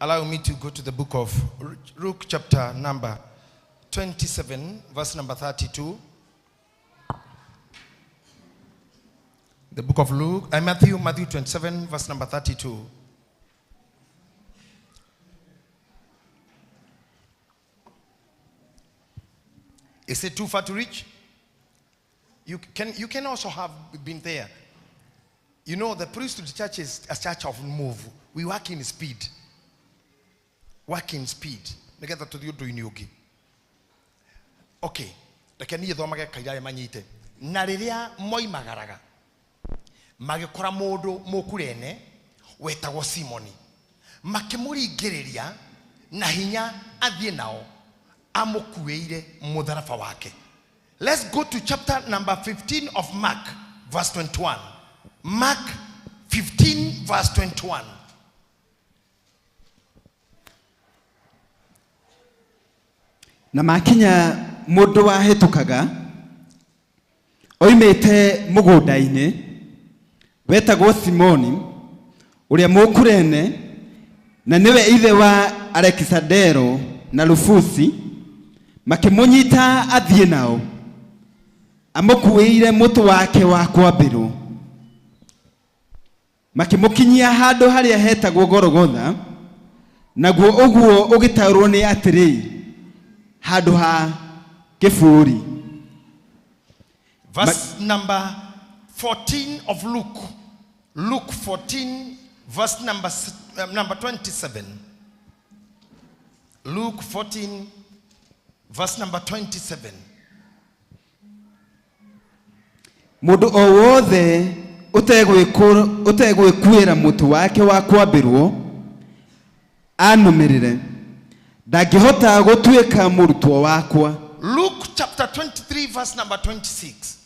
Allow me to go to the book of Luke, chapter number 27, verse number 32. The book of Luke, Matthew, Matthew 27, verse number 32. Is it too far to reach? You can also have been there. You know, the priesthood church is a church of move. We work in speed. Work in speed. Nĩgetha tũthiĩ ũndũ-inĩ ũngĩ. Okay, reke niĩ thomage kaira arĩa manyite. Na rĩrĩa moimagaraga, magĩkora mũndũ mũkurene wetagwo Simoni. Makĩmũringĩrĩria na hinya athiĩ nao amũkuĩire mũtharaba wake. Let's go to chapter number 15 of Mark, verse 21. Mark 15, verse 21. Na makinya mũndũ wahĩtũkaga oimĩte mũgũnda-inĩ wetagwo Simoni ũrĩa Mũkurene, na nĩwe ithe wa Alekisandero na Rufusi, makĩmũnyita athiĩ nao amũkuĩire mũtĩ wake wa kwambĩrwo, makĩmũkinyia handũ harĩa hetagwo Gologotha, naguo ũguo ũgĩtaũrwo nĩ atĩrĩ, handũ ha kĩbũri. Verse number 14 of Luke. Luke 14, verse number 27. Luke 14, verse number 27. Mũndũ o wothe ũtegwĩkuĩra mũtĩ wake wa kwambĩrwo anũmĩrĩre ndangĩhota gũtuĩka mũrutwo wakwa. Luke chapter 23, verse number 26.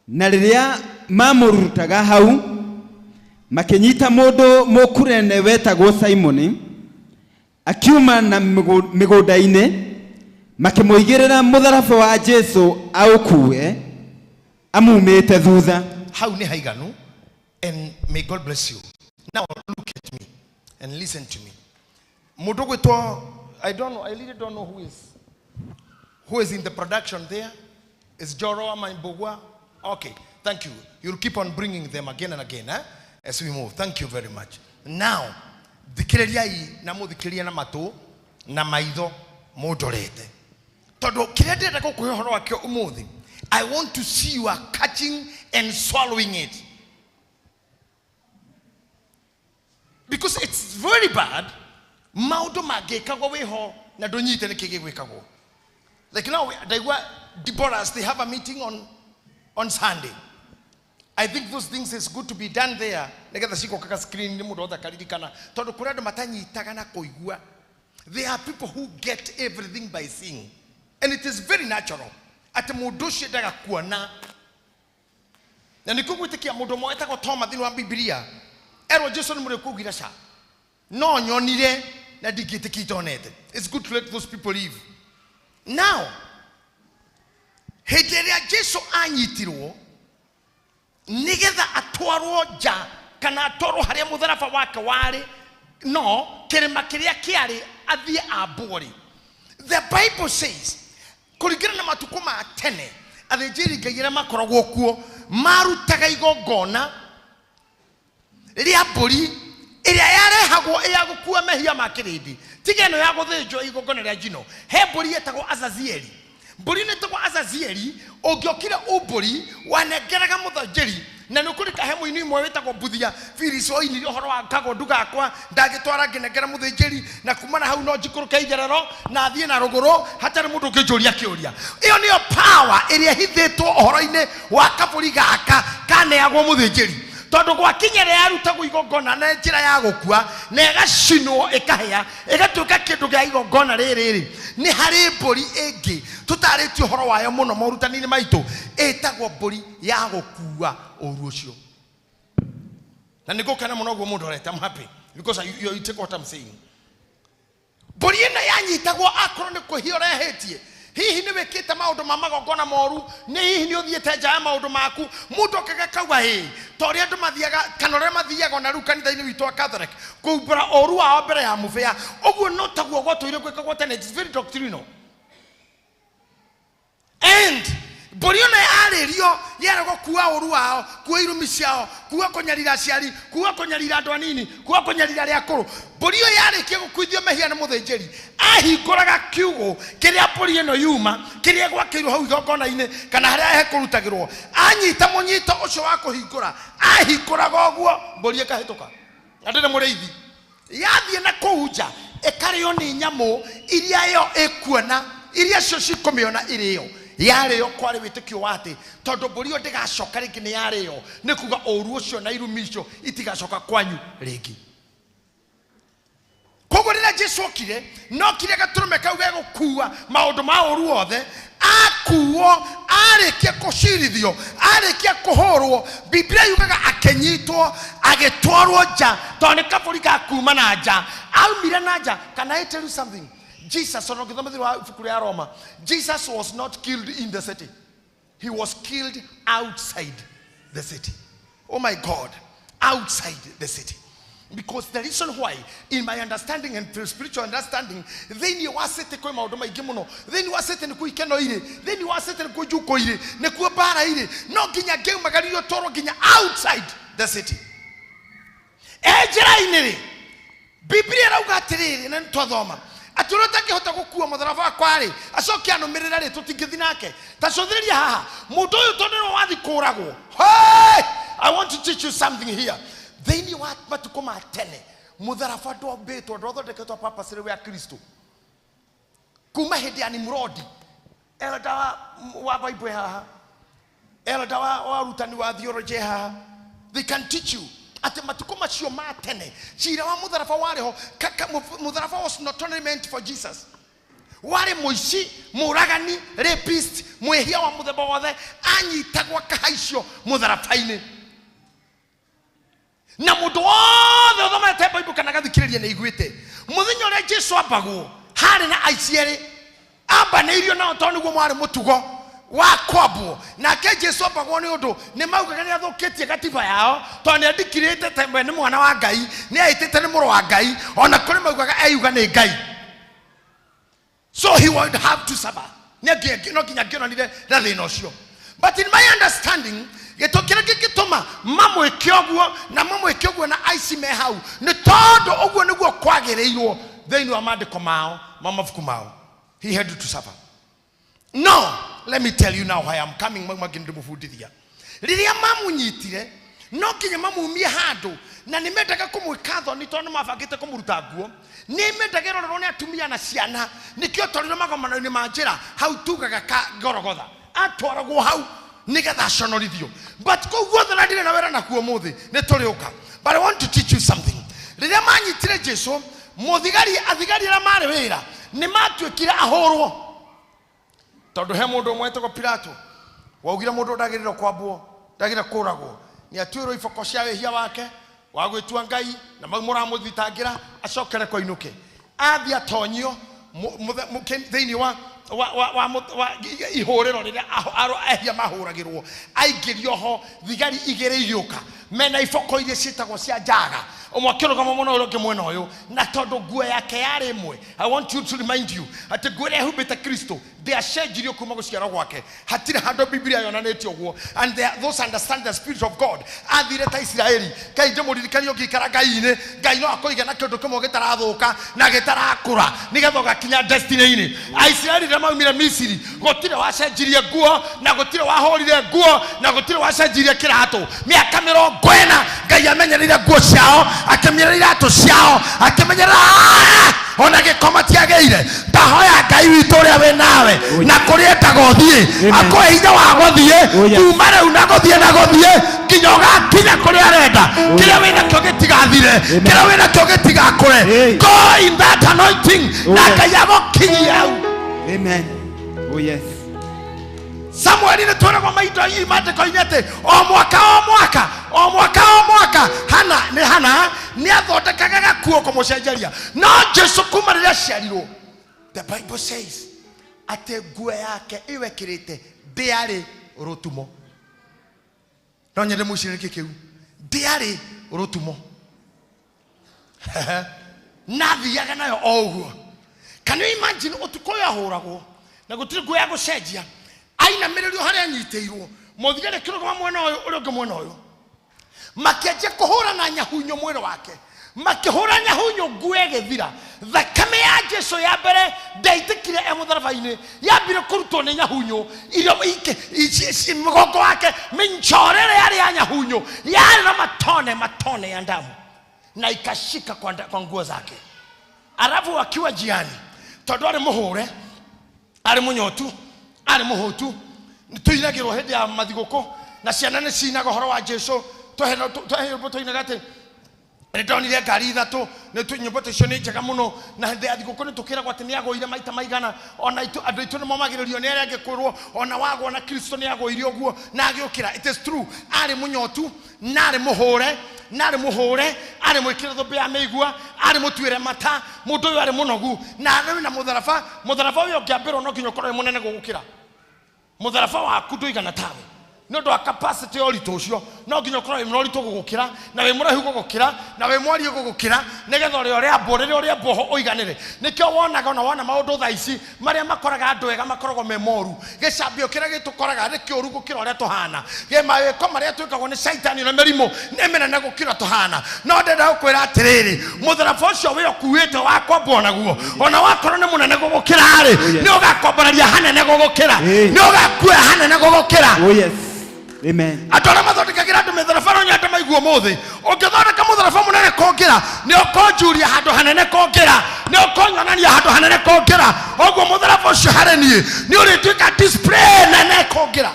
Na rĩrĩa mamũrutaga hau, makĩnyita mũndũ Mũkurene wetagwo Simoni akiuma na mĩgũnda-inĩ, makĩmũigĩrĩra mũtharaba wa Jesu aũkue amumĩte thutha. Hau nĩ haiganu, and may God bless you. Now look at me and listen to me. Mũndũ gwĩtwo, I don't know, I really don't know who is in the production there. Is Joro ama Mbugua? Okay, thank you. You'll keep on bringing them again and again, eh, as we move. Thank you very much. Now, thikĩrĩriai na mũthikĩrĩrie na matũ na maitho mũndorete, tondũ kĩrĩa ndĩrenda gũkũhe ũhoro wakĩo ũmũthĩ, I want to see you are catching and swallowing it, because it's very bad maũndũ mangĩkagwo wĩho na ndũnyite nĩkĩ gĩgwĩkagwo. Like now, ndaigua Deborahs, they have a meeting on Sunday. I think those things is good to be done there, nĩgetha cigokaga screen nĩ mũndũ wothe akaririkana, tondũ kũrĩ andũ matanyitaga na kũigua. There are people who get everything by seeing, and it is very natural atĩ mũndũ ũcio endaga kuona, na nĩkĩo gwĩtĩkia mũndũ ũmwe wetagwo Toma thĩinĩ wa Bibilia erwo Jesu nĩ mũrĩku, augire, "Ca no nyonire na ndingĩtĩkia itonete." It's good to let those people live. Now, hĩndĩ ĩrĩa Jesu anyitirwo nĩgetha atwarwo nja kana atwarwo harĩa mũtharaba wake warĩ, no kĩrĩma kĩrĩa kĩarĩ athiĩ ambwo rĩ, the Bible says, kũringana na matukũ ma tene, athĩnjĩri Ngai arĩa makoragwo kuo marutaga igongona rĩa mbũri ĩrĩa yarehagwo ĩ ya gũkua mehia ma kĩrĩndĩ, tiga ĩno ya gũthĩnjwo, igongona rĩa njino. He mbũri yetagwo Azazieli. Mbũri ĩno ĩtagwo Azazieli, ũngĩokire ũmbũri wanengeraga mũthĩnjĩri, na nĩ ũkũrika he mũini ũmwe wĩtagwo Mbuthia Firis oinire ũhoro wa kagondu gakwa ndagĩtwara ngĩnengera mũthĩnjĩri, na kuma na hau no njikũrũke igerero na thiĩ na rũgũrũ hatarĩ mũndũ ũngĩnjũria kĩũria. Ĩyo nĩyo power ĩrĩa ĩhithĩtwo ũhoro-inĩ wa kabũri gaka kaneagwo mũthĩnjĩri, tondũ gwakinya ĩrĩa yarutagwo igongona na njĩra ya gũkua na ĩgacinwo ĩkahĩa ĩgatuĩka kĩndũ gĩa igongona rĩrĩ rĩ, nĩ harĩ mbũri ĩngĩ tũtarĩtie ũhoro wayo mũno morutani-inĩ maitũ, ĩtagwo mbũri ya gũkua ũru ũcio. Na nĩ ngũkena mũno ũguo mũndũ areta. I'm happy because you take what I'm saying. Mbũri ĩno yanyitagwo akorwo nĩ kwĩhia ũrehĩtie. Hihi nĩ wĩkĩte maũndũ ma magongona moru? Nĩ hihi nĩ ũthiĩte nja ya maũndũ maku? Mũndũ okaga akauga ĩ ta ũrĩa andũ mathiaga kana ũrĩa mathiaga ona rĩu kanitha-inĩ witũ wa Catholic kuumbũra ũru wao mbere ya mũbĩa. Ũguo no taguo gwatũire gwĩkagwo tene. It's very doctrinal. And mbũri ona yarĩrio yeragwo kuua ũru wao, kuua irumi ciao, kuua kũnyarira aciari, kuua kũnyarira andũ anini, kuua kũnyarira arĩa akũrũ. Mbũri ĩyo yarĩkia gũkuithio mehia nĩ mũthĩnjĩri, ahingũraga kiugũ kĩrĩa mbũri ĩno yuma, kĩrĩa gwakĩirwo hau igongona-inĩ kana harĩa hekũrutagĩrwo. Anyita mũnyito ũcio wa kũhingũra, ahingũraga ũguo mbũri ĩkahĩtũka. Na ndĩrĩ mũrĩithi. Yathiĩ na kũu nja ĩkarĩo nĩ nyamũ iria ĩyo ĩkuona, iria cio cikũmĩona ĩrĩo. Yarĩo kwarĩ wĩtĩkio wa atĩ tondũ mbũri ĩyo ndĩgacoka rĩngĩ nĩ yarĩo, nĩ kuga ũru ũcio na irumi icio itigacoka kwanyu rĩngĩ. Koguo rĩrĩa Jesu okire, nokire gatũrũme kau gegũkua maũndũ ma ũru wothe, akuo arĩkia kũcirithio, arĩkia kũhũrwo, Biblia yugaga akĩnyitwo agĩtwarwo nja, tondũ nĩ kabũri ga kuma na nja, aumire na nja. Can I tell you something? Jesus, ona ũngĩthoma thĩinĩ wa ibuku rĩa Roma, Jesus was not killed in the city. He was killed outside the city. Oh my God, outside the city. Because the reason why, in my understanding and spiritual understanding, thĩinĩ wa city kwĩ maũndũ maingĩ mũno. Thĩinĩ wa city nĩkuo ikeno irĩ, thĩinĩ wa city nĩkuo njuko irĩ, nĩkuo mbara irĩ. No nginya ngĩumagaririo twarwo nginya outside the city. E njĩra-inĩ rĩ, Biblia ĩrauga atĩrĩrĩ, na nĩtwathoma atĩ ũrĩa ũtangĩhota gũkua mũtharaba wakwa rĩ, acoke anũmĩrĩre rĩ, tũtingĩthi nake. Ta cũthĩrĩria haha, mũndũ ũyũ tondũ nĩwe wathi kũragwo. Hey! I want to teach you something here. Thĩinĩ wa matukũ ma tene, mũtharaba ndwambĩtwo, ndwathondeketwo purposely wa Kristo. Kuma hĩndĩ ya Nimrodi, elder wa Bible haha, elder wa ũrutani wa theology haha, they can teach you atĩ matukũ macio ma tene cira wa mũtharaba warĩ ho. Mũtharaba was not only meant for Jesus. Warĩ mũici, mũragani, rapist, mwĩhia wa mũthemba wothe anyitagwo akahaicio mũtharaba-inĩ. Na mũndũ wothe ũthomete Bible kana agathikĩrĩria nĩ aiguĩte mũthenya ũrĩa Jesu ambagwo, harĩ na aici erĩ ambanĩirio nao tondũ nĩguo mwarĩ mũtugo wa kwambwo. Nake Jesu ambagwo nĩ ũndũ nĩ maugaga nĩ athũkĩtie gatiba yao, tondũ nĩ andikirĩte ta we nĩ mwana wa Ngai, nĩ aĩtĩte nĩ mũrũ wa Ngai, ona kũrĩ maugaga eyuga nĩ Ngai. So he would have to suffer. No nginya angĩonanire na thĩna ũcio. But in my understanding, gĩtũ kĩrĩa kĩngĩtũma mamwĩke ũguo na mamwĩke ũguo na aici me hau nĩ tondũ ũguo nĩguo kwagĩrĩirwo thĩinĩ wa maandĩko mao ma mabuku mao. He had to suffer. No, let me tell you now why I'm coming. Mau mangĩ ndĩmũbundithia. Rĩrĩa mamunyitire, no nginya mamumie handũ, na nĩ mendaga kũmwĩka thoni tondũ nĩ mabangĩte kũmũruta nguo. Nĩ mendaga ĩrorerwo nĩ atumia na ciana, nĩkĩo twarirwo magomano-inĩ ma njĩra hau tugaga ka Gorogotha. Atwaragwo hau nĩgetha aconorithio. But kũu guothe na ndirĩ na wĩra nakuo ũmũthĩ, nĩ tũrĩũka. But I want to teach you something. Rĩrĩa manyitire Jesu, mũthigari, athigari arĩa marĩ wĩra nĩ matuĩkire ahũrwo. Tondũ he mũndũ ũmwe wetagwo Pilato waugire mũndũ ndagĩrĩirwo kwambwo, ndagĩrĩire kũragwo, nĩ atuĩrwo iboko cia wĩhia wake wa gwĩtua Ngai, na mau mũramũthitangĩra, acokere kwa inũke. Athiĩ atonyio thĩinĩ wa ihũrĩro rĩrĩa ehia mahũragĩrwo, aingĩrio ho, thigari igĩrĩ igĩũka mena iboko iria ciĩtagwo cia njaga, ũmwe akĩrũgama mwena ũyũ, ũngĩ mwena ũyũ, na tondũ nguo yake yarĩ ĩmwe. I want you to remind you atĩ nguo ĩrĩa ĩhumbĩte Kristo ndĩacenjirio kuma gũciarwo gwake. Hatirĩ handũ Biblia yonanĩtie ũguo. And there, those understand the spirit of God. Athire ta Isiraeli. Ngai ndĩmũririkanie ũngĩikara Ngai-inĩ, Ngai no akũige na kĩndũ kĩmwe gĩtarathũka na gĩtarakũra nĩgetha ũgakinya destiny-inĩ. Aisiraeli rĩrĩa maumire Misiri, gũtirĩ wacenjirie nguo na gũtirĩ wahũrire nguo na gũtirĩ wacenjirie kĩratũ. Mĩaka mĩrongo ĩna Ngai amenyereire nguo ciao, akĩmenyerera iratũ ciao, akĩmenyerera ona gĩko matiagĩire. Ndahoya Ngai witũ ũrĩa wĩ nawe na kũrĩa endaga ũthiĩ, Amen. akũhe hinya wa gũthiĩ Oh, yes. kuma rĩu na gũthiĩ na gũthiĩ nginya ũgakinya kũrĩa arenda. Kĩrĩa wĩ nakĩo gĩtigathire, Amen. kĩrĩa wĩ nakĩo gĩtigakũre. Hey. Go in that anointing Oh, na yes. Ngai agũkinyia hau. Amen. Oh yes. Samueli nĩ twĩragwo maindo maandĩko-inĩ atĩ o mwaka o mwaka o mwaka o mwaka Hana nĩ Hana nĩ athondekaga gakuo kũmũcenjeria. No Jesu kuma rĩrĩa aciarirwo, the Bible says Atĩ nguo yake ĩyo ekĩrĩte ndĩarĩ rũtumo. No nyende mwĩcirie nĩkĩ kĩu ndĩarĩ rũtumo. Na athiaga nayo o ũguo. Can you imagine ũtukũ ũyũ ahũragwo na gũtirĩ nguo ya gũcenjia, ainamĩrĩrio harĩa anyitĩirwo, mũthigari akĩrũgama mwena ũyũ, ũrĩa ũngĩ mwena ũyũ, makĩanjia kũhũra na nyahunyo mwĩrĩ wake, makĩhũra nyahunyo, nguo ĩgĩthira. Thakame ya Jesu ya mbere ndaitĩkire e mũtharaba-inĩ, yambire kũrutwo nĩ nyahunyo irio mũgongo wake, mĩnchorere yarĩ ya nyahunyo, yarĩ na matone matone ya damu na ikashika kwa nguo zake. Alafu wakiwa njiani, tondũ arĩ mũhũre, arĩ mũnyotu, arĩ mũhũtu, tũinagĩrwo hĩndĩ ya mathigũkũ na ciana nĩ cinaga ũhoro wa Jesu. Tũhe tũinaga atĩ nĩ ndonire ngari ithatũ, nĩ nyĩmbo ta icio nĩ njega mũno. Na hĩndĩ ya thigũkũ nĩ tũkĩragwo atĩ nĩ agũire maita maigana, ona andũ aitũ nĩ momagĩrĩrio nĩ arĩa angĩ kwĩrwo ona wagwa na Kristo nĩ agũire ũguo na agĩũkĩra. It is true, arĩ mũnyotu na arĩ mũhũre, na arĩ mũhũre, arĩ mwĩkĩre thũmbĩ ya mĩigua, arĩ mũtuĩre mata. Mũndũ ũyũ arĩ mũnogu na arĩ na mũtharaba. Mũtharaba ũyũ ũngĩambĩrwo no nginya ũkorwo wĩ mũnene gũgũkĩra mũtharaba waku, ndũigana tawe nĩ ũndũ wa capacity ya ũritũ ũcio. No nginya ũkorwo wĩ na ũritũ gũgũkĩra, na wĩ mũraihu gũgũkĩra, na wĩ mwariĩ gũgũkĩra, nĩgetha ũrĩa ũrĩambwo, rĩrĩa ũrĩambwo ho ũiganĩre. Nĩkĩo wonaga ona wona maũndũ thaa ici marĩa makoraga andũ ega makoragwo me moru. Gĩcambio kĩrĩa gĩtũkoraga nĩ kĩũru gũkĩra ũrĩa tũhana. Mawĩko marĩa twĩkagwo nĩ caitani na mĩrimũ nĩ mĩnene gũkĩra tũhana. No ndĩrenda gũkwĩra atĩrĩrĩ, mũtharaba ũcio wĩ ũkuĩte wa kwambwo naguo, ona wakorwo nĩ mũnene gũgũkĩra rĩ, nĩ ũgakwambararia hanene gũgũkĩra, nĩ ũgakuoya hanene gũgũkĩra. Oh yes. Amen. Andũ arĩa mathondekagĩra andũ mĩtharaba no nyende maigua ũmũthĩ, ũngĩthondeka mũtharaba mũnene kũngĩra, nĩ ũkũnjuria handũ hanene kũngĩra, nĩ ũkũnyonania handũ hanene kũngĩra. Ũguo mũtharaba ũcio harĩ niĩ nĩ ũrĩtuĩka display nene kũngĩra.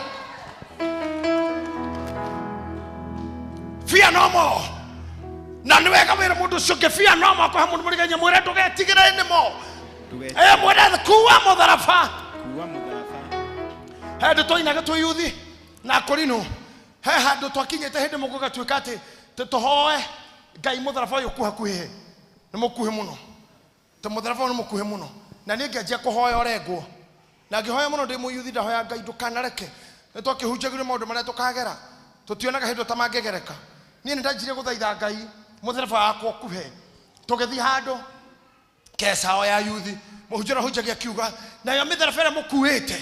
Fear no more. Na nĩ wega wĩre mũndũ ũcio ũngĩ, fear no more. Kũhe mũndũ mũrigainie, mwĩre ndũgetigĩre anymore. Ndũgetigĩre. Ĩ mwĩre kuwa mũtharaba. Kuua mũtharaba. He ndũ twainaga twĩ yuthi na kũrinũ, he handũ twakinyĩte hĩndĩ mũgũgatuĩka atĩ tũhoe Ngai mũtharaba ũyũ ũkuhakuhĩ, nĩ mũkuhĩ mũno, ta mũtharaba ũyũ nĩ mũkuhĩ mũno. Na niĩ ngĩanjia kũhoya ũrengwo, na ngĩhoya mũno ndĩ mũyuthi, ndahoya Ngai ndũkanareke. Nĩ twakĩhunjagĩrio maũndũ marĩa tũkagera, tũtionaga hĩndĩ ũtamangĩgereka. Niĩ nĩ ndanjirie gũthaitha Ngai mũtharaba wakwa ũkuhe. Tũgĩthiĩ handũ kecao ya yuthi, mũhunjia ũrĩa ũhunjagia akiuga, nayo mĩtharaba ĩrĩa mũkuĩte,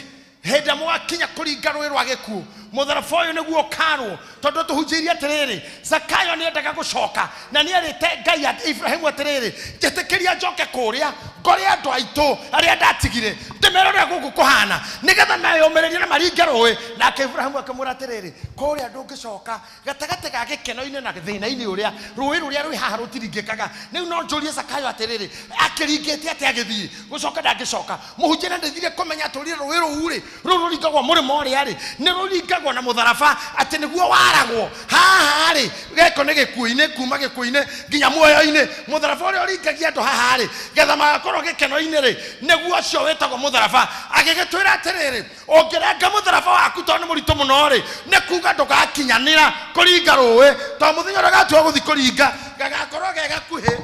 hĩndĩ ĩrĩa mũgakinya kũringa rũĩ rwa gĩkuũ, mũtharaba ũyũ nĩguo ũkarwo. Tondũ tũhunjĩirie atĩrĩrĩ, Zakayo nĩendaga gũcoka na nĩerĩte Ngai Ibrahimu atĩrĩrĩ, njĩtĩkĩria njoke kũrĩa ngore andũ aitũ arĩa ndatigire, ndĩmere ũrĩa gũkũ kũhana, nĩgetha meyũmĩrĩrie na maringe rũĩ. Nake Ibrahimu akĩmwĩra atĩrĩrĩ, kũrĩa ndũngĩcoka, gatagatĩ ga gĩkeno-inĩ na thĩna-inĩ ũrĩa rũĩ rũrĩa rwĩ haha rũtiringĩkaga. Rĩu no njũrie Zakayo atĩrĩrĩ, akĩringĩte atĩa agĩthiĩ? Gũcoka ndangĩcoka. Mũhunjia nĩ ndeithire kũmenya atũrire rũĩ rũu rĩ, rũu rũringagwo mũrĩmo ũrĩa rĩ, nĩ rũringagwo na mũtharaba, atĩ nĩguo waragwo haha rĩ, geko nĩ gĩkuũ-inĩ, kuma gĩkuũ-inĩ nginya muoyo-inĩ. Mũtharaba ũrĩa ũringagia andũ haha rĩ, getha magakorwo gĩkeno-inĩ rĩ, nĩguo ũcio wĩtagwo mũtharaba. Agĩgĩtwĩra atĩrĩrĩ, ũngĩrenga mũtharaba waku tondũ nĩ mũritũ mũno rĩ, nĩ kuga ndũgakinyanĩra kũringa rũĩ, tondũ mũthenya ũrĩa ũgatua gũthiĩ kũringa gagakorwo ge gakuhĩ,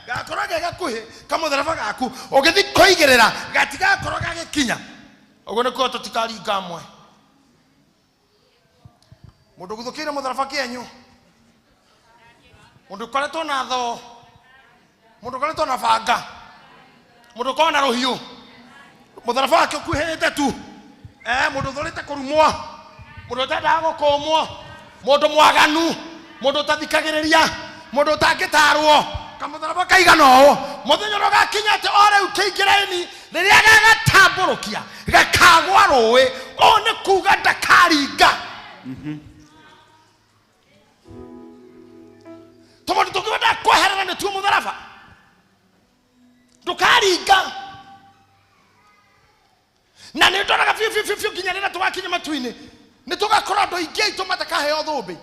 gagakorwo ge gakuhĩ kamũtharaba gaku, ũgĩthiĩ kũigĩrĩra gatigakorwo gagĩkinya. Ũguo nĩ kuga tũtikaringa amwe. Mũndũ ũguthũkĩire mũtharaba kĩenyũ, mũndũ ũkoretwo na thoo, mũndũ ũkoretwo na banga, mũndũ ũkoragwo na rũhiũ, mũtharaba wake ũkuhĩte tu, mũndũ ũthũrĩte kũrumwo, mũndũ ũtendaga gũkũmwo, mũndũ mwaganu, mũndũ ũtathikagĩrĩria, mũndũ ũtangĩtarwo, kamũtharaba kaigana ũũ, mũthenya ũrĩa ũgakinya atĩ o rĩu kĩingĩreni, rĩrĩa gagatambũrũkia gakagwa rũĩ, ũũ nĩ kuga ndakaringa. Tũmũndũ tũngĩwendaga kweherera nĩtuo mũtharaba, ndũkaringa. Na nĩ ndoraga biũ biũ biũ biũ nginya rĩrĩa tũgakinya matu-inĩ, nĩ tũgakorwo andũ aingĩ aitũ matakaheo thũmbĩ.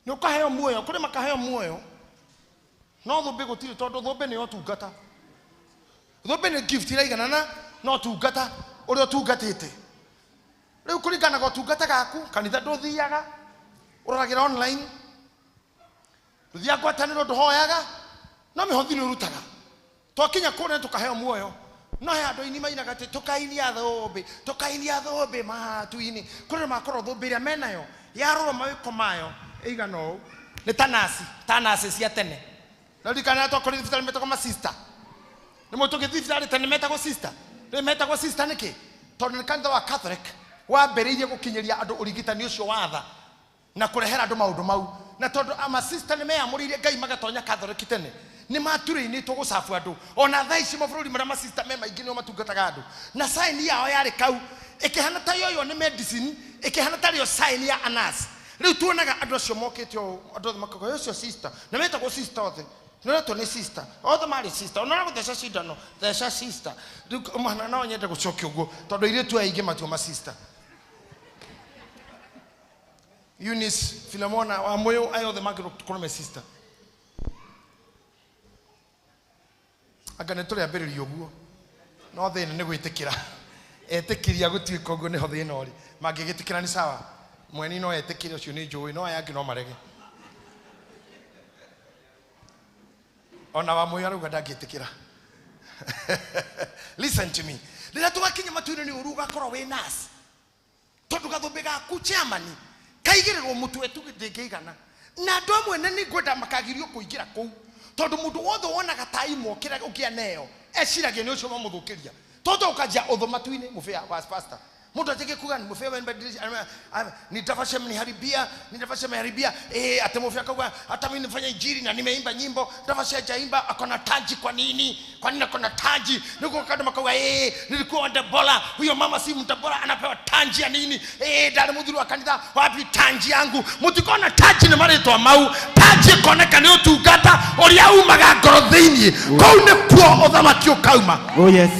Nĩ ũkaheo muoyo, kũrĩ makaheo muoyo, no thũmbĩ gũtirĩ, tondũ thũmbĩ nĩ ũtungata. Thũmbĩ nĩ gift iraiganana na ũtungata ũrĩa ũtungatĩte. Rĩu kũringana na ũtungata gaku, kanitha ndũthiaga, ũroragĩra online, ndũthiaga ngwatanĩro, ndũhoyaga, no mĩhothi nĩ ũrutaga. Twakinya kũrĩa tũkaheo muoyo. No he andũ aini mainaga atĩ tũkainia thũmbĩ, tũkainia thũmbĩ matu-inĩ. Kũrĩ makorwo thũmbĩ ĩrĩa menayo yarorwo mawĩko mayo ĩigana ũũ, nĩ ta nasi, ta nasi cia tene. Na ririkana twakorire thibitarĩ metagwo masista. Nĩ mũĩ tũgĩthiĩ thibitarĩ tene metagwo sister. Rĩu metagwo sister nĩkĩ? Tondũ nĩ kanitha wa Catholic wambĩrĩirie gũkinyĩria andũ ũrigitani ũcio wa tha na kũrehera andũ maũndũ mau. Na tondũ amasista nĩ meyamũrĩire Ngai magatonya Catholic tene, nĩ maturĩinĩtwo gũcabu andũ. Ona thaa ici mabũrũri marĩa masista me maingĩ nĩo matungataga andũ. Na sign yao yarĩ kau, ĩkĩhana ta yoywo nĩ medicine, ĩkĩhana ta rĩo sign ya a nurse. Rĩu tuonaga andũ acio mokĩte ũũ, andũ othe makauga, ũcio sister, na metagwo sister othe. Nĩretwo nĩ sister, othe marĩ sister. Ona gũtheca cindano, theca sister. Rĩu mana no nyende gũcokia ũguo, tondũ airĩtu aya aingĩ matua ma sister. Eunice, Philemona, Wamũyũ, aya othe mangĩrwo gũkorwo me sister. Anga nĩ tũrĩambĩrĩria ũguo, no thĩna nĩ gwĩtĩkĩra. Etĩkĩria gũtuĩka ũguo nĩho thĩna ũrĩ. Mangĩgĩtĩkĩra nĩ sawa, mweni no etĩkĩre, ũcio nĩ njũĩ, no aya angĩ no marege. Ona Wamũyũ arauga ndangĩtĩkĩra. Listen to me. Rĩrĩa tũgakinya matu-inĩ nĩ ũru ũgakorwo wĩ nurse. Tondũ gathũmbĩ gaku chairman kaigĩrĩrwo mũtwe tu ndĩngĩigana. Na andũ amwe na nĩngwenda makagirio kũingĩra kũu, tondũ mũndũ wothe wonaga tai mokĩra ũngĩ aneo eciragia nĩ ũcio mamũthũkĩria. Tondũ ũkanjia ũthũ matu-inĩ mũbĩa wa pastor. Mũndũ anjagia kuga ni mũbĩa wamenibadilisha, ni Davashe ameniharibia, ni Davashe ameniharibia. Ate mũbĩa akauga hata mimi nifanya injili na nimeimba nyimbo, Davashe hajaimba, akona taji kwa nini? Kwa nini akona taji? Niko kando makauga, nilikuwa Ndebola, huyo mama si Mdebola anapewa taji ya nini? Ndari muthuri wa kanitha, wapi taji yangu? Mutikona taji ni marĩtwa mau, taji ikoneka nĩ ũtungata ũrĩa umaga ngoro thĩinĩ. Kũu nĩkuo ũthamaki ũkauma. Oh yes.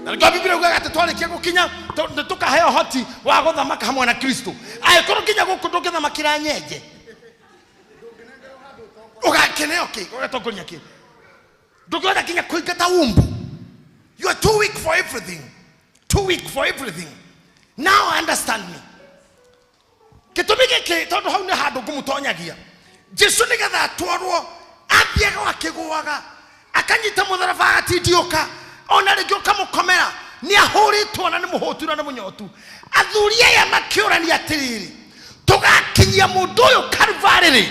Na nĩkĩo Biblia yugaga atĩ twarĩkia gũkinya, nĩ tũkaheo ũhoti wa gũthamaka hamwe na Kristo. Angĩkorwo nginya gũkũ ndũngĩthamakĩra nyenje, ũgakĩneo kĩ? Ũgatongoria kĩ? Ndũngĩhota nginya kũingata umbu. You are too weak for everything. Too weak for everything. Now understand me. Gĩtũmi gĩkĩ, tondũ hau nĩ handũ ngũmũtonyagia. Jesu nĩgetha atwarwo, athiaga akĩgũaga, akanyita mũtharaba agatindiũka, ona rĩngĩ ũkamũkomera, nĩ ahũrĩtwo na nĩ mũhũtu na nĩ mũnyotu. Athuri aya makĩũrania atĩrĩrĩ, tũgakinyia mũndũ ũyũ Kalvarĩ rĩ?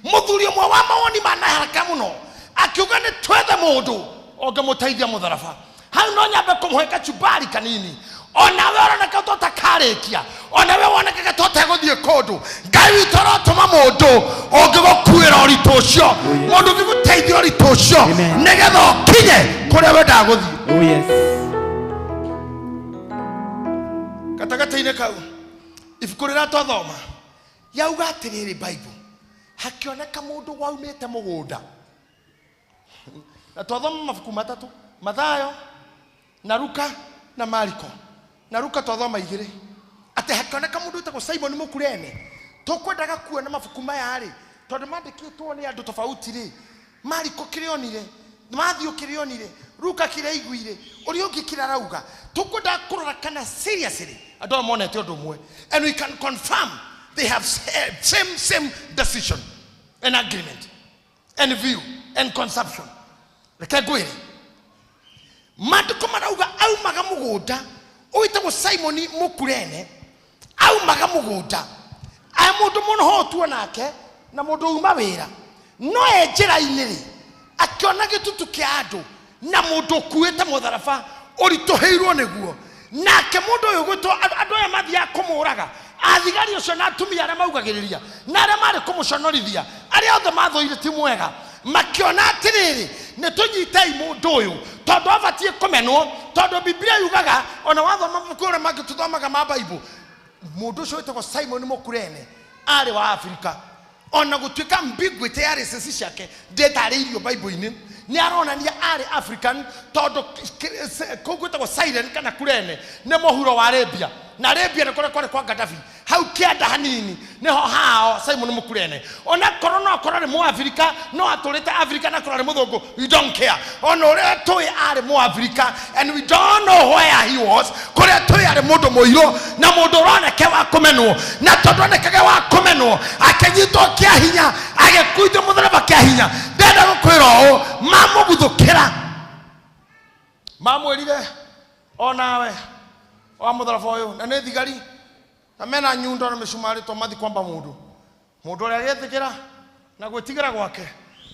Mũthuri ũmwe wa mawoni ma naharaka mũno akiuga nĩ twethe mũndũ ũngĩmũteithia mũtharaba. Hau no nyambe kũmũhe kachumbari kanini, onawe ũroneka ta ũtakarĩkia, onawe wonekaga ta ũtegũthiĩ kũndũ. Ngai witũ arotũma mũndũ ũngĩgũkuĩra ũritũ ũcio, mũndũ ũngĩgũteithia ũritũ ũcio, Amen. nĩgetha ũkinye kũrĩa wendaga gũthiĩ. Oh yes. Gatagatĩ-inĩ kau ibuku rĩrĩa twathoma yauga atĩrĩrĩ, Bible hakĩoneka mũndũ waumĩte mũgũnda. Na twathoma mabuku matatũ, Mathayo na Luka na Mariko. Na Luka twathoma igĩrĩ, atĩ hakĩoneka mũndũ wĩtagwo Simon Mũkurene. Tũkwendaga kuona mabuku maya rĩ, tondũ mandĩkĩtwo nĩ andũ tofauti rĩ, Mariko kĩrĩa onire, Matthew kĩrĩa onire, Luka kĩrĩa aiguire, ũrĩa ũngĩ kĩrĩa arauga. Tũkwendaga kũrora kana seriously andũ aya monete ũndũ ũmwe, and we can confirm they have same decision and agreement and view and consumption. Reke ngwĩre, maandĩko marauga aumaga mũgũnda ũgĩtagwo Simoni Mũkurene, aumaga mũgũnda aya mũndũ mũno hotu nake na mũndũ uma wĩra, no e njĩra-inĩ rĩ akĩona gĩtutu kĩa andũ na mũndũ ũkuĩte mũtharaba ũritũhĩirwo nĩguo. Nake mũndũ ũyũ gwĩtwo andũ aya mathiaga kũmũraga, athigari ũcio na atumia arĩa maugagĩrĩria na arĩa marĩ kũmũconorithia, arĩa othe mathũire ti mwega, makĩona atĩrĩrĩ, nĩ tũnyitei mũndũ ũyũ tondũ abatiĩ kũmenwo, tondũ Biblia yugaga ona wathoma mabuku ũrĩa mangĩ tũthomaga ma Bible, mũndũ ũcio wĩtagwo Simon Mũkurene arĩ wa Afrika. Ona gũtuĩka ambiguity ya races ciake ndĩtarĩirio Bible-inĩ, nĩ aronania arĩ African, tondũ kũu gwĩtagwo Siren kana Kurene nĩ mũhuro wa Arabia, na Arabia nĩ kũrĩa kwarĩ kwa Gaddafi, hau kĩanda hanini nĩho hao Simon Mũkurene. Ona korwo no akorwo arĩ Mũafrika, no atũrĩte Afrika na akorwo arĩ mũthũngũ, we don't care. Ona ũrĩa tũĩ arĩ Mũafrika, and we don't know where he was, kũrĩa tũĩ arĩ mũndũ mũirũ na mũndũ ũroneke wa kũmenwo, na tondũ onekage wa kũmenwo akĩnyitwo kĩa hinya, agĩkuithio mũtharaba kĩa hinya. Ndĩrenda gũkwĩra ũũ, mamũguthũkĩra. Mamwĩrire onawe wa mũtharaba ũyũ na nĩ thigari na mena nyundo na mĩcumarĩ to mathi kwamba mũndũ. Mũndũ ũrĩa agĩtĩkĩra na gwĩtigĩra gwake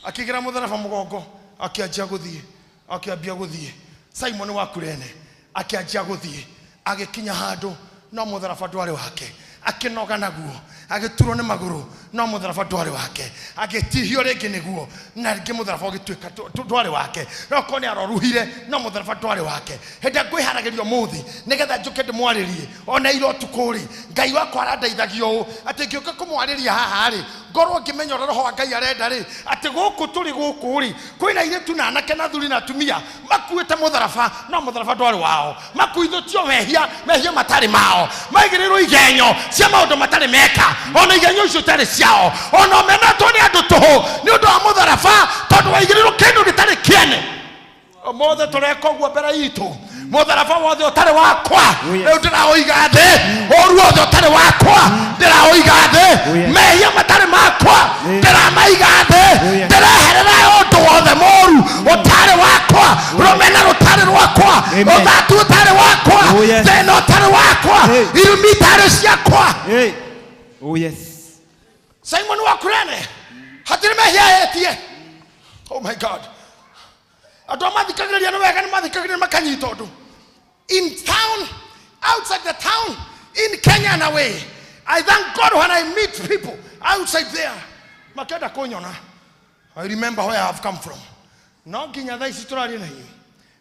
akĩgĩra mũtharaba mũgongo akĩanjia gũthiĩ, akĩambia gũthiĩ. Simon wa Kurene akĩanjia gũthiĩ, agĩkinya handũ no mũtharaba ndwarĩ wake, akĩnoga naguo, agĩturwo nĩ magũrũ no mũtharaba ndwarĩ wake, agĩtihio rĩngĩ nĩguo na rĩngĩ mũtharaba ũgĩtuĩka ndwarĩ wake, no korwo nĩ aroruhire no mũtharaba ndwarĩ wake. Hĩndĩ ĩrĩa ngwĩharagĩria ũmũthĩ nĩgetha njũke ndĩmwarĩrie ona ira ũtukũ rĩ, Ngai wakwa arandeithagia ũũ atĩ ngĩũka kũmwarĩria haha rĩ, ngorwo ngĩmenya ũrĩa roho wa Ngai arenda rĩ, atĩ gũkũ tũrĩ gũkũ rĩ, kwĩna airĩtu na anake na athuri na atumia makuĩte mũtharaba no mũtharaba ndwarĩ wao, makuithũtio mehia, mehia matarĩ mao, maigĩrĩirwo igenyo cia maũndũ matarĩ meka, ona igenyo icio itarĩ ciao, ona ũmenetwo nĩ andũ tũhũ nĩ ũndũ wa mũtharaba tondũ waigĩrĩirwo kĩndũ gĩtarĩ kĩene. Ũmũthĩ tũreka ũguo mbere itũ, mũtharaba wothe ũtarĩ wakwa rĩu ndĩraũiga thĩ, ũru wothe ũtarĩ wakwa ndĩraũiga thĩ, mehia matarĩ makwa ndĩramaiga thĩ, ndĩreherera ũndũ wothe mũru ũtarĩ wakwa, rũmena rũtarĩ rwakwa, ũthatu ũtarĩ wakwa, thĩna ũtarĩ wakwa, irumi itarĩ ciakwa. Oh yes. Simon wa Kurene hatirĩ mehia etie. Oh my God. Andũ arĩa mathikagĩrĩria nĩ wega, nĩ mathikagĩrĩria makanyita ũndũ. In town, outside the town, in Kenya and away. I thank God when I meet people outside there. Makĩenda kũnyona. I remember where I have come from. No nginya thaa ici tũraria na inyuĩ,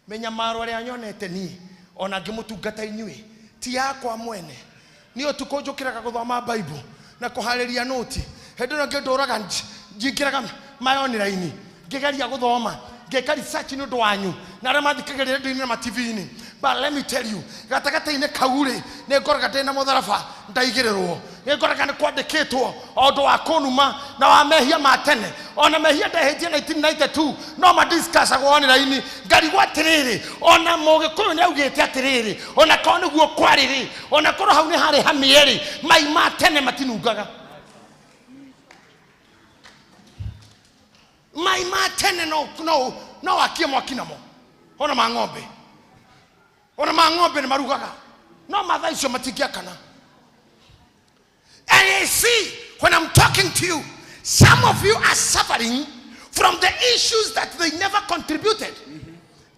mĩnyamaro ĩrĩa nyonete niĩ ona ngĩmũtungata inyuĩ ti yakwa mwene. Niĩ ũtukũ njũkĩraga gũthoma Bible na kũharĩria noti. Hĩndĩ ĩno ĩngĩ ndũraga njingĩraga my online ngĩgeria gũthoma, ngĩka research nĩ ũndũ wanyu na arĩa mathikagĩrĩria radio-inĩ na ma TV-inĩ. But let me tell you, gatagatĩ-inĩ kau rĩ, nĩ ngoraga ndĩ na mũtharaba ndaigĩrĩrwo, nĩ ngoraga nĩ kwandĩkĩtwo o ũndũ wa kũnuma na wa mehia ma tene, ona mehia ndehĩtie 1992 no madiscussagwo online. Ngarigwo atĩrĩrĩ, ona mũgĩkũyũ nĩ augĩte atĩrĩrĩ, ona korwo nĩguo kwarĩ rĩ, ona korwo hau nĩ harĩ hamĩe rĩ, mai ma tene matinungaga. Mai ma tene no, no, no wakie mwaki namo, ona ma ng'ombe, ona ma ng'ombe nĩ marugaga, no mathaa icio matingĩakana. And you see, when I'm talking to you, some of you are suffering from the issues that they never contributed.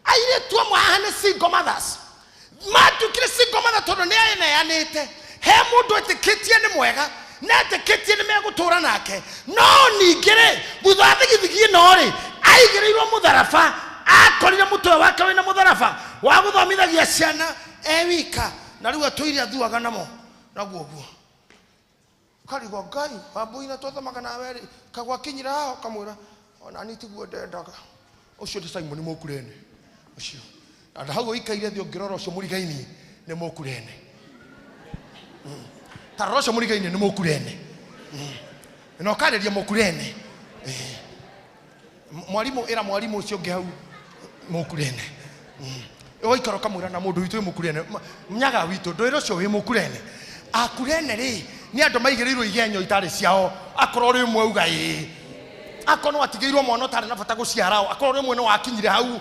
Airĩtu amwe haha nĩ single mothers, matuĩkire single mother tondũ nĩ aneanĩte he mũndũ etĩkĩtie nĩ mwega na etĩkĩtie nĩ megũtũra nake, no ningĩ rĩ, thutha wa thigithigi ĩno rĩ, aigĩrĩirwo mũtharaba, akorire mũtwe wake wĩna mũtharaba wa gũthomithagia ciana e wika, na rĩu atũire athuaga namo naguo ũguo. Karigwo Ngai wambui na twathomaga nawe rĩ, kagwakinyira haha ũkamwĩra ona niĩ tiguo ndendaga. Ũcio nĩ Simon Mũkurene ũcio, na hau ũikaire thĩ ũngĩrora ũcio mũrigainie nĩ Mũkurene. Ta rora ũcio mũrigainie nĩ Mũkurene. Na ũkarĩria Mũkurene. Mwarimũ ĩra mwarimũ ũcio ũngĩ hau Mũkurene. Ũgaikara ũkamwĩra na mũndũ witũ wĩ Mũkurene, nyaga witũ ndwĩre ũcio wĩ Mũkurene. Akurene rĩ nĩ andũ maigĩrĩirwo igenyo itarĩ ciao, akorwo rĩ ũmwe auga ĩĩ, akorwo nĩ watigĩirwo mwana ũtarĩ na bata gũciara, akorwo rĩ ũmwe nĩ wakinyire hau.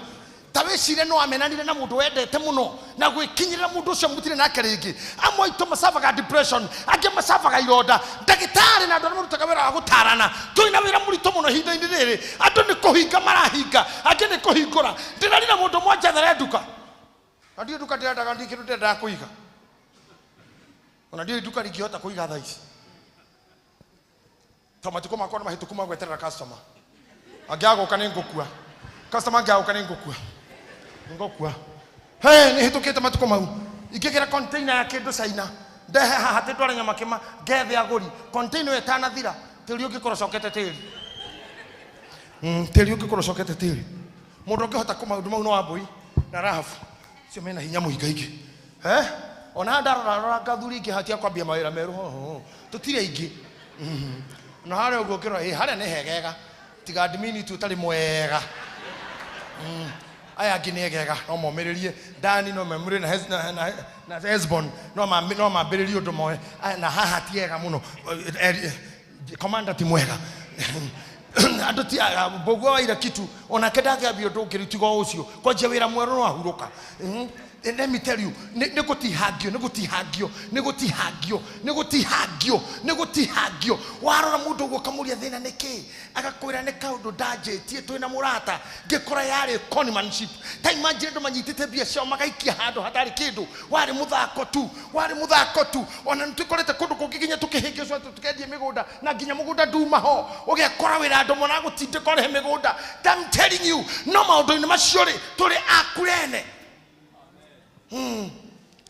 Ta wĩcirie nĩ wamenanire na mũndũ wendete mũno na gwĩkinyĩrĩra mũndũ ũcio mũtirĩ nake rĩngĩ. Amwe aitũ macabaga depression, angĩ macabaga ironda. Ndagĩtarĩ na andũ arĩa marutaga wĩra wa gũtarana, twĩna wĩra mũritũ mũno ihinda-inĩ rĩrĩ. Andũ nĩ kũhinga marahinga, angĩ nĩ kũhingũra. Ndĩrarire mũndũ ũmwe anjethere nduka, na ndiũĩ nduka ndĩrendaga, ndiũĩ kĩndũ ndĩrendaga kũiga, ona ndiũĩ nduka ringĩhota kũiga thaa ici, to matukũ makwa nĩ mahĩtũku ma gweterera customer. Angĩaga gũka nĩ ngũkua, customer angĩaga gũka nĩ ngũkua, nĩ ngũkua. He, nĩ hĩtũkĩte matukũ mau. Ingĩgĩra container ya kĩndũ China, ndehe haha atĩ ndware nyama kĩma, ngethe agũri, container ĩyo ĩtanathira, tĩri ũngĩkorwo ũcokete tĩri. Tĩri ũngĩkorwo ũcokete tĩri. Mũndũ ũngĩhota kũ maũndũ mau no Wambũi na Rahabu. Cio mena hinya mũingaingĩ. He? Ona ndarora rora ngathuri ingĩ hatia kwambia mawĩra merũ ho ho. Tũtirĩ aingĩ. Na harĩa ũguo ũngĩrora, ĩ, harĩa nĩ hegega. Tiga admin tu ũtarĩ mwega. Aya angĩ nĩ egega, no momĩrĩrie. Dani no momĩrĩrie na na Hesbon no mambĩrĩrie ũndũ moe. Aya, na haha ti ega mũno. Commander ti mwega. Andũ ti mbũgua waira kitu onake ndangĩambia ũndũ ũngĩ rĩu tiga o ũcio kwanjia wĩra mwerũ no ahurũka. And let me tell you, nĩ gũtihangio, nĩ gũtihangio, nĩ gũtihangio, nĩ gũtihangio, nĩ gũtihangio. Warora mũndũ ũguo ũkamũria thĩna nĩ kĩ, agakwĩra nĩ kaũndũ ndanjĩtie twĩna mũrata, ngĩkora yarĩ conmanship. Ta imagine andũ manyitĩte mbia ciao magaikia handũ hatarĩ kĩndũ, warĩ mũthako tu, warĩ mũthako tu. Ona nĩ tũkorete kũndũ kũngĩ nginya tũkĩhĩngĩcwo atĩ tũkendie mĩgũnda na nginya mũgũnda nduma ho, ũgekora wĩra andũ maragũtindĩka ũrĩhe mĩgũnda. I'm telling you, no maũndũ-inĩ macio rĩ, tũrĩ akurene.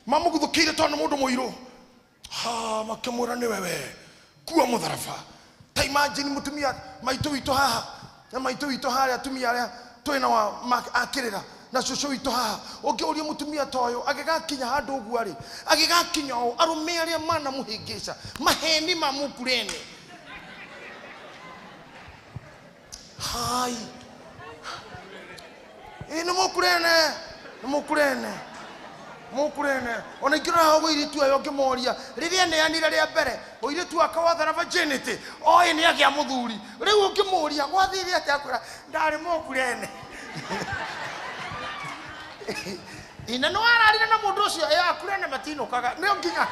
Mamũguthũkĩire tondũ nĩ mũndũ mũirũ. Ha, makĩmwĩra nĩwe we, kua mũtharaba. Ta imagine mũtumia maitũ witũ haha na maitũ witũ harĩa, atumia arĩa twĩna wa akĩrĩra na cũcũ witũ haha, ũngĩũria mũtumia ta ũyũ agĩgakinya handũ ũguo rĩ, agĩgakinya ũũ, arũme arĩa manamũhĩngĩca maheni ma mũkurene. Hai, ĩ nĩ mũkurene, nĩ mũkurene, mũkurene. Ona ingĩrora hau airĩtu aya ũngĩmoria rĩrĩa neanire rĩa mbere ũirĩtu wake wathara virginity oĩ nĩ agĩa mũthuri, rĩu ũngĩmũria gwathire atĩa, akwĩra ndarĩ mũkurene. Ina nĩ wararire na mũndũ ũcio, ĩ akurene matinũkaga nĩ nginya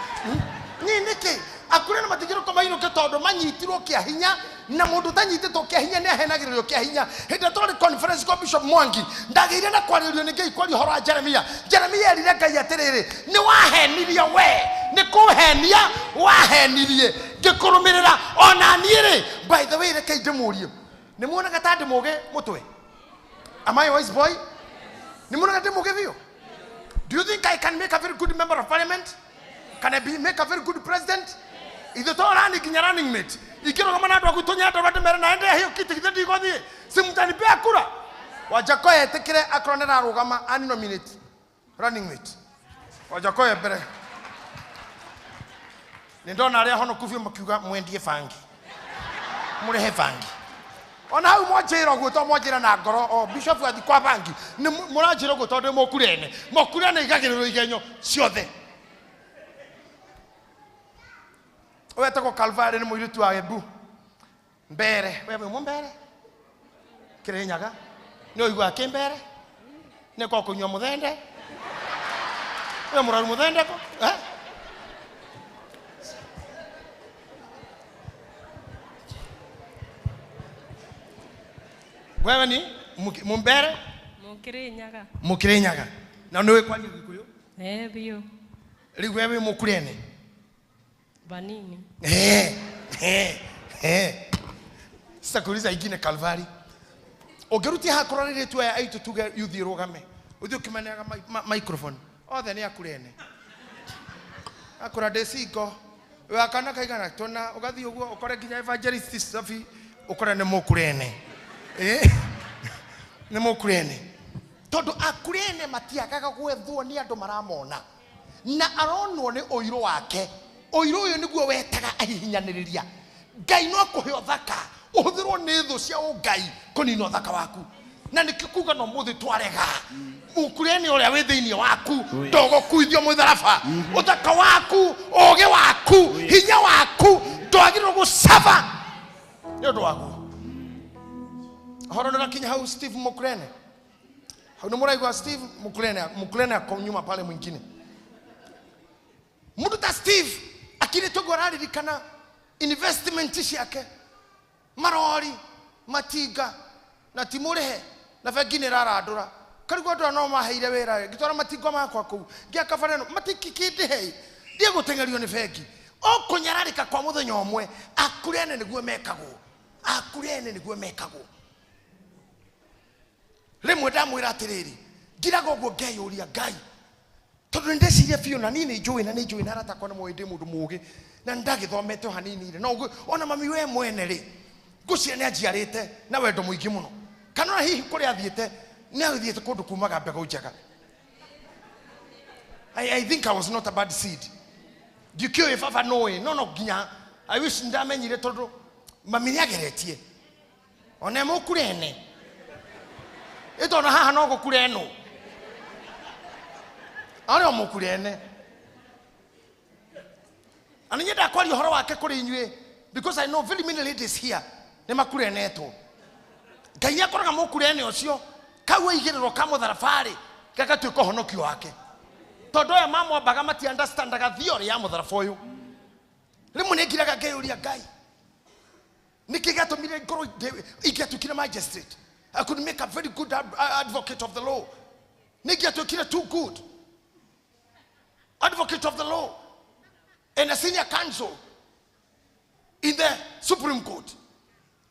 ni nĩkĩ akurene matingĩrũka mainũke tondũ manyitirwo kĩa hinya, na mũndũ ũtanyitĩtwo kĩa hinya nĩ ahenagĩrĩrio kĩa hinya. Hĩndĩ ĩrĩa twarĩ conference kwa Bishop Mwangi, ndagĩire na kwarĩrio nĩ Ngai kwaria ũhoro wa Jeremia. Jeremia erire Ngai atĩrĩrĩ, nĩ wahenirie we, nĩ kũhenia wahenirie ngĩkũrũmĩrĩra ona niĩ rĩ. By the way, reke ndĩmũrie, nĩ muonaga ta ndĩ mũgĩ mũtwe? Am I a wise boy? Nĩ muonaga ndĩ mũgĩ biũ? Do you think I can make a very good member of parliament? Can I make a very good president? Ithuĩ to rani nginya running mate. Ingĩrũgama na andũ a gwitũ Nyandarua ndĩmere na ende hiyo kiti githĩ ndigũthiĩ, si mtanipea kura? Wajakoya etĩkĩre akorwo nĩ ararũgama ani nominate running mate. Wajakoya mbere. Nĩ ndona arĩa honoku biũ makiuga mwendie bangi, mũrehe bangi. Ona hau mwanjĩra ũguo to mwanjĩra na ngoro, o bishop athi kwa bangi, nĩ mũranjĩra ũguo tondũ mũkurene. Mũkurene igagĩrĩrwo igenyo ciothe. Wetagwo Calvary nĩ mũirĩtu wa Embu. Mbere, we wĩ mũmbere? Kĩrĩnyaga. Nĩ ũiguaga kĩmbere? Nĩ kwa kũnyua mũthende? We mũraru mũthende ko? Eh? Wewe ni mumbere? Mũkĩrĩnyaga. Mũkĩrĩnyaga. Na nĩ ũĩ kwaria Gĩkũyũ? Eh, biũ. Rĩu wewe wĩ mũkurene? Vanini. Sitakuuliza ingine Calvary. Ũngĩrutia haha kũrora rĩrĩ aya aitũ tuge youth ĩrũgame. Ũthiĩ ũkĩmaneaga microphone. Othe nĩ akurene. Akũra ndĩ single. Wa kana kaigana tũna ũgathiĩ ũguo ũkore nginya evangelist Sophie ũkore nĩ mũkurene. Nĩ mũkurene. Tondũ akurene matiagaga gwethwo nĩ andũ maramona. Na aronwo nĩ ũirũ wake. Ũirũ ũyũ nĩguo wetaga ahihinyanĩrĩria. Ngai no akũhe ũthaka, ũhũthĩrwo nĩ thũ cia ũngai kũnina ũthaka waku. Na nĩkĩo kuga no mũthĩ twarega. Mũkurene ũrĩa wĩ thĩinĩ waku ndũgũkuithio mũtharaba. Ũthaka waku, ũũgĩ waku, hinya waku ndwagĩrĩirwo gũcaba nĩ ũndũ waguo. Ũhoro nĩũrakinya hau Steve Mũkurene. Hau nĩ mũraigua Steve Mũkurene, Mũkurene ako nyuma pale mwingine. Mũndũ ta Steve akirĩtwo ũguo araririkana investment ciake, marori, matinga na ti mũrĩhe na bengi nĩ ĩrarandũra. Karigwo andũ aya no maheire wĩra, ngĩtwara matinga makwa kũu, ngĩaka bara ĩno, matikĩndĩhe, ndiĩ gũteng'erio nĩ bengi. O kũnyararĩka kwa mũthenya ũmwe, akurene nĩguo mekagwo. Akurene nĩguo mekagwo. Rĩmwe ndamwĩra atĩrĩrĩ, ngiraga ũguo ngeyũria Ngai, tondũ nĩ ndeciria biũ na niĩ nĩ njũĩ na nĩ njũĩ na arata akwa nĩ moĩ ndĩ mũndũ mũũgĩ na nĩ ndagĩthomete o hanini rĩ, no ona mami we mwene rĩ, ngũciria nĩ anjiarĩte na wendo mũingĩ mũno, kana ona hihi kũrĩa athiĩte nĩ athiĩte kũndũ kumaga mbegũ njega. I think I was not a bad seed. Ndikĩũĩ baba nũĩ, no no nginya I wish ndamenyire tondũ mami nĩ ageretie. One mũkurene. Ĩtona haha no gũkurenwo. Arĩ o mũkurene. Na nĩ nyendaga kwaria ũhoro wake kũrĩ inyuĩ because I know very many ladies here. Nĩ makurenetwo. Ngai nĩ akoraga mũkurene ũcio kau aigĩrĩrwo ka mũtharaba-rĩ gagatuĩka ũhonokio wake. Tondũ aya mamwambaga mati understandaga theory ya mũtharaba ũyũ. Rĩmwe nĩ ngiraga ngeyũria Ngai, nĩkĩ gĩatũmire ngorwo ingĩatuĩkire magistrate? I could make a very good advocate of the law. Nĩ ingĩatuĩkire too good advocate of the law and a senior counsel in the Supreme Court.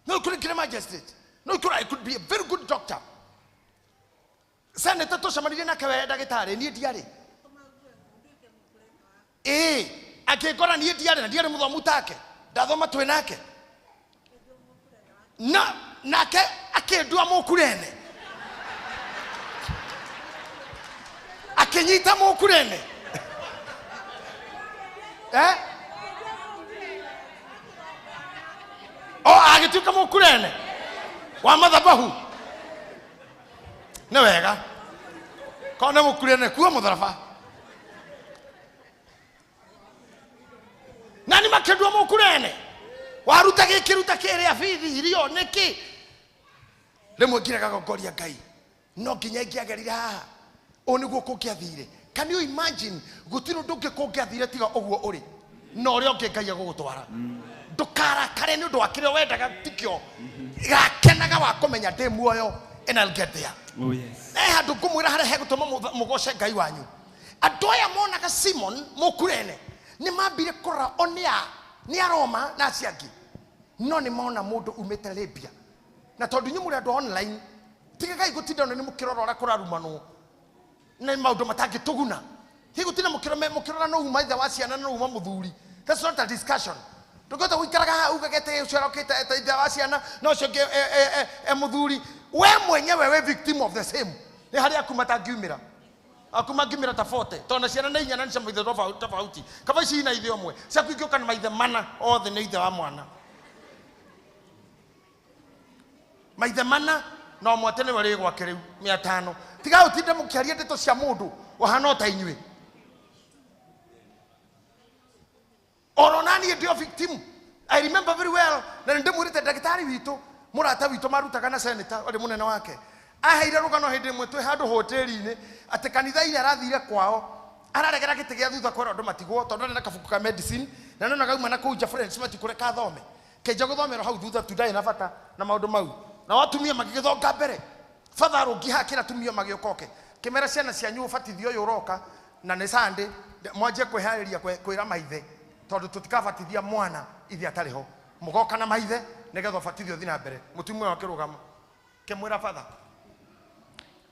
No, you couldn't get a magistrate. No, you could, I could be a very good doctor. Senator tũcemanirie nake we ndagĩtarĩ, niĩ ndiarĩ. Ĩĩ, akĩngora niĩ ndiarĩ na ndiarĩ mũthomu take. Ndathoma twĩ nake. Na nake akĩndua mũkurene. Akĩnyita mũkurene. Eh? O agĩtuĩka mũkurene wa mathabahu. Nĩ wega. Korwo nĩ mũkurene kuo mũtharaba. Na nĩ makĩndua mũkurene. Waruta gĩkĩ ruta kĩrĩa bithi irio nĩkĩ? Rĩmwe ngiraga ngoria Ngai no nginya ingĩagerire haha ũũ nĩguo kũngĩathire. Can you imagine gũtirĩ ũndũ ũngĩ kũngĩathire tiga ũguo ũrĩ na ũrĩa ũngĩ Ngai agũgũtwara. Ndũkarakare nĩ ũndũ wa kĩrĩa wendaga tikĩo. Gakenaga wa kũmenya ndĩ muoyo and I'll get there. Oh yes. He handũ ngũmwĩra harĩa hegũtũma mũgoce Ngai wanyu. Andũ aya monaga Simon mũkurene nĩ mambire kũrora o nĩ a nĩ a Roma na acio angĩ, no nĩ mona mũndũ umĩte Libya. Na tondũ inyuĩ mũrĩ andũ online, tigagai gũtinda ona nĩ mũkĩrora ũrĩa kũrarumanwo na maũndũ matangĩtũguna. Hihi gũtinda mũkĩrora no uma ithe wa ciana no uma mũthuri. That's not a discussion. Ndũngĩhota gũikaraga haha ugage atĩ ũcio arokĩte eta ithe wa ciana na ũcio ũngĩ e mũthuri. We mwenyewe wĩ victim of the same. Nĩ harĩ aku matangiumĩra. Aku mangiumĩra ta 40. Tondũ na ciana nĩ inya na nĩ cia maithe tofauti. Kaba ici ina ithe ũmwe. Ciaku ingĩũka na maithe mana othe nĩ ithe wa mwana. Maithe mana no mwate nĩwe rĩ gwake rĩu mĩa tano. Tiga ũtinde mũkĩaria ndeto cia mũndũ ũhana o ta inyuĩ. Oro nani ndio victim. I remember very well na nĩ ndĩmwĩrĩte ndagĩtarĩ witũ mũrata witũ marutaga na senator ũrĩ mũnene wake. Aheire rũgano hĩndĩ ĩmwe twĩ handũ hoteli-inĩ atĩ kanitha-inĩ arathire kwao araregera gĩtĩ gĩa thutha kwĩrwo andũ matigwo tondũ arĩ na kabuku ka medicine na nona gauma na kũu nja friends matikũreka athome. Kĩnja gũthomera hau thutha tu ndarĩ na bata na maũndũ mau. Na atumia magĩgĩthonga mbere. Father arũngi haha kĩra atumia magĩũka oke. Kĩmera ciana cianyu ũbatithio ũyũ ũroka na nĩ Sunday mwanjie kwĩharĩria kwĩra maithe tondũ tũtikabatithia mwana ithe atarĩ ho. Mũgoka na maithe nĩgetha ũbatithio ũthiĩ na mbere. Mũtumia ũyũ akĩrũgama kĩmwĩra father,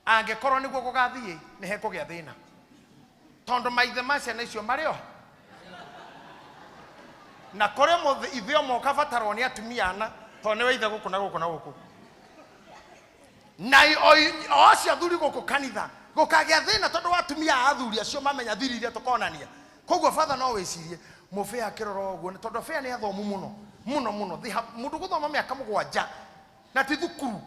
angĩkorwo nĩguo gũgathiĩ nĩ hekũgĩa thĩna tondũ maithe ma ciana icio marĩ o na kũrĩ mũthĩ ithe ũmwe ũkabatarwo nĩ atumia ana tondũ nĩwe ithe gũkũ na gũkũ na gũkũ. Na o acio athuri gũkũ kanitha gũkagĩa thĩna tondũ wa atumia a athuri acio mamenya thiri iria tũkonania. Koguo father no wĩcirie mũbĩa akĩrora ũguo tondũ abĩa nĩ athomu mũno mũno mũno. They have mũndũ gũthoma mĩaka mũgwanja na ti thukuru.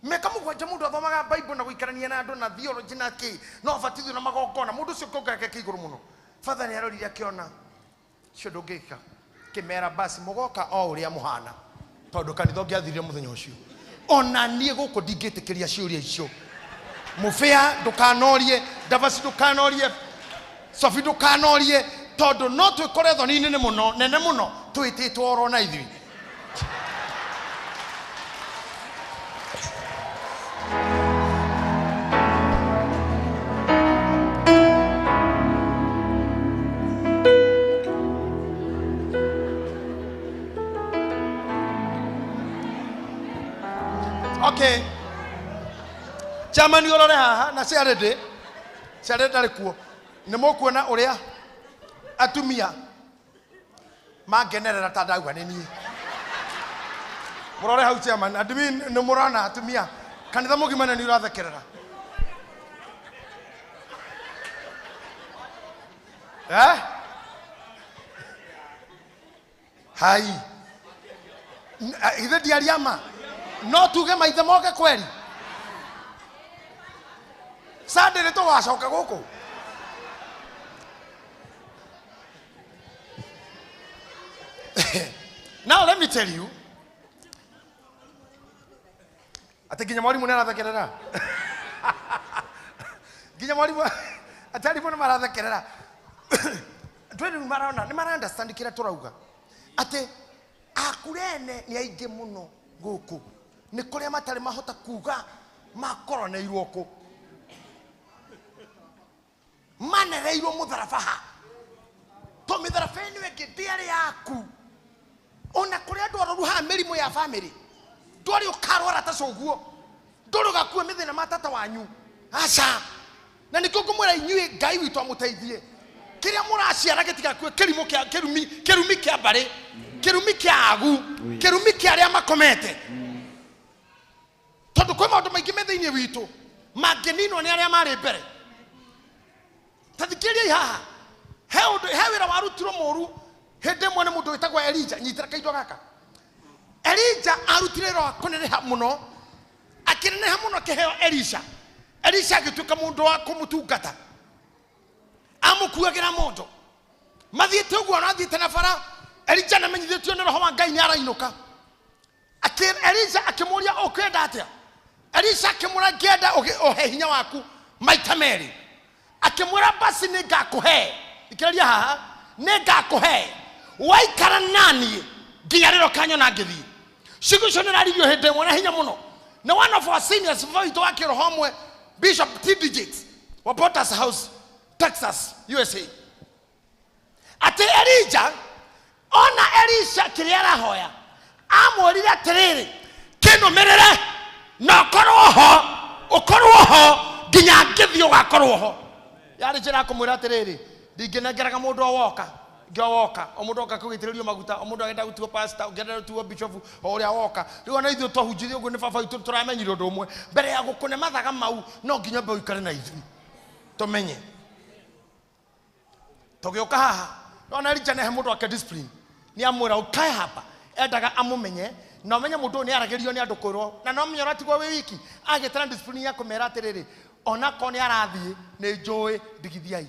Mĩaka mũgwanja mũndũ athomaga Bible na gũikarania na andũ na theology na kĩ no abatithio na magongona. Mũndũ ũcio kĩongo gĩake kĩ igũrũ mũno. Father nĩ arorire akĩona ũcio ndũngĩka. Kĩmera basi mũgoka o ũrĩa mũhana tondũ kanitha ũngĩathirire mũthenya ũcio. Ona niĩ gũkũ ndingĩtĩkĩria ciũria icio. Mũbĩa ndũkanorie, Ndavaci ndũkanorie, Sophie ndũkanorie, tondũ no twĩkore thoni-inĩ nĩ mũno nene mũno twĩtĩtwo oro na ithuĩ. Okay. Chairman ũrore haha na Charity. Charity ndarĩ kuo. Nĩ mũkuona ũrĩa atumia mangenerera ta ndauga nĩ niĩ. Mũrore hau chairman, admin nĩ mũrona atumia kanitha mũgima nĩ ũrathekerera. Eh? Hai. Ithe ndiaria ma. No tuge maithe moke kweri. Sunday nĩ tũgacoka gũkũ. Now let me tell you, Atĩ nginya mwarimũ nĩ arathekerera. Nginya mwarimũ, atĩ arimũ nĩ marathekerera. Andũ rĩu marona nĩ mara understand kĩrĩa tũrauga, atĩ akurene nĩ aingĩ mũno gũkũ, nĩ kũrĩa matarĩ mahota kuga makoroneirwo kũ, manereirwo mũtharaba ha, to mĩtharaba ĩno ĩngĩ ndĩarĩ yaku. Ona kũrĩa andũ arwaru haha mĩrimũ ya family, ndwarĩ ũkarwara ta coguo, ndũrĩ ũgakua mĩthĩna ma tata wanyu, aca. Na nĩkĩo ngũmwĩra inyuĩ, Ngai witũ amũteithie, kĩrĩa mũraciara gĩtigakue kĩrimũ kĩa kĩrumi, kĩrumi kĩa mbarĩ, kĩrumi kĩa agu, kĩrumi kĩa arĩa makomete, tondũ kwĩ maũndũ maingĩ me thĩinĩ witũ mangĩninwo nĩ arĩa marĩ mbere. Ta thikĩrĩriai haha, he ũndũ, he wĩra warutirwo mũru hĩndĩ ĩmwe nĩ mũndũ wĩtagwo Elija. Nyitĩra kaindo gaka. Elija arutire wĩra wa kũneneha mũno, akĩneneha mũno, akĩheo Elisha. Elisha agĩtuĩka mũndũ wa kũmũtungata, amũkuagĩra mondo, mathiĩte ũguo arathiĩte na bara. Elija namenyithĩtio nĩ roho wa Ngai nĩ arainũka. Elija akĩmũria, ũkwenda atĩa? Elisha akĩmwĩra, ngĩenda ũhe hinya waku maita merĩ. Akĩmwĩra, basi nĩ ngakũhe. Thikĩrĩria haha, nĩ ngakũhe waikara naniĩ nginya rĩrĩa ũkanyona ngĩthiĩ. Ciugo icio nĩ raririo hĩndĩ ĩmwe na hinya mũno nĩ one of our seniors, baba witũ wa kĩroho ũmwe, Bishop T.D. Jakes wa Potter's House, Texas, USA, atĩ Elija ona Elisha kĩrĩa arahoya, amwĩrire atĩrĩrĩ, kĩnũmĩrĩre na ũkorwo ho, ũkorwo ho nginya ngĩthiĩ, ũgakorwo ho. Yarĩ njĩra ya kũmwĩra atĩrĩrĩ, ndingĩnengeraga mũndũ o woka ngĩ o woka, o mũndũ oka kũgĩitĩrĩrio maguta, o mũndũ agenda gũtuo pastor, ũngĩenda gũtuo bishop, o ũrĩa woka. Rĩu ona ithuĩ twahunjirie ũguo nĩ baba witũ, tũramenyire ũndũ ũmwe, mbere ya gũkũne mathaga mau no nginya ũmbe ũikare na ithuĩ tũmenye. Tũgĩũka haha, ona Elija nĩ ahe mũndũ wake discipline, nĩ amwĩra ũkae hapa, endaga amũmenye na ũmenye mũndũ ũyũ nĩ aragĩrio nĩ andũ kwĩrwo, na no menye ũratigwo wĩ wiki. Agĩtana discipline ya kũmera atĩrĩrĩ, onakorwo nĩ arathiĩ nĩ njũĩ ndigithiai.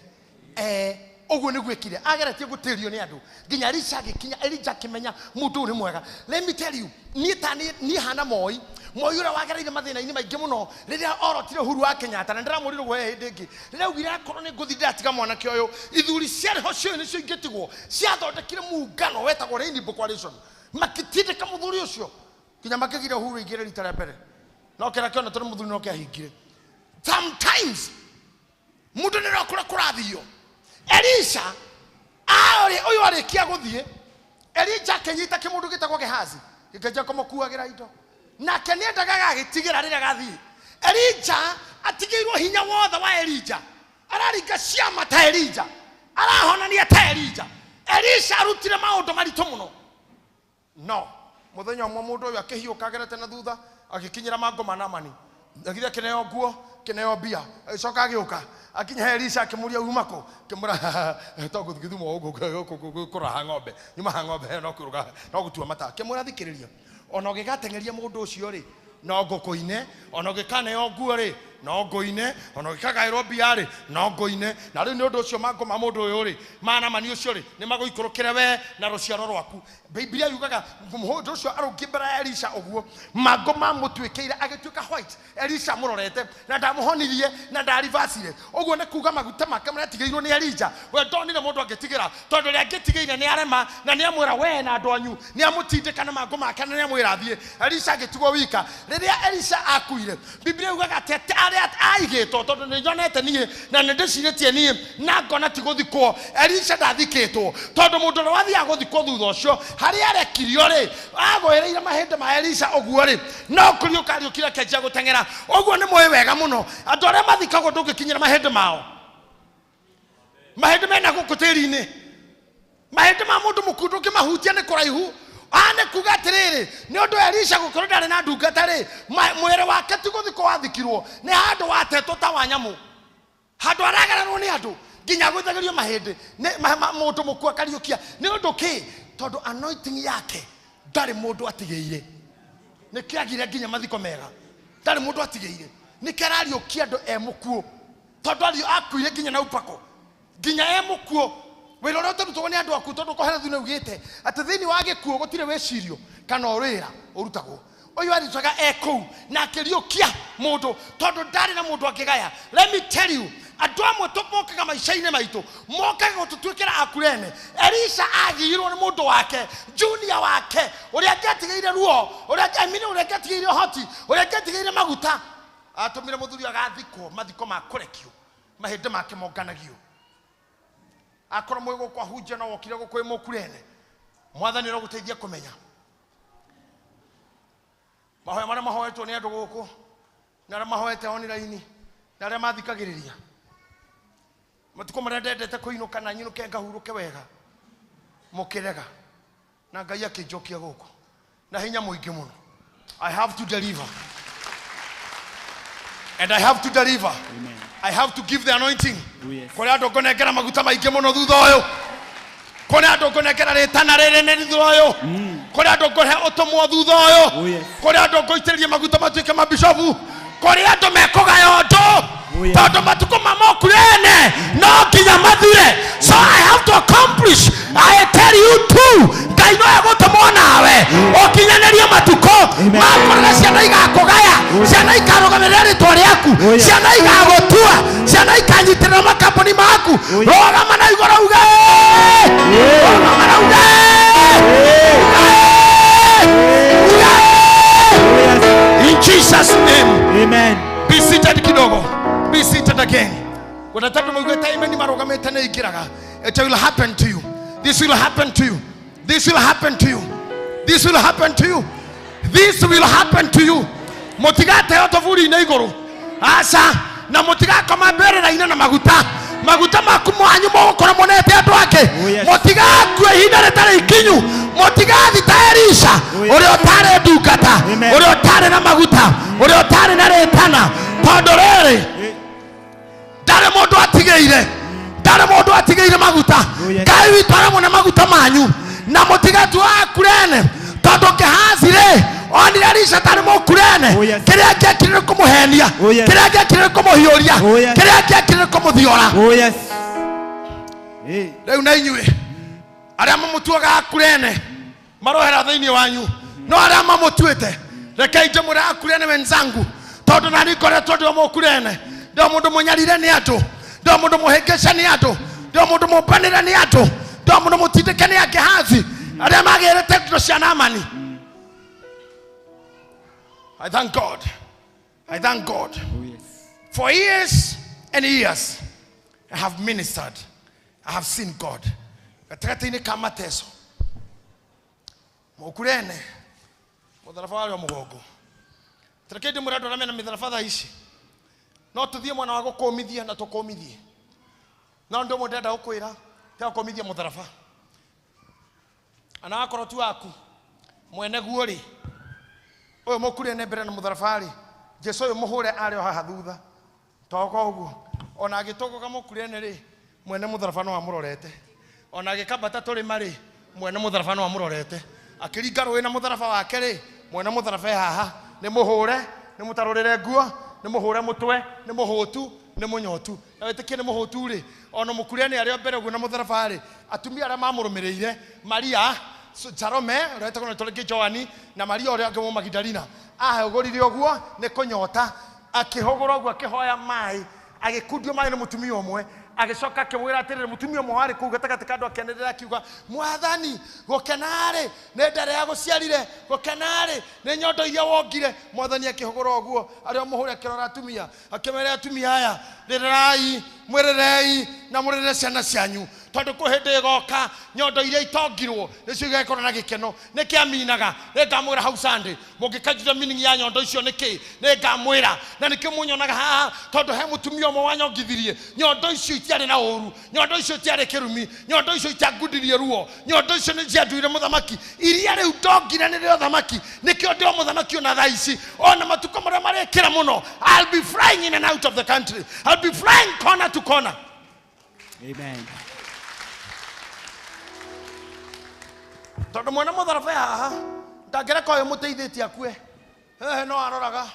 Ũguo nĩguo ĩkire, ageretie gũtĩrio nĩ andũ nginya Elisha agĩkinya. Elija akĩmenya mũndũ ũyũ nĩ mwega. Let me tell you, niĩ ta niĩ hana Moi, Moi ũrĩa wagereire mathĩna-inĩ maingĩ mũno rĩrĩa orotire Uhuru wa Kenyatta, na ndĩramwĩrire ũguo he hĩndĩ ĩngĩ, rĩrĩa augire akorwo nĩ ngũthiĩ ndĩratiga mwanake ũyũ, ithuri ciarĩ ho cioĩ nĩcio ingĩtigwo, ciathondekire muungano wetagwo Rainbow Coalition, makĩtindĩka mũthuri ũcio nginya makĩgiria Uhuru aingĩre rita rĩa mbere, no kĩrĩa kĩonetwo nĩ mũthuri no kĩahingire. Sometimes mũndũ nĩ kũrĩa kũrathio. Elisha arĩ ũyũ arĩkia gũthiĩ, Elija akĩnyita kĩmũndũ gĩtagwo Gehazi, gĩkĩanjia kũmũkuagĩra indo, nake nĩendaga agagĩtigĩra rĩrĩa gathiĩ. Elija atigĩirwo hinya wothe wa Elija, araringa ciama ta Elija, arahonania ta Elija. Elisha arutire maũndũ maritũ mũno, no mũthenya ũmwe mũndũ ũyũ akĩhiũka agerete na thutha, agĩkinyĩra mangũ ma Naamani, agĩthiĩ akĩneo nguo, akĩneo mbia, agĩcoka agĩũka akinya he Elisha, akĩmũria, uma kũ? Akĩmwĩra, to gũthiĩ Gĩthumo gũkũ kũraha ng'ombe, nyuma ha ng'ombe no kũruga no gũtua mata. Akĩmwĩra, thikĩrĩria, ona ũgĩgateng'eria mũndũ ũcio rĩ, no ngũkũine, ona ũgĩkaneo nguo rĩ, no ngũine, ona ũgĩkagaĩrwo mbia rĩ, no ngũine. Na rĩu nĩ ũndũ ũcio mangũ ma mũndũ ũyũ rĩ, ma Naamani ũcio rĩ, nĩ magũikũrũkĩre we na rũciaro rwaku. Bibilia yugaga mũndũ ũcio arũngiĩ mbere ya Elisha ũguo, mangũ mamũtuĩkĩire agĩtuĩka white. Elisha amũrorete na ndamũhonirie na ndaribacire. Ũguo nĩ kuga maguta make marĩa atigĩirwo nĩ Elija, we ndonire mũndũ angĩtigĩra, tondũ ũrĩa angĩtigĩire nĩ arema, na nĩ amwĩra we na andũ anyu, nĩ amũtindĩka na mangũ make na nĩ amwĩra athiĩ. Elisha agĩtigwo wika. Rĩrĩa Elisha akuire, Bibilia yugaga atĩ arĩa aigĩtwo, tondũ nĩ nyonete niĩ na nĩ ndĩcirĩtie niĩ na ngona ti gũthikwo, Elisha ndathikĩtwo, tondũ mũndũ ũrĩa wathiaga gũthikwo thutha ũcio harĩa arekirio rĩ, agũĩrĩire mahĩndĩ ma Elisha ũguo rĩ, no kũriũka ariũkire akĩanjia gũteng'era. Ũguo nĩ mũĩ wega mũno, andũ arĩa mathikagwo ndũngĩkinyĩra mahĩndĩ mao, mahĩndĩ mena gũkũ tĩri-inĩ, mahĩndĩ ma mũndũ mũkuũ ndũngĩmahutia nĩ kũraihu. Aa nĩ kuga atĩrĩrĩ, nĩ ũndũ Elisha gũkorwo ndarĩ na ndungata rĩ, mwĩrĩ wake ti gũthikwo wathikirwo, nĩ handũ watetwo ta wa nyamũ, handũ aragererwo nĩ andũ nginya agũithagĩrio mahĩndĩ nĩ mũndũ mũkuũ akariũkia. Nĩ ũndũ kĩ? Tondũ anointing yake ndarĩ mũndũ atigĩire, nĩ kĩagire nginya mathiko mega, ndarĩ mũndũ atigĩire, nĩ kĩarariũkia andũ e mũkuũ, tondũ akuire nginya na upako, nginya e mũkuũ. Wĩra ũrĩa ũtarutagwo nĩ andũ akuũ, tondũ Kohelethu nĩ augĩte atĩ thĩinĩ wa gĩkuũ gũtirĩ wĩcirio kana wĩra ũrutagwo. Ũyũ arutaga e kũu na akĩriũkia mũndũ tondũ ndarĩ na mũndũ angĩgaya. Let me tell you, andũ amwe tũmokaga maica-inĩ maitũ mokaga gũtũtuĩkĩra akurene. Elisha agiirwo nĩ mũndũ wake, junior wake, ũrĩa angĩatigĩire ruo, ũrĩa, I mean, ũrĩa angĩatigĩire ũhoti, ũrĩa angĩatigĩire maguta. Atũmire mũthuri agathikwo mathiko ma kũrekio, mahĩndĩ make monganagio. Akorwo mwĩ gũkũ ahunjia no wokire gũkũ wĩ mũkurene, mwathani arogũteithia kũmenya mahoya marĩa mahoetwo nĩ andũ gũkũ na arĩa mahoete online na arĩa mathikagĩrĩria. Matukũ marĩa ndendete kũinũka na nyinũke ngahurũke wega, mũkĩrega na Ngai akĩnjokia gũkũ na hinya mũingĩ mũno. I have to deliver, and I have to deliver. Amen. I have to give the anointing. Oh, yes. Kũrĩ andũ ngũnengera maguta maingĩ mũno thutha ũyũ, kũrĩ andũ ngũnengera rĩtana rĩrĩ thutha ũyũ, kũrĩ andũ ngũhe ũtũmwo thutha ũyũ, Oh, yes. kũrĩ andũ ngũitĩrĩria maguta matuĩke mabishobu, kũrĩ andũ mekũgaya ũndũ, Oh, yes. tondũ matukũ ma mokurene no nginya mathire. So I have to accomplish. I tell you too, Ngai no egũtũmwo nawe ũkinyanĩrie matukũ Amen. makũrĩra. Ciana igakũgaya, ciana ikarũgamĩrĩra rĩtwa rĩaku, Oh, yes. ciana igagũtua, ciana ikanyitĩrĩra makambuni maku. Oh, yes. Rũgama na igũrũ uge, rũgama na uge, uge, uge. In Jesus' name. Amen. Be seated kidogo. Be seated again. Kuna tatu muiguĩte amen marũgamĩte nĩ ingĩraga. It will happen to you. This will happen to you. This will happen to you. This will happen to you. This will happen to you. Mũtigateo tũburi-inĩ igũrũ, aca, na mũtigakoma mbĩrĩra-inĩ na maguta. Maguta maku mwanyu mũgũkorwo monete andũ angĩ. Oh, yes. Mũtigakue ihinda rĩtarĩ ikinyu. Mũtigathi ta Elisha, Oh, yes. ũrĩa ũtarĩ ndungata, Amen. ũrĩa ũtarĩ na maguta, ũrĩa ũtarĩ na rĩtana, tondũ rĩrĩ ndarĩ mũndũ atigĩire, ndarĩ mũndũ atigĩire maguta. Oh, yes. Ngai witũ aramũne maguta manyu na mũtigatua akurene, tondũ Gehazi rĩ onire Elisha tarĩ mũkurene. Oh, yes. Kĩrĩa angĩekire nĩ kũmũhenia, Oh, yes. kĩrĩa angĩekire nĩ kũmũhiũria, Oh, yes. kĩrĩa angĩekire nĩ kũmũthiora. Oh yes. Hey. Rĩu na inyuĩ arĩa mamũtuaga akurene marohera thĩinĩ wanyu, no arĩa mamũtuĩte, rekei ndĩmwĩre akurene wenzangu, tondũ nani ngoretwo ndĩ o mũkurene, ndĩ o mũndũ mũnyarire nĩ andũ, ndĩ o mũndũ mũhĩngĩce nĩ andũ, ndĩ o mũndũ mũmbanĩre nĩ andũ, ndĩ o mũndũ mũtindĩke nĩ Agehazi arĩa magĩrĩte indo cia Naamani. I thank God. I thank God. Oh yes. For years and years, I have ministered. I have seen God. Gatagatĩ-inĩ ka mateso. Mũkurene, mũtharaba warĩ o mũgongo. Tareke ndĩmwĩre andũ arĩa mena mĩtharaba thaa ici. No tũthiĩ mwena wa gũkũmithia na tũkũmithie. No ũndũ ũmwe ndĩrenda gũkwĩra, tiga gũkũmithia mũtharaba. Ana wakorwo ti waku, mwene guo rĩ, ũyũ mũkurene mbere na mũtharaba rĩ, Jesu ũyũ mũhũre arĩ o haha thutha. Toka ũguo ona agĩtũgũga mũkurene rĩ, mwene mũtharaba no amũrorete. Ona agĩkambata tũrĩma rĩ, mwene mũtharaba no amũrorete. Akĩringa rũĩ na mũtharaba wake rĩ, mwene mũtharaba e haha. Nĩ mũhũre, nĩ mũtarũrĩre nguo, nĩ mũhũre mũtwe, nĩ mũhũtu, nĩ mũnyotu. Na wĩtĩkie nĩ mũhũtu rĩ, ona mũkurene arĩ o mbere ũguo na mũtharaba rĩ, atumia arĩa mamũrũmĩrĩire, Maria Salome ũrĩa wetagwo na rĩngĩ Joani, na Maria ũrĩa ũngĩ Mũmagidalina, ahũgũrire ũguo nĩ kũnyota, akĩhũgũra ũguo akĩhoya maĩ, agĩkundio maĩ nĩ mũtumia ũmwe, agĩcoka akĩmwĩra atĩrĩrĩ, mũtumia ũmwe warĩ kũu gatagatĩ ka andũ akĩanĩrĩra akiuga, "Mwathani, gũkena-rĩ nĩ nda ĩrĩa yagũciarire, gũkena-rĩ nĩ nyondo iria wongire." Mwathani akĩhũgũra ũguo arĩa mũhũre, akĩrora atumia, akĩmera, "Atumia aya, rĩrĩrai, mwĩrĩrei na mũrĩrĩre ciana cianyu, tondũ kwĩ hĩndĩ ĩgoka nyondo iria itongirwo nĩcio igakorwo na gĩkeno." Nĩkĩ aminaga? Nĩngamwĩra hau Sunday. Mũngĩkanjũria meaning ya nyondo icio nĩkĩ, nĩngamwĩra. Na nĩkĩo mũnyonaga haha, tondũ he mũtumia ũmwe wanyongithirie nyondo icio. Itiarĩ na ũru, nyondo icio itiarĩ kĩrumi, nyondo icio itiangundirie ruo, nyondo icio nĩ cianduire mũthamaki. Iria rĩu ndongire nĩ rĩo thamaki, nĩkĩo ndĩ o mũthamaki ona thaa ici. Ona matukũ marĩa marĩkĩra mũno, I'll be flying in and out of the country. I'll be flying corner to corner. Amen. Tondũ mwene mũtharaba haha ndangĩreka ũyũ mũteithĩtie akue. Hehe no aroraga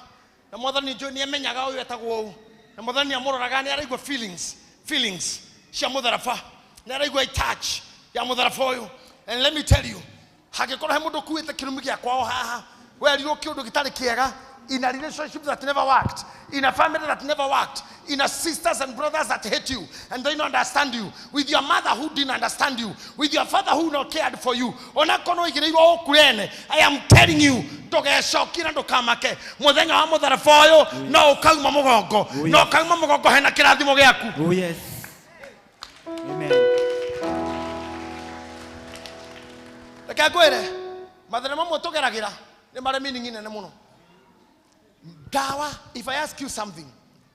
na mwathani njũĩ nĩ amenyaga ũyũ etagwo ũũ, na mwathani amũroraga, nĩ araigua feelings cia mũtharaba, nĩ araigua touch ya mũtharaba ũyũ. And let me tell you, hangĩkorwo he mũndũ ũkuĩte kĩrumi gĩa kwao haha, Werirwo kĩũndũ gĩtarĩ kĩega in a relationship that never worked, in a family that never worked, in a sisters and brothers that hate you and they don't understand you, with your mother who didn't understand you, with your father who not cared for you. Onakorwo igĩrĩirwo ũkurene, I am telling you, ndũgecokie na ndũkamake. Mũthenya wa mũtharaba ũyũ no ũkauma mũgongo, Oh, yes. no ũkauma mũgongo hena kĩrathimo gĩaku. Oh, yes. Amen. Reke ngwĩre, mathĩna mamwe tũgeragĩra nĩ marĩ meaning nene mũno. Ndawa, if I ask you something,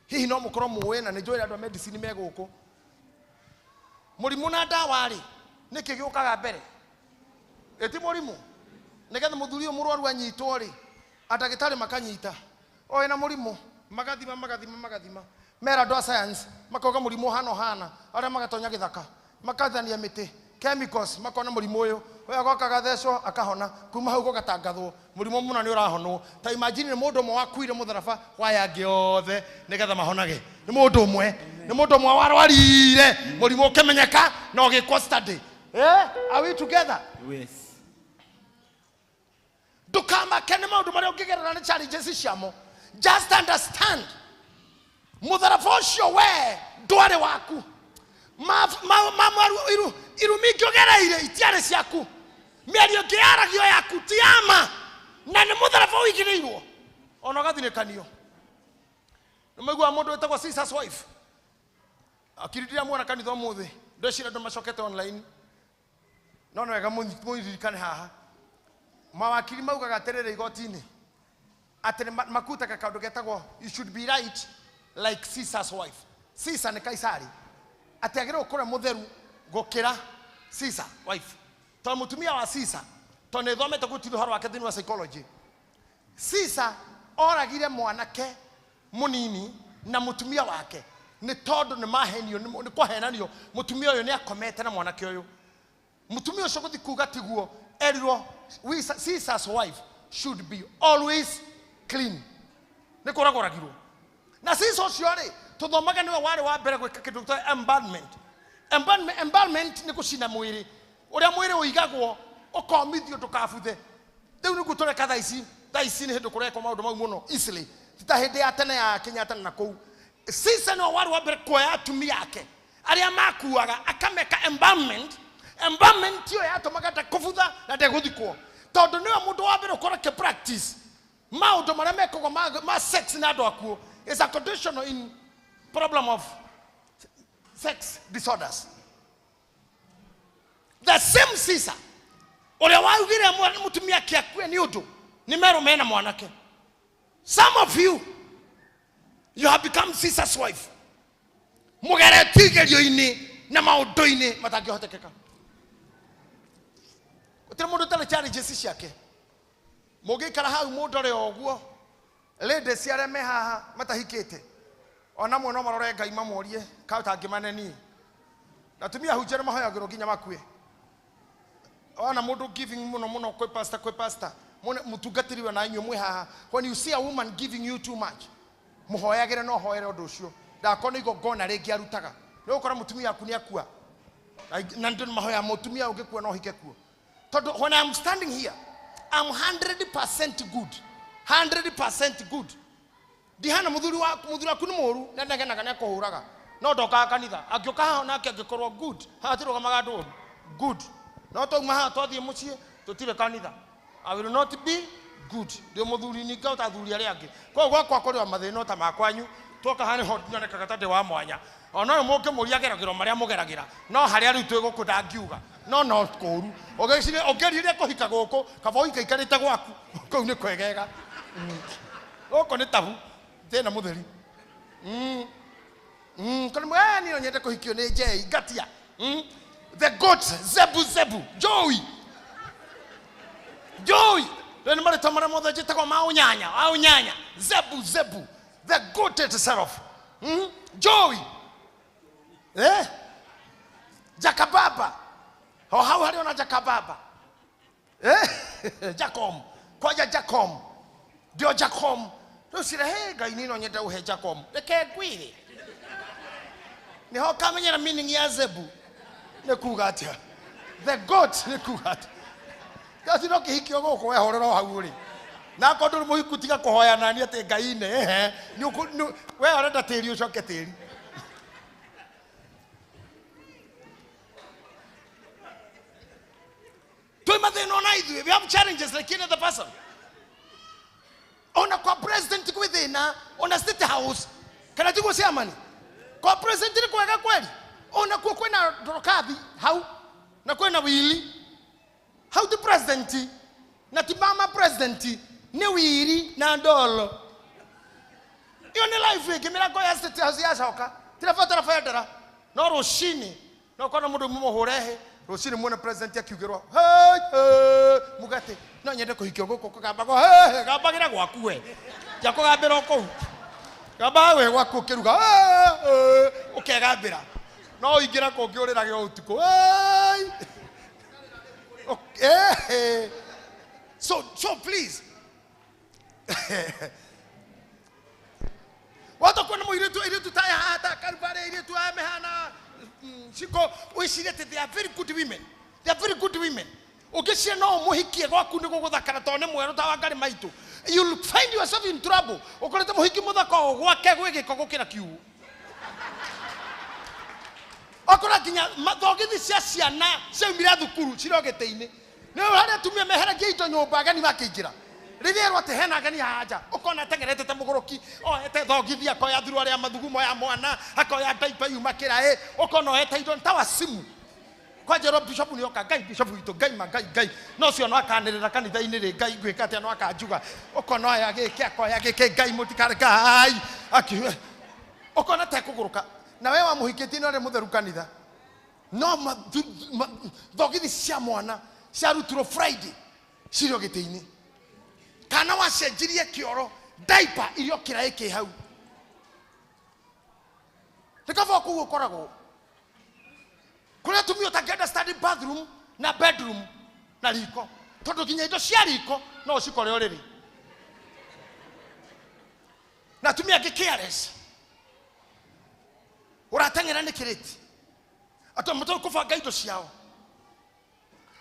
hihi no mũkorwo mũĩ na nĩ njũĩ andũ a medicine me gũkũ. Mũrimũ na ndawa rĩ, nĩkĩ gĩũkaga mbere? Ĩti mũrimũ. Nĩgetha mũthuri ũyũ mũrwaru anyitwo rĩ, andagĩtarĩ makanyita. O wĩna mũrimũ, magathima, magathima, magathima. Mera andũ a science, makauga mũrimũ ũhana ũhana, arĩa magatonya gĩthaka, makathania mĩtĩ, chemicals, makona mũrimũ ũyũ, ũyũ agoka agathecwo akahona, kuma hau gũgatangathwo mũrimũ mũna nĩ ũrahonwo. Ta imagine nĩ mũndũ ũmwe wakuire mũtharaba wa aya angĩ othe nĩgetha mahonage. Nĩ mũndũ ũmwe, nĩ mũndũ ũmwe warwarire mũrimũ ũkĩmenyeka na ũgĩkwo study. Are we together? Oh, yes. Ndũkamake nĩ maũndũ marĩa ũngĩgerera nĩ challenges ciamo. Just understand, mũtharaba ũcio we ndwarĩ waku. Irumi ingĩ ũgereire itiarĩ ciaku, mĩario ĩngĩ yaragio yaku ti ya ma, na nĩ mũtharaba ũigĩrĩirwo ona ũgathinĩkanio. Nĩ maiguaga mũndũ wĩtagwo Caesar's wife, akiri ndiramuona kanitha ũmũthĩ, ndeciria andũ macokete online, no nĩ wega mũririkane haha. Mawakiri maugaga atĩrĩrĩ igoti-inĩ atĩ nĩ makutaga kaũndũ getagwo you should be right like Caesar's wife. Caesar nĩ Kaisari, atĩ agĩrĩirwo gũkorwo mũtheru gũkĩra Caesar wife, tondũ mũtumia wa Caesar, tondũ nĩ thomete gũtirĩ ũhoro wake thĩinĩ wa psychology, Caesar oragire mwanake mũnini na mũtumia wake nĩ tondũ nĩ mahenio, nĩ kwahenanio mũtumia ũyũ nĩ akomete na mwanake ũyũ. Mũtumia ũcio gũthiĩ kuga tiguo, erirwo Caesar's wife should be always clean. Nĩ kũragũragirwo. Na Caesar ũcio rĩ, tũthomaga nĩwe warĩ wa mbere gwĩka kĩndũ gĩtagwo embalmment. Embalmment nĩ gũcina mwĩrĩ, ũrĩa mwĩrĩ ũigagwo ũkomithio ndũkabuthe. Rĩu nĩguo tũreka thaa ici, thaa ici nĩ hĩndĩ kũrekwo maũndũ mau mũno easily, ti ta hĩndĩ ya tene ya Kenyatta na kũu. Caesar nĩwe warĩ wa mbere kuoya atumia ake arĩa makuaga akameka embalmment. Embalmment ĩyo yatũmaga ndekũbutha na ndegũthikwo, tondũ nĩwe mũndũ wa mbere ũkorwo akĩ practice maũndũ marĩa mekagwo ma sex na andũ akuũ. Is a condition in problem of sex disorders. The same Caesar ũrĩa waugire mũtumia ake akue nĩ ũndũ nĩ merũ mena mwanake. Some of you, you have become Caesar's wife, mũgeretie igerio-inĩ na maũndũ-inĩ matangĩhotekeka. Gũtirĩ mũndũ ũtarĩ challenges ciake. Mũngĩikara hau mũndore o ũguo, ladies arĩa me haha matahikĩte ona amwe no marore Ngai mamorie ka ũtangĩmane niĩ. Na atumia ahunjia nĩ mahoyagĩrwo nginya makue. Ona mũndũ giving mũno mũno kwĩ pastor, kwĩ pastor, mũtungatĩri we na inyuĩ mwĩ haha, when you see a woman giving you too much, mũhoyagĩre no hoere ũndũ ũcio ndakorwo nĩ igongona rĩngĩ arutaga. Nĩ ũgũkora mũtumia waku nĩ akua, na ndĩ mahoya mũtumia ũngĩkua no ũhike kuo. Tondũ when I'm standing here, I'm 100% good, 100% good. Ndihana mũthuri waku, mũthuri waku nĩ mũũru na ndegenaga nĩ akũhũraga, no ndokaga kanitha. Angĩũka haha nake angĩkorwo good, haha tirũgamaga andũ oru, good. No twauma haha twathiĩ mũciĩ tũtirĩ kanitha, I will not be good. Ndĩ mũthuri ningĩ ta athuri arĩa angĩ. Koguo gwakwa kũrĩ o mathĩna o ta makwanyu, twoka haha nĩho nyonekaga ta ndĩ wa mwanya. Ona ũyũ mũngĩmũria geragĩro marĩa mũgeragĩra, no harĩa rĩu twĩ gũkũ ndangiuga, no no kũũru. Ũgĩciria ũngĩririre kũhika gũkũ, kaba ũikaikarĩte gwaku, kũu nĩ kwegega. Gũkũ nĩ tabu, thĩna mũtheri. Kana niĩ no nyende kũhikio nĩ Njei, ngatia. The goat, Zebu, Zebu, Joey. Joey. Rĩu nĩ marĩtwa marĩa mothe njĩtagwo ma ũnyanya, ma ũnyanya. Zebu, Zebu, the goat itself. Joey. Jakababa. O hau harĩ ona Jakababa. Jacom. Kwanja Jacom. Ndio Jacom. Rĩu cira, he Ngai niĩ no nyende ũhe Jacom. Reke ngwĩre. Nĩho ũkamenyera meaning ya Zebu. Nĩ kuga atĩa? The goat nĩ kuga atĩa? Gaci no kĩhikio gũkũ wehorera o hau ũrĩ. Na akorwo ndũrĩ mũhiku tiga kũhoya nani atĩ Ngai ne ehe. We ũrenda tĩri ũcoke tĩri. Twĩ mathĩna ona ithuĩ. We have challenges like any other person. Ona kwa president gwĩ thĩna, ona State House, kana tiguo ciamani? Kwa president nĩ kwega kweli? Ona kuo kwĩna ndorokathi hau na kwĩna wili hau. Ti president na ti mama president, nĩ wiri na ndolo. Iyo nĩ life ĩngĩ. Mĩrango ya State House yacoka tirabatara bendera, no rũcinĩ no kona mũndũ mũhũre hĩ rũcinĩ muone president akiugĩrwo hey, hey, mugate no nyende kũhikio gũkũ kũgambagwo hey, hey, gambagĩra gwaku we, tia kũgambĩra o kũu, gamba we gwaku ũkĩruga hey, hey, ũkegambĩra, no ũingĩra kũngĩ ũrĩrage o ũtukũ hey. Okay. So please, wata kuona mũirĩtu, airĩtu ta aya haha, ta Kalvarĩ, airĩtu aya mehana ciko, wĩcirie atĩ they are very good women, they are very good women. Ũngĩciria no ũmũhikie gwaku nĩ gũgũthakara tondũ nĩ mwerũ ta Wangarĩ maitũ, you'll find yourself in trouble. Ũkorete mũhiki mũthaka o gwake gwĩ gĩko gũkĩra kiugũ. Okora nginya thogithi cia ciana ciaumire thukuru cirĩ o gĩtĩ-inĩ. Nĩ harĩa atumia meheragia indo nyũmba ageni makĩingĩra. Rĩrĩa erwo atĩ hena ageni haha nja, ũkona ateng'erete ta mũgũrũki, oete thogithi, akoya thuruarĩ ya mathugumo ya mwana, akoya ndaipa yuma kĩraĩ, ũkona oete indo ta wacimu. Kwanjĩrwo bishop nĩ oka, Ngai bishop witũ, Ngai ma Ngai Ngai. No ũcio no akanĩrĩra kanitha-inĩ rĩ, Ngai ngwĩka atĩa, no akanjuga. Ũkona oya gĩkĩ, akoya gĩkĩ, Ngai mũtikare, Ngai. Akiuga ũkona ta ekũgũrũka. Na we wamũhikĩtie nĩ ũrĩ mũtheru kanitha. No thogithi cia mwana ciarutirwo Friday cirĩ o gĩtĩ-inĩ. Kana wacenjirie kĩoro, diaper irio kĩraĩ kĩ hau. Nĩ kaba kũu ũkoragwo. Kũrĩa atumia ũtangĩ understand bathroom na bedroom na riko, tondũ nginya indo cia riko no ũcikore ũrĩrĩ. Na atumia angĩ careless. Ũrateng'era nĩ kĩrĩti. Atĩ mũtoĩ kũbanga indo ciao.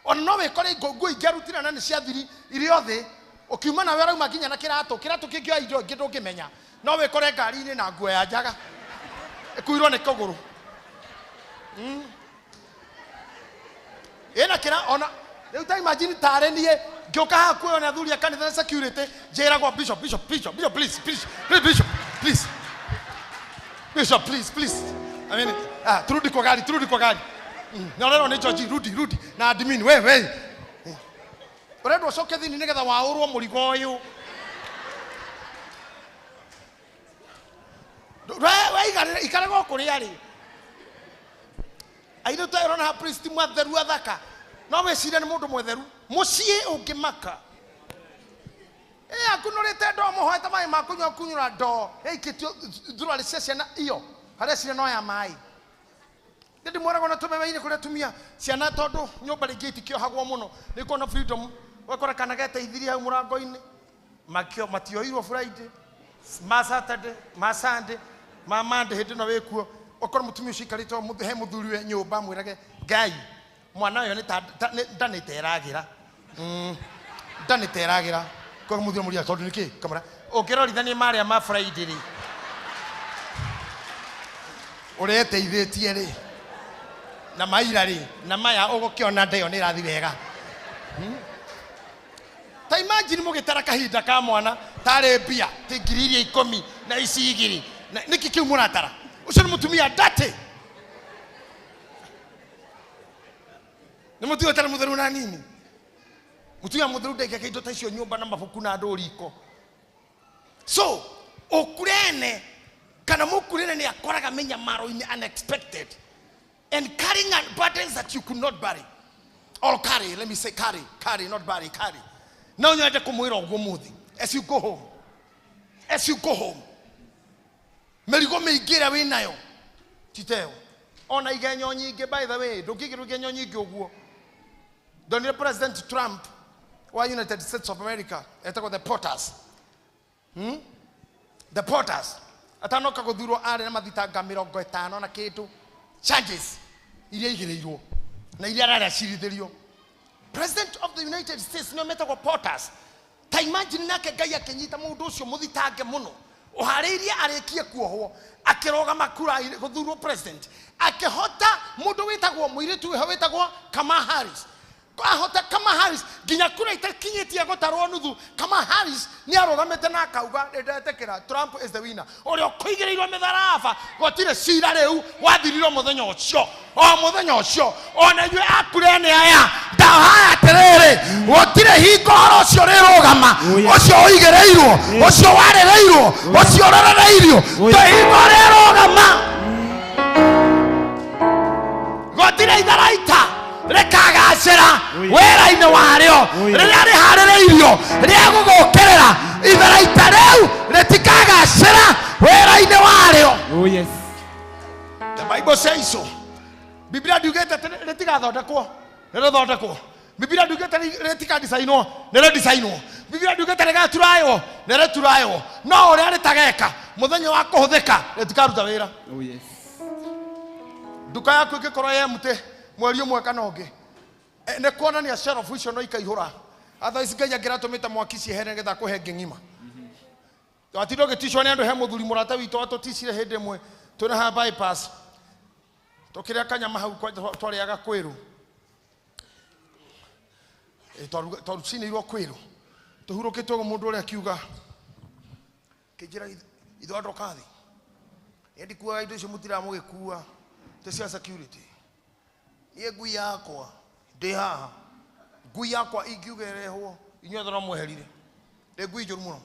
Ona no wĩkore nguo ingĩ arutire na nĩ ciathiri irĩ o thĩ, ũkiuma nawe ũrauma nginya na kĩratũ, kĩratũ kĩngĩoya indo ingĩ ndũngĩmenya. No wĩkore ngari-inĩ na nguo ya njaga ĩkuirwo nĩ kũgũrũ. Ĩna kĩra ona rĩu ta imagine tarĩ niĩ ngĩũka haha kuoywo nĩ athuri a kanitha na security, njĩragwo bishop, bishop, bishop, bishop, please, please, please, bishop, please, bishop, please, please. I mean, turudi kwa gari, turudi kwa gari. Na ũrerwo nĩ George, rudi, rudi na admin, we we ũrendwo ũcoke thĩinĩ nĩgetha waũrwo mũrigo ũyũ. We ikarĩra, ikaraga o kũrĩa rĩ. Airĩtu aya ũrona haha priest mwatheru athaka, no wĩcirie nĩ mũndũ mwetheru mũciĩ ũngĩmaka. Akunũrĩte ndoo, mũhoete maĩ ma kũnyua, akunyũra ndoo ĩikĩtio thuruarĩ cia ciana iyo harĩa cirĩ no ya maĩ. Nĩ ndĩmwĩraga ona tũmeme-inĩ kũrĩa atumia ciana, tondũ nyũmba rĩngĩ itikĩohagwo mũno, nĩ kuona freedom, ũgakora kana geteithirie hau mũrango-inĩ. Makio matioirwo Friday, ma Saturday, ma Sunday, ma Monday hĩndĩ ĩno wĩkuo. Ũkorwo mũtumia ũcio aikarĩte o he mũthuri we nyũmba, amwĩrage Ngai mwana ũyũ nĩ ta nda nĩ ta ĩragĩra. Nda nĩ ta ĩragĩra. Koguo mũthuri amũria tondũ nĩkĩ? Kamũra ũngĩrorithanie marĩa ma Friday rĩ, ũreteithĩtie rĩ, na maira rĩ, na maya ũgũkĩona nda ĩyo nĩ ĩrathiĩ wega. Ta imagine mũgĩtara kahinda ka mwana tarĩ mbia ti ngiri iria ikũmi na ici igĩrĩ, na nĩkĩ kĩu mũratara? Ũcio nĩ mũtumia ndatĩ, nĩ mũtumia ũtarĩ mũtheru na nini. Mũtumia mũtheru ndaigaga indo ta icio nyũmba na mabuku na andũ riko. So ũkurene kana mũkurene nĩ akoraga mĩnyamaro-inĩ unexpected and carrying burdens that you could not bury or carry. Let me say carry, carry, not bury, carry. No nyende kũmwĩra ũguo mũthĩ, as you go home, as you go home, mĩrigo mĩingĩ ĩrĩa wĩnayo titeo ona igenyo nyingĩ. By the way, ndũngĩigĩrwo igenyo nyingĩ ũguo. Ndonire President Trump wa United States of America etagwo the POTUS. The POTUS atanoka gũthurwo arĩ na mathitanga mĩrongo ĩtano na kĩndũ, charges iria igĩrĩirwo na iria ararĩ acirithĩrio. President of the United States nĩo metagwo POTUS. Ta imagine nake Ngai akĩnyita mũndũ ũcio mũthitange mũno ũharĩirie arĩkie kuohwo, akĩrũgama kura gũthurwo president, akĩhota mũndũ wĩtagwo mũirĩtu wĩho wĩtagwo Kamala Harris. Ahota Kamala Harris nginya kura itakinyĩtie gũtarwo nuthu, Kamala Harris nĩ arũgamĩte na akauga, "Nĩ ndetĩkĩra, Trump is the winner." Ũrĩa ũkũigĩrĩirwo mĩtharaba, gũtirĩ cira rĩu wathirirwo mũthenya ũcio, o mũthenya ũcio. Ona inyuĩ akurene aya, ndahaya atĩrĩrĩ, gũtirĩ hingo ũhoro ũcio ũrĩrũgama. Oh, yes. Ũcio ũigĩrĩirwo, ũcio warĩrĩirwo, ũcio ũrorereirio, Oh, yes. tĩ hingo ũrĩrũgama. Gũtirĩ itharaita rĩkagacĩra Oh, yes. wĩra-inĩ warĩo Oh, yes. rĩrĩa rĩharĩrĩirio rĩa gũgũkĩrĩra. Itharaita rĩu rĩtikagacĩra wĩra-inĩ warĩo. Oh yes. The Bible says so. Biblia ndiugĩte atĩ rĩtigathondekwo, nĩ rĩthondekwo. Biblia ndiugĩte rĩtikadicainwo, nĩ rĩdicainwo. Biblia ndiugĩte rĩgaturaywo, nĩ rĩturaywo. No ũrĩa rĩtageka mũthenya wa kũhũthĩka, rĩtikaruta wĩra. Oh yes. Nduka yaku ĩngĩkorwo ye mũtĩ mweri ũmwe kana ũngĩ, nĩ kuonania shelf icio no ikaihũra. Otherwise Ngai angĩratũmĩte mwaki ciehere nĩgetha akũhe ngĩ ng'ima. Watinda ũgĩticwo nĩ andũ. He mũthuri mũrata witũ watũticire hĩndĩ ĩmwe twĩna haha bypass, tũkĩrĩa kanyama hau twarĩaga kwĩrũ. Twarucinĩirwo kwĩrũ tũhurũkĩte ũguo, mũndũ ũrĩa akiuga kĩnjĩra, "Ithondũka thĩ, niĩ ndikuaga indo icio mũtiraga mũgĩkua tĩ cia security. Niĩ ngui yakwa ndĩ haha, ngui yakwa ingiuga ĩrehwo, inyuothe no mweherire. Ndĩ ngui njũru mũno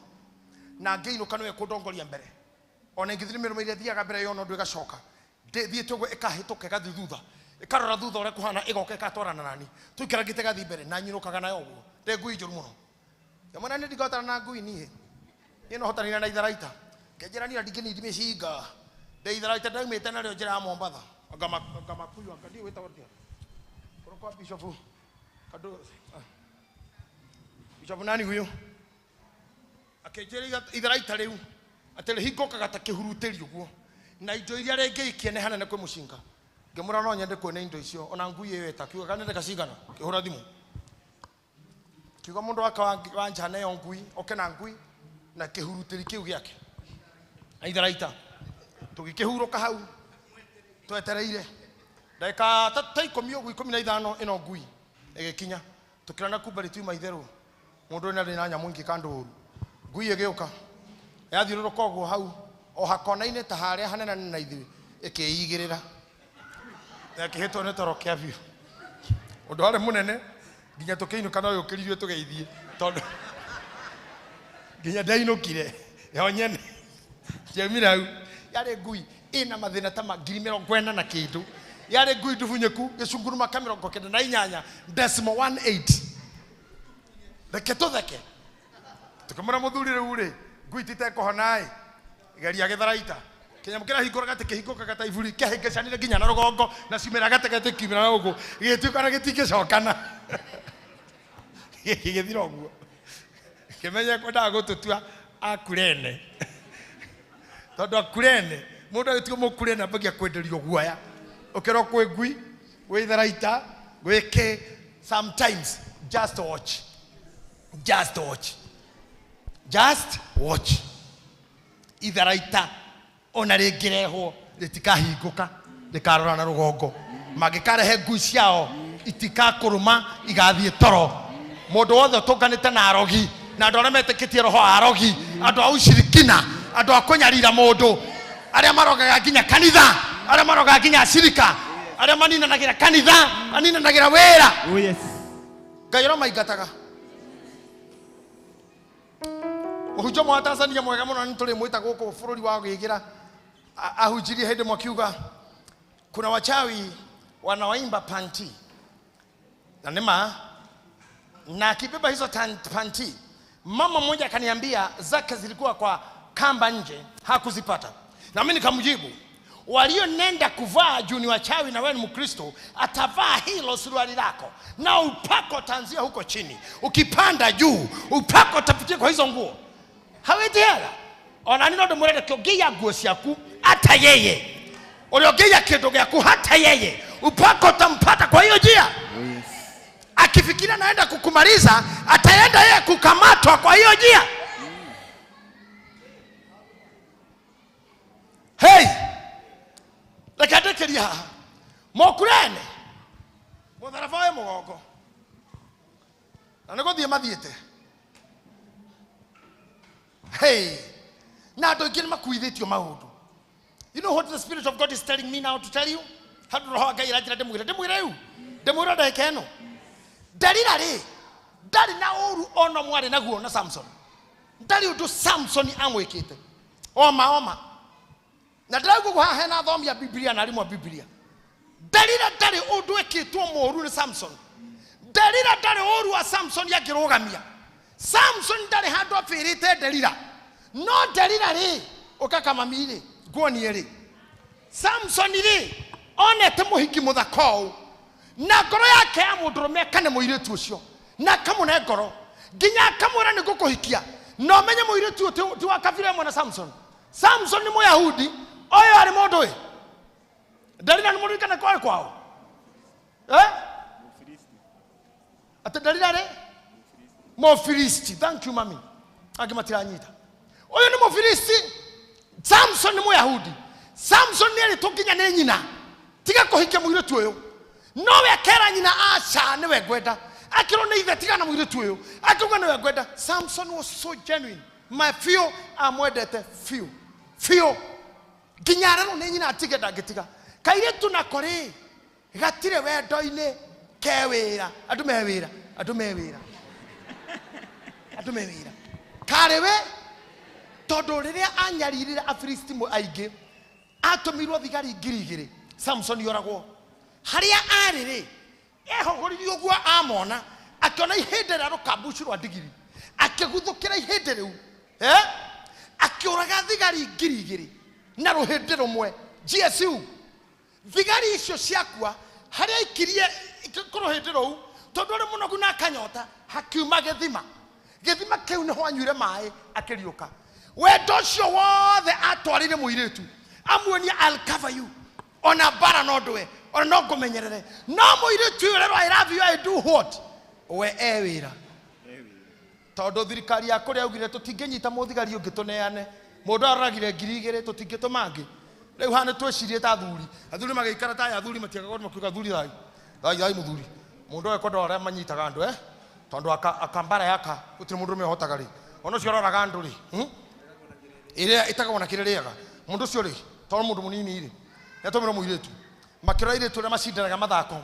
na ngĩinũka nĩwe kũndongoria mbere, ona ingĩthiĩ mĩrũme iria thiaga mbere yona ũndũ ĩgacoka. Thiĩte ũguo ĩkahĩtũka, ĩgathiĩ thutha, ĩkarora thutha ũrĩa kũhana, ĩgoka ĩgatwarana nani, tũikarangĩte ĩgathiĩ mbere na nyinũkaga nayo ũguo. Ndĩ ngui njũru mũno." Ngĩmwĩra, "Nĩ ndingĩhotana na ngui, niĩ niĩ no hotanire na itharaita." Kĩnjĩra, "Niĩ ndingĩnindi mĩcinga, ndĩ itharaita ndaumĩte narĩo njĩra ya Mombatha, anga makuyu, anga ndiũ wĩtagwo atĩa, kũrĩ kwa bishop kandũ, bishop nani huyu." Akĩnjĩra itharaita rĩu atĩ rĩhingũkaga ta kĩhurutĩri ũguo, na indo iria rĩngĩikia nĩ hanene kwĩ mũcinga. Ngĩmwĩra, "No nyende kuona indo icio ona ngui ĩyo ĩta." Kiuga, "Kana ndagĩka cigana?" Kĩhũra thimũ, kiuga mũndũ wake wa nja neo ngui, oke na ngui na kĩhurutĩri kĩu gĩake na itharaita. Tũgĩkĩhurũka hau twetereire ndagĩka ta 10 ũguo, 15, ĩno ngui ĩgĩkinya. Tũkĩrana kumba rĩtiuma itherũ, mũndũ ũyũ nĩarĩ na nyamũ ingĩ kandũru. Ngui ĩgĩũka, yathiũrũrũka ũguo hau o hakona-inĩ ta harĩa hanene na ithuĩ, ĩkĩigĩrĩra na ĩkĩhĩtwo nĩ toro kĩa biũ. Ũndũ warĩ mũnene, nginya tũkĩinũka no yũkĩririe tũgeithie, tondũ nginya ndainũkire yo nyene njaumire hau. Yarĩ ngui ĩna mathĩna ta ma 40,000 na kĩndũ, yarĩ ngui ndubunyeku gĩcunguruma ka 98.18. Reke tũtheke. Tũkĩmwĩra mũthuri, "Rĩu rĩ, ngui titekũhona ĩ, geria gĩtharaita." Kĩnyamũ kĩrahingũraga atĩ kĩhingũkaga ta iburi, kĩahĩngĩcanire nginya na rũgongo na ciumĩra gatagatĩ, kiumĩra ũguo, gĩgĩtuĩka na gĩtingĩcokana, gĩgĩthira ũguo. Kĩmenye kwendaga gũtũtua akurene, tondũ akurene, mũndũ agĩtua mũkurene ambagia kwenderio guoya, ũkĩrwo kwĩ ngui, gwĩ itharaita, gwĩ kĩ. Sometimes just watch, just watch, just watch. Itharaita ona rĩngĩrehwo rĩtikahingũka, rĩkarora na rũgongo. Mangĩkarehe ngui ciao, itikakũrũma, igathiĩ toro. Mũndũ wothe ũtũnganĩte na arogi na andũ arĩa metĩkĩtie roho wa arogi, andũ a ushirikina, andũ a kũnyarira mũndũ, arĩa marogaga nginya kanitha, arĩa marogaga nginya acirika, arĩa maninanagĩra kanitha, maninanagĩra wĩra, Oh yes. Ngai ũramaingataga. Mũhunjia ũmwe wa Tanzania mwega mũno, nĩ tũrĩ mwĩta gũkũ bũrũri wa gĩgĩra, ahunjirie hĩndĩ ĩmwe akiuga kuna wachawi wanawaimba panti, na nĩ ma, na akibeba hizo panti. Mama mmoja akaniambia zake zilikuwa kwa kamba nje, hakuzipata. Na mimi nikamjibu, walionenda kuvaa juu ni wachawi na wewe ni Mkristo, atavaa hilo suruali lako na upako utaanzia huko chini, ukipanda juu upako utapitia kwa hizo nguo. Hawezi hela ona ni no ndĩmwĩre, ũngĩiya nguo ciaku, hata yeye ũrĩa ũngĩiya kĩndũ gĩaku, hata yeye upako utampata kwa hiyo njia. Oh yes. Akifikiria naenda kukumaliza, ataenda yeye kukamatwa kwa hiyo njia. Hey, reke ndĩkĩrie haha. Mokurene mũtharaba wĩ mũgongo na nĩ gũthiĩ mathiĩte. Hey, na andũ aingĩ nĩ makuithĩtio maũndũ. You know what the Spirit of God is telling me now to tell you? Handũ roho wa Ngai aranjĩra ndĩmwĩre, ndĩmwĩre rĩu, ndĩmwĩre ndagĩka ĩno. Delila rĩ, ndarĩ na ũru ona ũmwe arĩ naguo na Samson. Ndarĩ ũndũ Samson amwĩkĩte. Oma oma. Na ndĩraigua ũguo haha hena athomi a Biblia na arimũ a Biblia. Delila ndarĩ ũndũ ĩkĩtwo mũũru nĩ Samson. Delila ndarĩ ũru wa Samson angĩrũgamia. Samson ndarĩ handũ abĩrĩte Delila. No Delila rĩ, ũka mami rĩ, nguonie rĩ. Samson rĩ, onete mũhiki mũthaka ũũ. Na ngoro yake ya mũndũrũme akane mũirĩtu ũcio. Na akamũne ngoro. Nginya akamwĩra nĩ ngũkũhikia. Na ũmenye mũirĩtu ũyũ ti wa kabira ĩmwe na Samson. Samson nĩ Mũyahudi, ũyũ arĩ mũndũ ĩ. Delila nĩ mũririkane kwarĩ kwao? Eh? Atĩ Delila rĩ? Mũfilisti. Thank you mami. Angĩ matiranyita. Ũyũ nĩ Mũfilisti. Samson nĩ Mũyahudi. Samson nĩ erĩtwo nginya nĩ nyina. Tiga kũhikia mũirĩtu ũyũ. Nowe akera nyina aca nĩwe ngwenda. Akĩrwo nĩ ithe tiga na mũirĩtu ũyũ. Akiuga nĩwe ngwenda. Samson was so genuine. Ma biũ amwendete biũ. Biũ. Nginya arerwo nĩ nyina atige ndangĩtiga. Kairĩtu nako rĩ, gatirĩ wendo-inĩ ke wĩra. Andũ me wĩra. Andũ me wĩra. Andũ me wĩra. Karĩ we tondũ rĩrĩa anyaririre Afilisti aingĩ atũmirwo thigari 2,000 Samson oragwo. Harĩa arĩ rĩ, ehũgũririe ũguo amona, akĩona ihĩndĩ rĩa rũkambucu rwa ndigiri, akĩguthũkĩra ihĩndĩ rĩu, akĩũraga thigari 2,000 na rũhĩndĩ rũmwe. GSU. Thigari icio ciakua harĩa aikirie rũhĩndĩ rũu, tondũ arĩ mũnogu na akanyota, hakiuma gĩthima. Gĩthima kĩu nĩho anyuire maĩ akĩriũka. Wendo ũcio wothe atwarire mũirĩtu, amuonia I'll cover you. Ona mbara no ndũe, ona no ngũmenyerere. No mũirĩtu ũyũ ũrerwo I love you, I do what? We e wĩra. Tondũ thirikari ya kũrĩa augire tũtingĩnyita mũthigari ũngĩ tũneane. Mũndũ aroragire 2,000 tũtingĩtũma angĩ. Rĩu haha nĩ twĩcirie ta athuri. Athuri magĩikara ta aya, athuri matiagaga makiuga athuri thai. Thai thai mũthuri. Mũndũ ũyũ kwenda ũrĩa manyitaga andũ, Tondũ akambara yaka gũtirĩ mũndũ ũrũme ũhotaga rĩ. Ona ũcio ũroraga andũ rĩ, Ĩrĩa ĩtagwo na kĩrĩa ĩrĩaga. Mũndũ ũcio rĩ, tondũ mũndũ mũnini rĩ, nĩatũmĩrwo mũirĩtu. Makĩrora airĩtu arĩa macindanaga mathako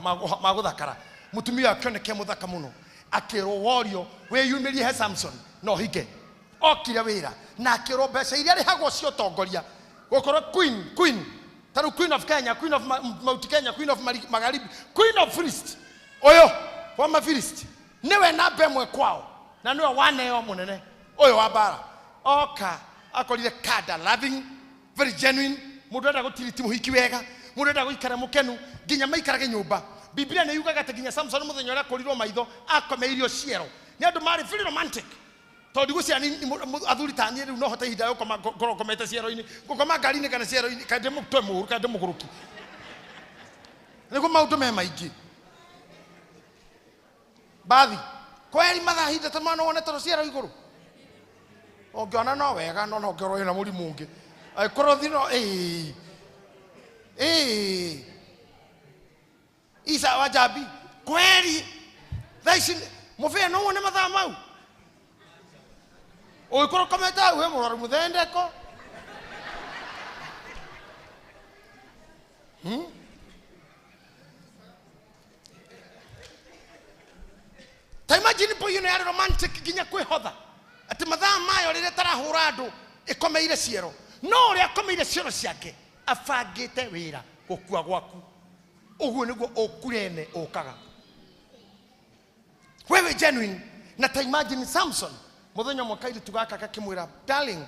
ma gũthakara. Mũtumia akĩoneke mũthaka mũno. Akĩrwo worio wĩyumĩrie he Samson no hinge. Okire wĩra na akĩrwo mbeca iria arĩhagwo cia ũtongoria. Gũkorwo queen, queen. Ta rĩu Queen of Kenya, Queen of Mount Kenya, Queen of Magharibi, Queen of Philist. Ũyũ wa Mafilisti nĩwe namba ĩmwe kwao na nĩwe waneo mũnene ũyũ wa mbara. Oka akorire kada loving, very genuine, mũndũ enda gũtiriti mũhiki wega, mũndũ enda gũikara mũkenu nginya maikarage nyũmba. Biblia nĩ yugaga atĩ nginya Samson mũthenya ũrĩa akũrirwo maitho akomeirio ciero. Nĩ andũ marĩ very romantic. Tondũ ndigũciara athuri ta niĩ rĩu no hote ihinda rĩa gũkoma ngorwo ngomete ciero-inĩ, ngũkoma ngari-inĩ kana ciero-inĩ, kana ndĩ mũtwe mũũru, kana ndĩ mũgũrũki. Nĩguo maũndũ me maingĩ. Bathi, kweri mathaa ihinda ta mwana wone toro ciero igũrũ. Ũngĩona no wega, no no ũngĩorwo wĩna mũrimũ ũngĩ. Angĩkorwo thi no, ĩĩ. Ĩĩ. Isa wa Jambi, kweri. Thaa ici mũbĩa no wone mathaa mau. Ũngĩkorwo ũkomete hau wĩ mũrwaru mũthendeko. Ta imagine boy ĩno yarĩ romantic nginya kwĩhotha. Atĩ mathaa mayo rĩrĩa ĩtarahũra andũ ĩkomeire ciero. No ũrĩa akomeire ciero ciake abangĩte wĩra gũkua gwaku. Ũguo nĩguo ũkurene ũkaga. Wewe genuine. Na ta imagine Samson mũthenya ũmwe kairĩtu gaka gakĩmwĩra darling,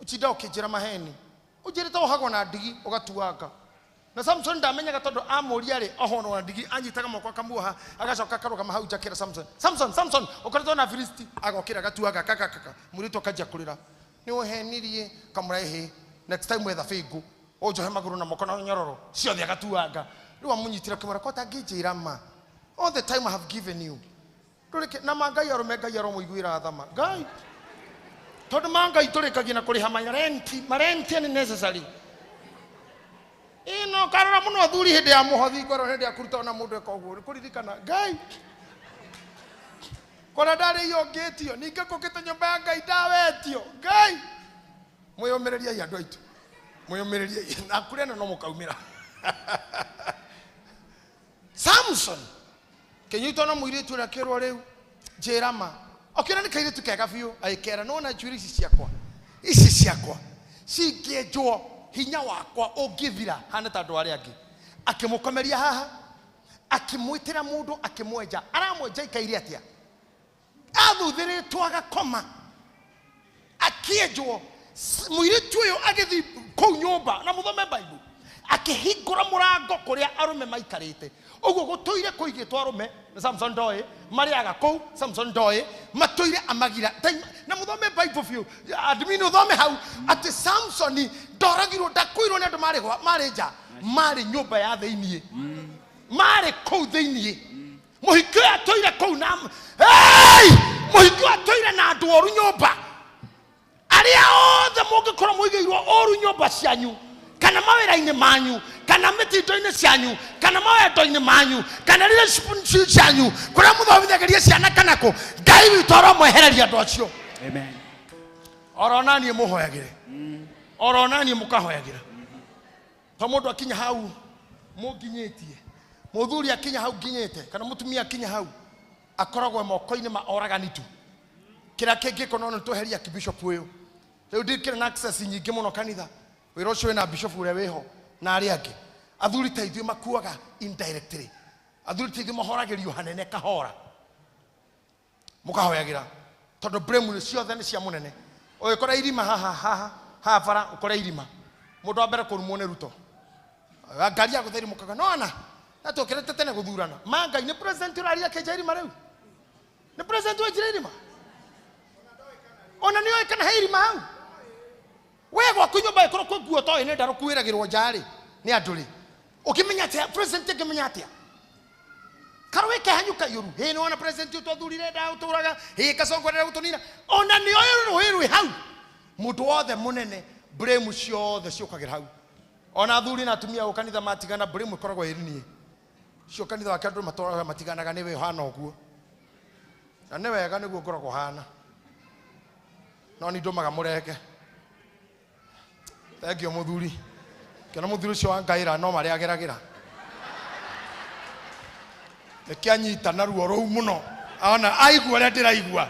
ũtinda ũkĩnjĩra maheni, ũnjĩrĩte wohagwo na ndigi ũgatuanga. Na Samson ndamenyaga tondũ amũria rĩ ohwo na ndigi, anyitaga moko akamuoha, agacoka akarũgama hau nja akĩra Samson, Samson, Samson, ũkoretwo na Filisti. Agokĩra agatuanga kaka kaka, mũirĩtu akanjia kũrĩra, nĩ ũhenirie. Kamũra ĩhĩ, next time wetha bĩngũ ũnjohe magũrũ na moko na nyororo ciothe, agatuanga. Rĩu amũnyitire akĩmwĩra, ko ũtangĩnjĩra ma All the time I have given you. Ndũrĩke na ma Ngai arũme, Ngai aromũiguĩra thama Ngai, tondũ ma Ngai tũrĩkagia na kũrĩha marenti, marenti nĩ necessary ĩno karora mũno athuri hĩndĩ ya mũhothi, ngorwo hĩndĩ ya kũruta ona mũndũ eka ũguo nĩ kũririkana Ngai kora ndarĩio ngĩtio, ningĩ ngũkĩte nyũmba ya Ngai ndawetio. Ngai mwĩyũmĩrĩriei andũ aitũ, mwĩyũmĩrĩriei na kũrĩa ĩno no mũkaumĩra. Samson kĩnyitwo na mũirĩtu ũrĩa kĩrwo rĩu njĩra ma ũkĩona nĩ kairĩtu kega biũ, agĩkera nĩwona njuĩrĩ ici ciakwa, ici ciakwa cingĩenjwo hinya wakwa ũngĩthira hane ta andũ arĩa angĩ. Akĩmũkomeria haha, akĩmwĩtĩra mũndũ, akĩmwenja. Aramwenja ikaire atĩa? Athuthĩrĩtwo agakoma akĩenjwo. Mũirĩtu ũyũ agĩthiĩ kũu nyũmba na mũthome Bible, akĩhingũra mũrango kũrĩa arũme maikarĩte ũguo gũtũire kũigĩtwo arũme na Samson ndoĩ marĩaga kũu, Samson ndoĩ matũire amagira. Na mũthome Bible biũ, admin ũthome hau atĩ Samson ndoragirwo, ndakuirwo nĩ andũ marĩ marĩ nja, marĩ nyũmba ya thĩiniĩ, marĩ kũu thĩiniĩ. Mũhiki ũyũ atũire kũu na hey! Mũhiki ũyũ atũire na andũ oru nyũmba. Arĩa othe mũngĩkorwo mũigĩirwo ũru nyũmba cianyu kana mawĩra-inĩ manyu kana mĩtindo-inĩ cianyu kana mawendo-inĩ manyu kana relationship cianyu kũrĩa mũthomithagĩria ciana kana kũ, Ngai witũ aromwehereria andũ acio. Amen. Oro naniĩ mũhoyagĩre, oro naniĩ mũkahoyagĩra, to mũndũ akinya hau mũnginyĩtie, mũthuri akinya hau nginyĩte kana mũtumia akinya hau akoragwo moko-inĩ ma oragani tu. Kĩrĩa kĩngĩkwo no nĩ tweheria bishop ũyũ rĩu ndikĩrĩ na access nyingĩ mũno kanitha, wĩra ũcio wĩna bishop ũrĩa wĩho na arĩa angĩ. Athuri ta ithuĩ makuaga indirectly, athuri ta ithuĩ mahoragĩrio hanene kahora, mũkahoyagĩra tondũ blame ciothe nĩ cia mũnene. Ũgĩkora irima haha haha haha bara, ũkore irima, mũndũ wa mbere kũrumwo nĩ Ruto. Ngari ya gũtheria mũkaga nona na tũkĩrĩte tene gũthurana ma Ngai nĩ president ũraria akĩenja irima rĩu, nĩ president wenjire irima, ona nĩ oĩ kana he irima hau. We gwaku nyũmba ĩkorwo kwĩ nguo toĩ nĩ ndarũku wĩragĩrwo nja rĩ nĩ andũ rĩ, ũkĩmenya atĩa president ĩngĩmenya atĩa karũĩ kehanyũka iũru? Hĩ nĩ wona president ũyũ twathurire ndaũtũraga, hĩ Kasongo arenda gũtũnina, ona nĩ oĩ rũĩ rwĩ hau. Mũndũ wothe mũnene blame ciothe ciũkagĩra hau. Ona athuri na atumia gũ kanitha matigana, blame ĩkoragwo ĩrĩ niĩ cio kanitha wake andũ matũraga matiganaga nĩwe ũhana ũguo, na nĩ wega nĩguo ngoragwo hana, no nĩ ndũmaga mũrenge. Thengiũ mũthuri, kĩona mũthuri ũcio wa ngaĩra no marĩa ageragĩra nĩkĩanyita na ruo rũu mũno, ona aigua ũrĩa ndĩraigua.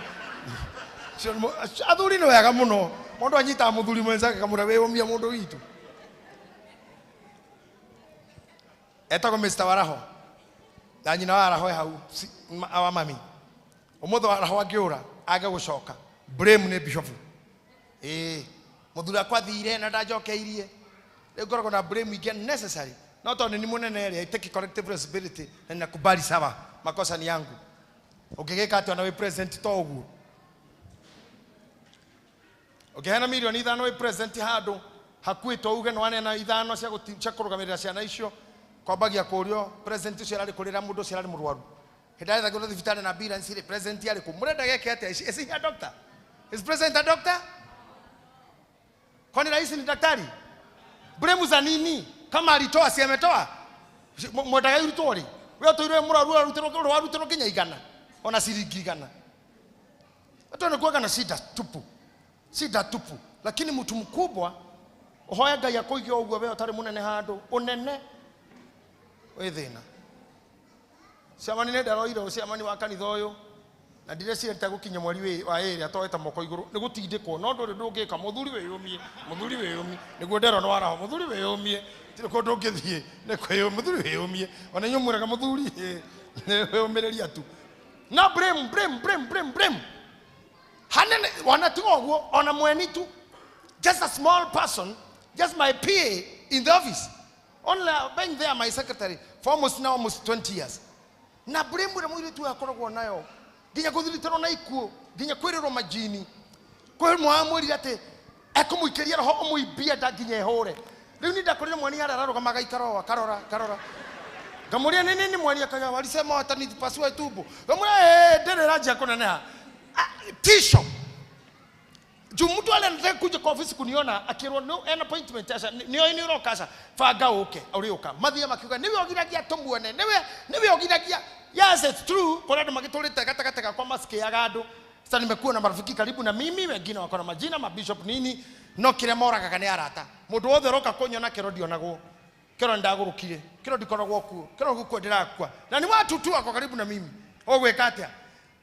Athuri nĩ wega mũno, mũndũ anyitaga mũthuri mwenzake kamũra wĩyũmia mũndũ witũ etagwo Mr. Waraho na nyina wa Waraho e hau wa mami. Ũmũthĩ Waraho angĩũra age gũcoka, blame nĩ bishop. Ĩĩ mũthuri akwa athire na ndanjokeirie, rĩu ngoragwo na blame ingĩ necessary, no tondũ nĩ mũnene rĩ, I take collective responsibility na ninakubali sawa, makosa ni yangu. Ũngĩgĩka atĩa ona wĩ president to ũguo? Ũngĩheana mirioni 5 wĩ president handũ hakuĩtwo uge nĩ waneana 5 cia kũrũgamĩrĩra ciana icio, kwambagia kũũrio president ũcio ararĩ kũrĩra mũndũ ũcio ararĩ mũrwaru hĩndĩ arethagĩrwo thibitarĩ na ambulance rĩ, president arĩ kũ? Mũrenda geke atĩa? Is he a doctor? Is president a doctor? Kwani rais ni daktari? Blame za nini? Kama alitoa si ametoa? Mwendaga irutwo rĩ? We ũtũire mũrwaru warutĩrwo nginya 100 ona ciringi 100. Watu wanakuwaga na shida tupu, shida tupu, lakini mtu mkubwa ũhoe Ngai akũige ũguo, we ũtarĩ mũnene handũ ũnene wĩ thĩna. Ciamani nĩ ndaroire ũciamani wa kanitha ũyũ na ndireciria gũkinya mweri wa ĩrĩ atoete moko igũrũ nĩ gũtindĩkwo, no ndũrĩ ndũngĩka. Mũthuri wĩyũmie, mũthuri wĩyũmie, nĩguo nderwo nĩ waraho. Mũthuri wĩyũmie, tirĩ kũndũ ũngĩthiĩ nĩ kwĩyũmia. Mũthuri wĩyũmie, ona inyuĩ mwĩraga mũthuri nĩ wĩyũmĩrĩria tu na blame, blame, blame, blame, blame hanene wana tiga ũguo ona mweni tu, just a small person, just my PA in the office only, I've been there my secretary for almost now almost 20 years, na blame ĩrĩa mũirĩtu ũyũ akoragwo nayo nginya gũthiritĩrwo na ikuũ, nginya kwĩrĩrwo majini, kwĩ mwamwĩrire atĩ ekũmũikĩria roho ũmũimbie nda nginya ĩhũre. Rĩu niĩ ndakorire mweni harĩa ararũgama agaikara o akarora akarora. Ngamuria ni nini mwaria kaga walisema watanipasua tumbo. Ngamuria eh ndere ranjia kuneneha. Ah, tisho. Juu mtu ale anataka kuja kwa ofisi kuniona akirwo no an appointment aca nio ni uroka aca banga uke uriuka mathia makiuga niwe ogiragia tumuone niwe niwe ogiragia. Yes, it's true, kuna andu magiturite gatagati gakwa maskiaga andu. Sasa nimekuwa na marafiki karibu na mimi, wengine wako na majina mabishop nini, no kiria moragaga ni arata. Mundu wothe uroka kunyona kiro ndionagwo, kiro ndagurukire, kiro ndikoragwo kuo, kiro gukua ndirakua, na ni watu tu wako karibu na mimi. Ũgwĩka atĩa?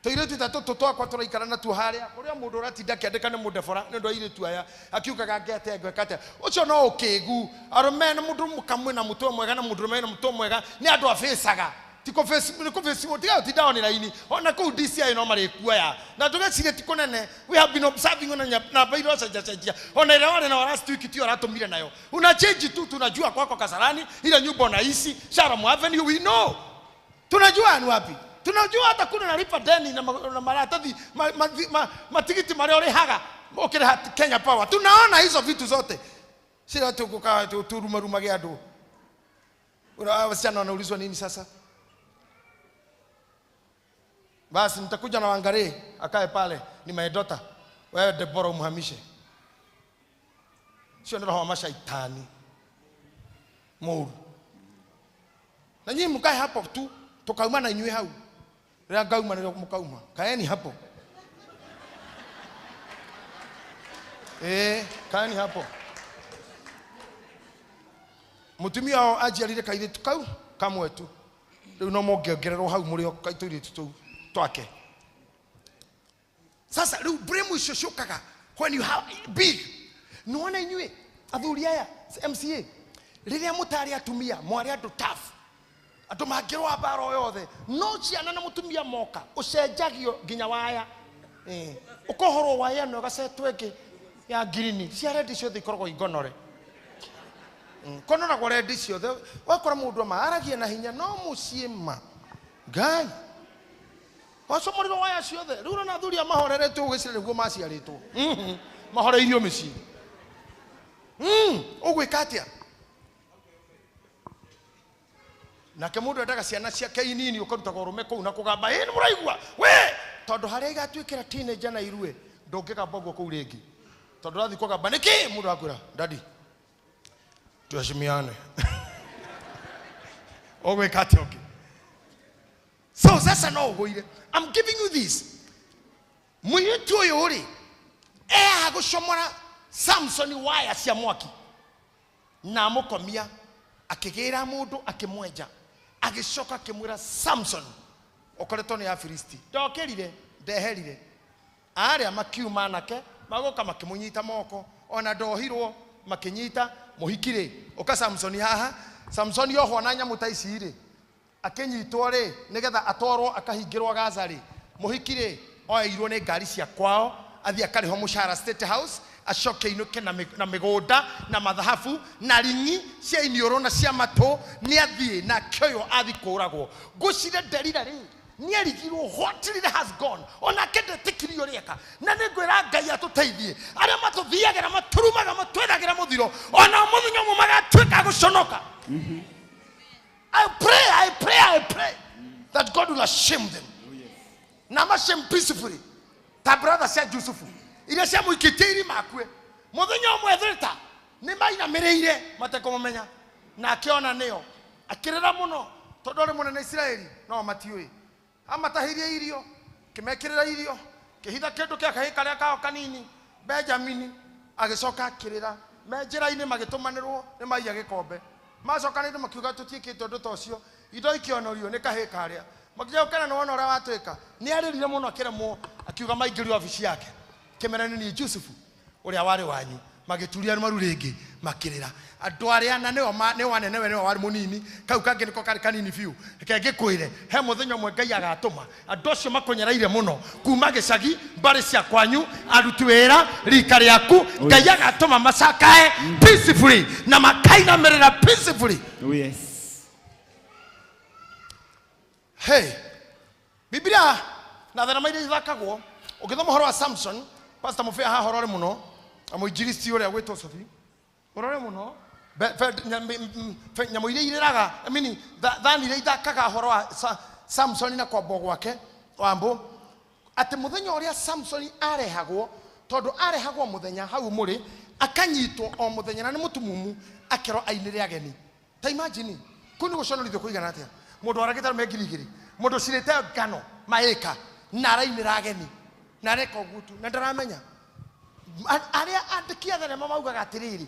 Tũirĩtu ta tũtũ twakwa tũraikara natuo harĩa kũrĩa mũndũ ũratinda akĩandĩka nĩ mũndebora nĩ ũndũ wa airĩtu aya akiugaga ngete ngwĩka atĩa. Ũcio no ũkĩgu. Arũme na mũndũ mũka mwĩna mũtwe mwega na mũndũrũme wĩna mũtwe mwega nĩ andũ abĩcaga. Ti kũbĩci, nĩ kũbĩciwo, tiga gũtinda on raini. Ona kũu DCI no marĩkuoya. Na ndũgecirie ti kũnene. We have been observing ona namba iria ũcenjacenjia. Ona ĩrĩa warĩ nayo last week tiyo ũratũmire nayo. Una change tu, tunajua kwako Kasarani, ile nyumba unaishi, Sharam Avenue, we know. Tunajua ni wapi. Tunajua hata kuna nalipa deni na na maratathi, matikiti marĩa ũrĩhaga ũkĩrĩha Kenya Power. Tunaona hizo vitu zote. Sio tu kukaa tu turumarumage andũ. Wasichana wanaulizwa nini sasa? Basi nitakuja na Wangari akae pale, ni my daughter. Wewe Deborah umhamishe. Sio ndio roho wa mashaitani. Mũru. Na nyinyi mkae hapo tu, tukauma na inyuĩ hau. Rĩrĩa ngauma nĩrĩo mũkauma. Kaeni hapo. Kaeni hapo. Mũtumia wao anjiarire kairĩtu kau kamwe tu. Rĩu no mongeongererwo hau mũrĩ o tũirĩtu tũu twake. Sasa rĩu blame icio ciũkaga when you have big. Nĩwona inyuĩ athuri aya MCA rĩrĩa mũtarĩ atumia mwarĩ andũ tough, andũ mangĩrũa mbara o yothe, no ciana na mũtumia moka ũcenjagio nginya waya. Ũkohorwo waya ĩno ĩgacetwo ĩngĩ ya ngirini, cia rendi ciothe ikoragwo ingonore. Konoragwo rendi ciothe, wakora mũndũ ama aragia na hinya no mũciĩ ma Ngai wacomorirwo waya ciothe. Rĩu ũrona athuri aya mahoreretwo ũgĩciria nĩguo maciarĩtwo. Mahoreirio mĩciĩ. Ũgwĩka atĩa? Nake mũndũ endaga ciana ciake inini ũkarutaga ũrũme kũu na kũgamba, ĩ nĩ mũraigua we, tondũ harĩa igatuĩkĩra teenager na irue ndũngĩgamba ũguo kũu rĩngĩ, tondũ ũrathiĩ kũgamba nĩkĩ? Mũndũ akwĩra daddy tuheshimiane. Ũgwĩka atĩa ũngĩ? So sasa no ũgũire. I'm giving you this. Mũirĩtu ũyũ rĩ ehaha gũcomora Samson waya cia mwaki na amũkomia, akĩgĩra mũndũ akĩmwenja, agĩcoka akĩmwĩra Samson ũkoretwo nĩ Afilisti, ndokĩrire ndeherire. Arĩa makiuma anake magoka makĩmũnyita moko, ona ndohirwo makĩnyita mũhiki rĩ, ũka Samson haha. Samson ohwo na nyamũ ta ici rĩ, akĩnyitwo rĩ nĩgetha atwarwo akahingĩrwo Gaza rĩ, mũhiki rĩ oeirwo nĩ ngari cia kwao, athiĩ akarĩhwo mũcara State House, acoke ainũke na mĩgũnda na mathahabu na ring'i cia iniũrũ na cia matũ, nĩ athiĩ nake ũyũ athiĩ kũũragwo. Ngũcire Delila rĩ, nĩarigirwo what really has gone, onake ndetĩkirie ũrĩa eka. Na nĩngwĩra Ngai atũteithie, arĩa matũthiagĩra matũrumaga matwĩragĩra mũthiro, ona mũthenya ũmwe magatuĩka a gũconoka. I pray, I pray, I pray that God will shame them. Na mashame peacefully. Ta brother cia Jusufu iria ciamũikĩtie irima akue. Mũthenya ũmwe thĩta nĩ mainamĩrĩire matekũmũmenya, na akĩona nĩo akĩrĩra mũno tondũ arĩ mũnene Isiraeli no matiũĩ. Amatahĩrie irio, kĩmekĩrĩra irio, kĩhitha kĩndũ kĩa kahĩĩ karĩa kao kanini Benjamini, agĩcoka akĩrĩra. Me njĩra-inĩ magĩtũmanĩrwo nĩ maiya gĩkombe, macokanĩire makiuga tũtiĩkĩte ũndũ ta ũcio, indo ikĩonorio nĩ kahĩĩ karĩa. Makĩnjia gũkena nĩ wona ũrĩa watwĩka. Nĩ arĩrire mũno akĩremwo, akiuga maingĩrio wabici yake, kĩmera nĩ niĩ Jusufu ũrĩa warĩ wanyu. Magĩturia maru rĩngĩ makĩrĩra. Andũ arĩa na nĩo nĩo anene, we nĩwe warĩ mũnini, kau kangĩ nĩko karĩ kanini biũ. Reke ngĩkwĩre, he mũthenya ũmwe Ngai agatũma andũ acio makũnyereire mũno kuma gĩcagi, mbarĩ cia kwanyu, aruti wĩra, rika rĩaku, Ngai agatũma macakae peacefully na makainamĩrĩra peacefully. Oh yes. Hey, Biblia na thenema iria ithakagwo, ũngĩthoma ũhoro wa Samson, Pastor Mũbĩa haha ũrore mũno, na mũinjilisti ũrĩa gwĩtwo Sophie, ũrore mũno. Nyamũ iria irĩraga, I mean, thani iria ithakaga ũhoro wa Samsoni na kwambwo gwake wambũ, atĩ mũthenya ũrĩa Samsoni arehagwo, tondũ arehagwo mũthenya hau mũrĩ, akanyitwo o mũthenya na nĩ mũtumumu, akerwo ainĩre ageni. Ta imagine, kũu nĩ gũconorithio kũigana atĩa? Mũndũ waragĩte arũme 2,000, mũndũ ũcirĩte ngano maĩka, na arainĩra ageni, na areka ũguo tu, na ndaramenya. Arĩa andĩki a thenema maugaga atĩrĩrĩ,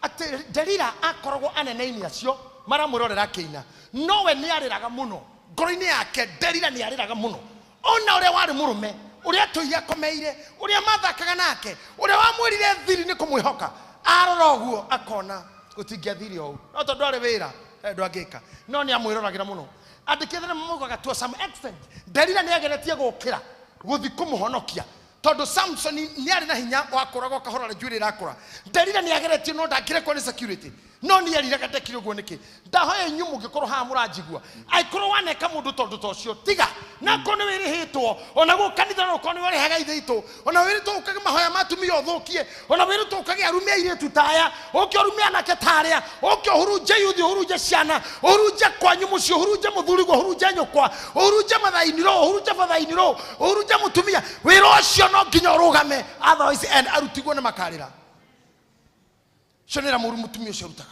atĩ Delila akoragwo anene-inĩ acio maramwĩrorera akĩina, nowe nĩ arĩraga mũno ngoro-inĩ yake. Delila nĩ arĩraga mũno, ona ũrĩa warĩ mũrũme, ũrĩa atũire akomeire, ũrĩa mathakaga nake, ũrĩa wamwĩrire thiri nĩ kũmwĩhoka, arora ũguo akona gũtingĩathire ũũ, no tondũ arĩ wĩra ndũ angĩka, no nĩ amwĩroragĩra mũno. Andĩki a thenema maugaga to some extent Delila nĩ ageretie gũkĩra gũthiĩ kũmũhonokia, tondũ Samson nĩ arĩ na hinya wa kũragwo kahora ũrĩa njuĩrĩ ĩrakũra. Delila nĩ ageretie no ndangĩrekwo nĩ security, no nĩ eriraga ndekire ũguo nĩkĩ. Ndahoya inyuĩ mũngĩkorwo haha mũranjigua, angĩkorwo waneka mũndũ tondũ ta ũcio, tiga. Na akorwo nĩ wĩrĩhĩtwo, ona gũkũ kanitha no ũkorwo nĩ ũrehaga ithe itũ, ona wĩrĩtwo ũkage mahoya ma atumia ũthũkie, ona wĩrĩtwo ũkage arume airĩtu ta aya, ũke ũrume anake ta arĩa, ũke ũhurunje yuthi, ũhurunje ciana, ũhurunje kwanyu mũciĩ, ũhurunje mũthurigwo, ũhurunje nyũkwa, ũhurunje mathainirwo, ũhurunje bathainirwo, ũhurunje mũtumia. Wĩra ũcio no nginya ũrũgame, otherwise and arutigwo nĩ makarĩra. Ũcio nĩ wĩra mũũru mũtumia ũcio arutaga.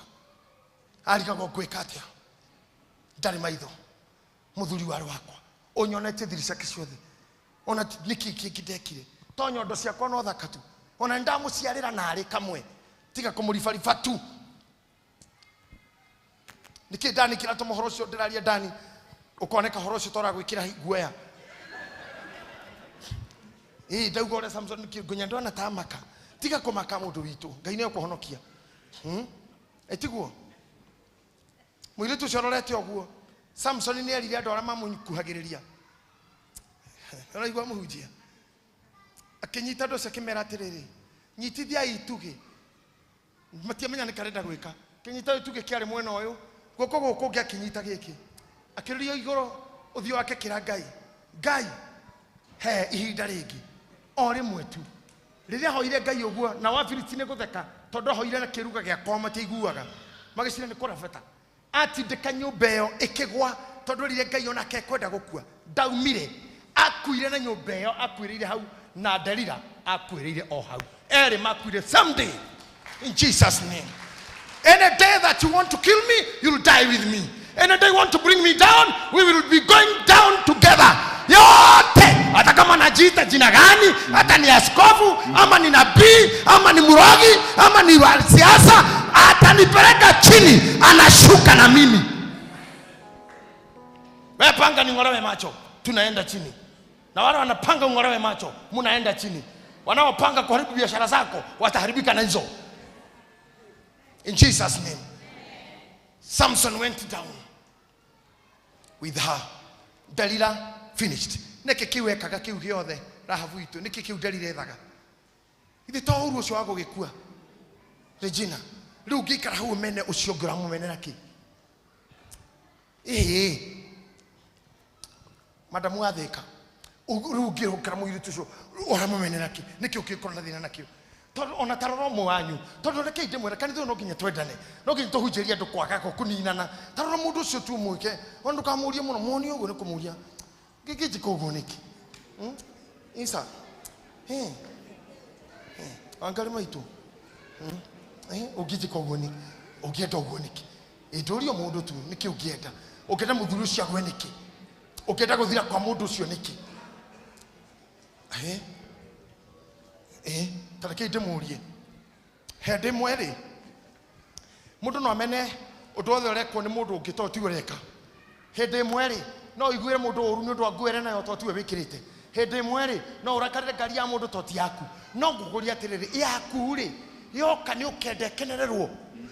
Arigagwo ngwĩka atĩa, ndarĩ maitho, mũthuri warĩ wakwa ũnyonetie thiri ciake ciothe, ona nĩkĩ kĩngĩ ndekire, to nyondo ciakwa no thaka tu, ona nĩ ndamũciarĩra narĩ kamwe, tiga kũmũribariba tu. Nĩkĩ ndani kĩratũma ũhoro ũcio ndĩraria ndani ũkoneka ũhoro ũcio toragwĩkĩra guoya? Ĩĩ, ndauga ũrĩa Samson nginya ndona ta maka. Tiga kũmaka mũndũ witũ, Ngai nĩ ekũhonokia. Ĩtiguo mũirĩtu ũcio arorete ũguo, Samson nĩ erire andũ arĩa mamũkuhagĩrĩria, ũraigua mũhunjia akĩnyita andũ acio akĩmera atĩrĩrĩ, nyitithiai itugĩ. Matiamenya nĩ karenda gwĩka. Kĩnyita gĩtugĩ kĩarĩ mwena ũyũ, guoko gũkũ ũngĩ akĩnyita gĩkĩ, akĩrũria igũrũ ũthiũ wake kĩra Ngai, Ngai he ihinda rĩngĩ o rĩmwe tu. Rĩrĩa ahoire Ngai ũguo, nao Afilisti nĩ gũtheka, tondũ ahoire na kĩruga gĩa kwao matiaiguaga, magĩcira nĩ kũrabata. Atindĩka nyũmba ĩyo ĩkĩgwa, tondũ erire Ngai onake ekwenda gũkua. Ndaumire, akuire na nyũmba ĩyo, akuĩrĩire hau, na Delila akuĩrĩire o hau. Erĩ makuire same day, in Jesus name. Any day that you want to kill me, you'll die with me. Any day you want to bring me down, we will be going down together. Yote, hata kama najiita jina gani, hata ni askofu, ama ni nabii, ama ni murogi, ama ni wa siasa, atanipeleka chini, anashuka na mimi. Wewe panga ning'olewe macho, tunaenda chini. Na wale wanapanga ung'olewe macho, munaenda chini. Wanaopanga kuharibu biashara zako, wataharibika na hizo. In Jesus name. Samson went down with her. Delila finished. Nĩkĩ kĩu ekaga kĩu gĩothe Rahabu witũ? Nĩkĩ kĩu Delila ethaga? Ithe to ũru ũcio wa gũgĩkua. Regina, rĩu ũngĩikara hau ũmene ũcio ũngĩ ũramũmenera kĩ? Ĩĩ. Madamu athĩka. Rĩu ũngĩrũkĩra mũirĩtu ũcio ũramũmenera kĩ? Nĩkĩ ũngĩkorwo na thĩna nakĩo? Tondũ ona ta rora ũmwe wanyu, tondũ rekei ndĩmwĩre, kanitha ũyũ no nginya twendane, no nginya tũhunjĩrie andũ kwaga kũninana. Ta rora mũndũ ũcio tu ũmwĩke, ona ndũkamũrie mũno, muonie ũguo nĩ kũmũria. Ngĩnjĩka ũguo nĩkĩ? Isa. Wangarĩ maitũ. Ũngĩnjĩka ũguo nĩkĩ? Ũngĩenda ũguo nĩkĩ? Ndũrie mũndũ tu, nĩkĩ ũngĩenda? Ũngĩenda mũthuri ũcio agwe nĩkĩ? Ũngĩenda gũthira kwa mũndũ ũcio nĩkĩ? Ta rekei ndĩmũrie. Hĩndĩ ĩmwe rĩ, mũndũ no amene ũndũ wothe ũrekwo nĩ mũndũ ũngĩ tondũ tiwe ũreka. Hĩndĩ ĩmwe rĩ, no ũiguĩre mũndũ ũru nĩ ũndũ wa nguo ĩrĩa nayo tondũ tiwe wĩkĩrĩte. Hĩndĩ ĩmwe rĩ, no ũrakarĩre ngari ya mũndũ tondũ ti yaku. No ngũkũria atĩrĩrĩ, yaku rĩ, yoka nĩ ũkenda ĩkenererwo.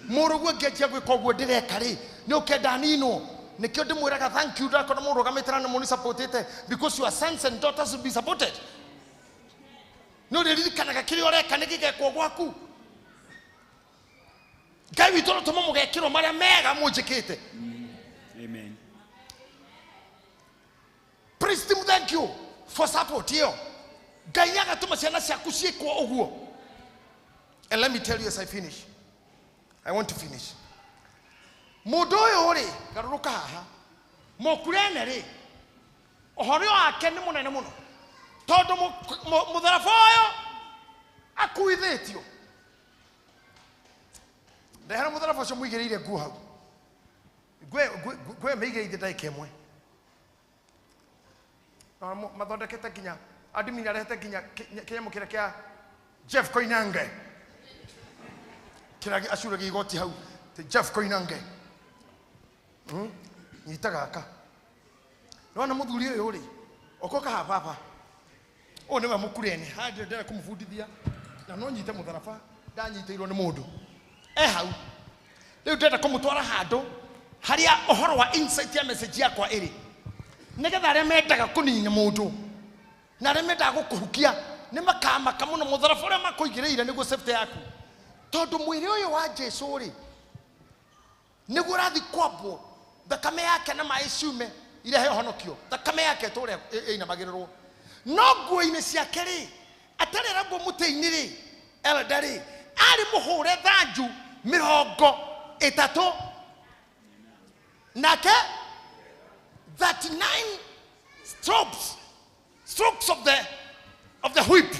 Mũrũguo angĩanjia gwĩka ũguo ndĩreka rĩ, nĩ ũkenda aninwo. Nĩkĩo ndĩmwĩraga thank you ndakona mũndũ ũrũgamĩte na nĩ mũnĩ-supportĩte, because your sons and daughters will be supported. Nĩ ũrĩririkanaga kĩrĩa ũreka nĩ gĩgekwo gwaku. Ngai witũ arotũma mũgekĩrwo marĩa mega mũnjĩkĩte. Amen. Praise him, thank you for support ĩyo. Ngai agatũma ciana ciaku ciĩkwo ũguo. And let me tell you as I finish. I want to finish. Mũndũ ũyũ rĩ, garũrũka haha, mũkurene rĩ, ũhoro wake nĩ mũnene mũno, tondũ mũtharaba ũyũ akuithĩtio. Ndehera mũtharaba ũcio mũigĩrĩire nguo hau. Nguo mĩigĩrĩire ndagĩka ĩmwe. Na mathondekete nginya admin arehete nginya kĩnyamũ kĩrĩa kĩa Jeff Koinange. Kĩrĩa acuragia igoti hau, ti Jeff Koinange. Nyita gaka. Nĩwona mũthuri ũyũ rĩ, okoka haha baba. Ũyũ nĩwe mũkurene, haha ndĩrenda kũmũbundithia na no nyite mũtharaba ndanyitĩirwo nĩ mũndũ. E hau. Rĩu ndĩrenda kũmũtwara handũ harĩa ũhoro wa insight ya message yakwa ĩrĩ. Nĩgetha arĩa mendaga kũnina mũndũ na arĩa mendaga gũkũhukia nĩ makamaka mũno mũtharaba ũrĩa makũigĩrĩire nĩguo safety yaku. Tondũ mwĩrĩ ũyũ wa Jesũ rĩ, nĩguo ũrathiĩ kwambwo thakame yake na maĩ ciume irehe ũhonokio. Thakame yake ĩtũre ĩinamagĩrĩrwo. No nguo-inĩ ciake rĩ, atarĩ arambwo mũtĩ-inĩ rĩ, elder rĩ, arĩ mũhũre thanju 30. Nake 39 strokes of the whip.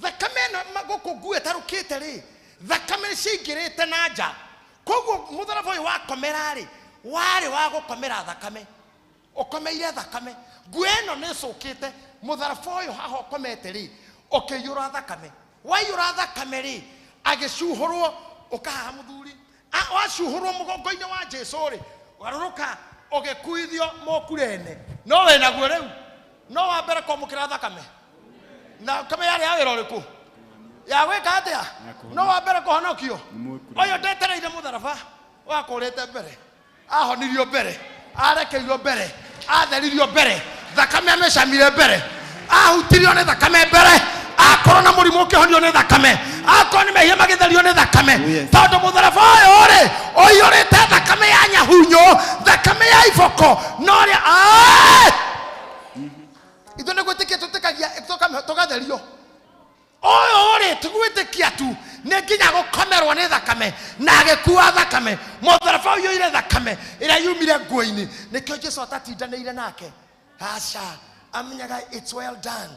Thakame ĩno gũkũ nguo ĩtarũkĩte rĩ, thakame ciaingĩrĩte na nja. Koguo mũtharaba ũyũ wakomera rĩ, warĩ wa gũkomera thakame. Ũkomeire thakame. Nguo ĩno nĩ ĩcũkĩte, mũtharaba ũyũ haha ũkomete rĩ, ũkĩiyũra thakame. Waiyũra thakame rĩ, agĩcuhũrwo, ũkahaha mũthuri. Wacuhũrwo mũgongo-inĩ wa Jesũ rĩ, garũrũka ũgĩkuithio mũkurene. No wĩ naguo rĩu, no wa mbere kwamũkĩra thakame. Na thakame yarĩ ya wĩra ũrĩkũ? Ya gwĩka atĩa? No wa mbere kũhonokio. Ũyũ ndetereire mũtharaba wakũrĩte mbere, ahonirio mbere, arekeirwo mbere, atheririo mbere, thakame amĩcamire mbere, ahutirio nĩ thakame mbere, akorwo na mũrimũ ũkĩhonio nĩ thakame, akorwo nĩ mehia magĩtherio nĩ thakame. Tondũ mũtharaba ũyũ rĩ, ũiyũrĩte thakame ya nyahunyo, thakame ya iboko, no rĩa ithuĩ nĩ gwĩtĩkia tũtĩkagia tũgatherio. Ũyũ rĩ, ti gwĩtĩkia tu, nĩ nginya gũkomerwo nĩ thakame na agĩkua thakame. Mũtharaba ũiyũire thakame ĩrĩa yumire nguo-inĩ. Nĩkĩo Jesũ atatindanĩire nake. Aca, amenyaga it's well done.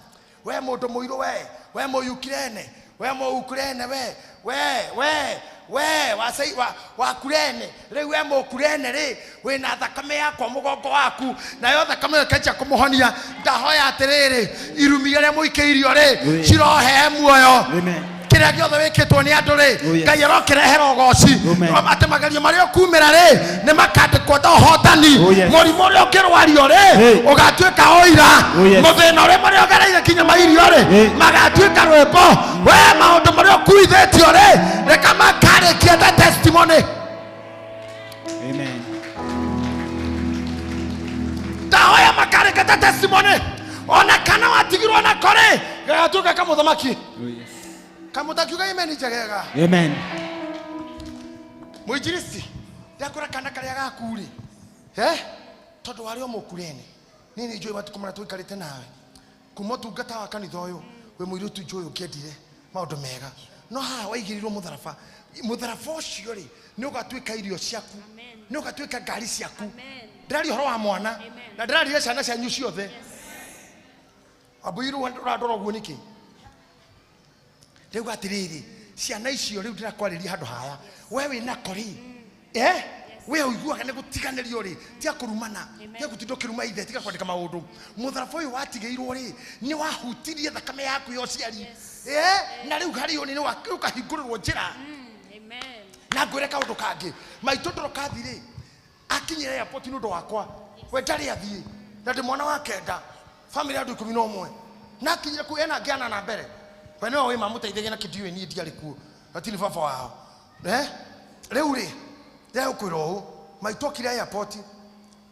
We mũndũ mũirũ we, we mũyukirene, we mũukurene we, we, we, we, wasei, wa, wakurene. Rĩu we mũkurene rĩ, wĩna thakame yakwa mũgongo waku, nayo thakame ĩyo ĩkĩanjia kũmũhonia. Ndahoya atĩrĩrĩ, irumi iria mũikĩirio rĩ, cirohe muoyo. Kĩrĩa gĩothe wĩkĩtwo nĩ andũ rĩ, Ngai arokĩrehera ũgoci. Atĩ magerio marĩa ũkumĩra rĩ, nĩ makandĩkwo ta ũhotani. Mũrimũ ũrĩa ũngĩrwario rĩ, ũgatuĩka ũira. Mũthĩna ũrĩa marĩa ũgereire kinya mairio rĩ, magatuĩka rwĩmbo. We maũndũ marĩa ũkuithĩtio rĩ, reka makarĩkia ta testimony. Amen. Ndahoya makarĩkia ta testimony. Ona kana watigirwo nako rĩ, gagatuĩka kamũthamaki. Kamũtakiuga amen njegega. Amen. Mũinjilisti, ndakora kana karĩa gaku rĩ, tondũ warĩ o mũkurene. Niĩ nĩ njũĩ matukũ marĩa tũikarĩte nawe. Kuma ũtungata wa kanitha ũyũ, wĩ mũirĩtu njũĩ ũngĩendire maũndũ mega. No haha waigĩrĩirwo mũtharaba. Mũtharaba ũcio rĩ, nĩ ũgatuĩka irio ciaku. Nĩ ũgatuĩka ngari ciaku. Ndĩraria ũhoro wa mwana, na ndĩraria ciana cianyu ciothe. Wambũirwo ũrandora ũguo nĩkĩ? Rĩu atĩrĩrĩ, ciana icio rĩu ndĩrakwarĩria handũ haya, we wĩnako rĩ, we ũiguaga nĩ gũtiganĩrio rĩ, tiga kũrumana, tiga gũtinda ũkĩruma ithe, tiga kwandĩka maũndũ. Mũtharaba ũyũ watigĩirwo rĩ, nĩ wahutirie thakame yaku ya ũciari. Na rĩu harĩ ũnene wa ũkahingũrĩrwo njĩra. Na ngwĩre kaũndũ kangĩ, maitũ ndorokathi rĩ, akinyire airport nĩ ũndũ wakwa, we ndarĩ athiĩ, na ndĩ mwana wa kenda, family ya andũ 11. Na akinyire kũu ena angĩ ana na mbere. We nĩwe wĩ mamũteithagia na kĩndiũĩ niĩ ndiarĩ kuo, na ti nĩ baba wao. Rĩu rĩ, ndĩrakwĩra ũũ, maitũ okire airport,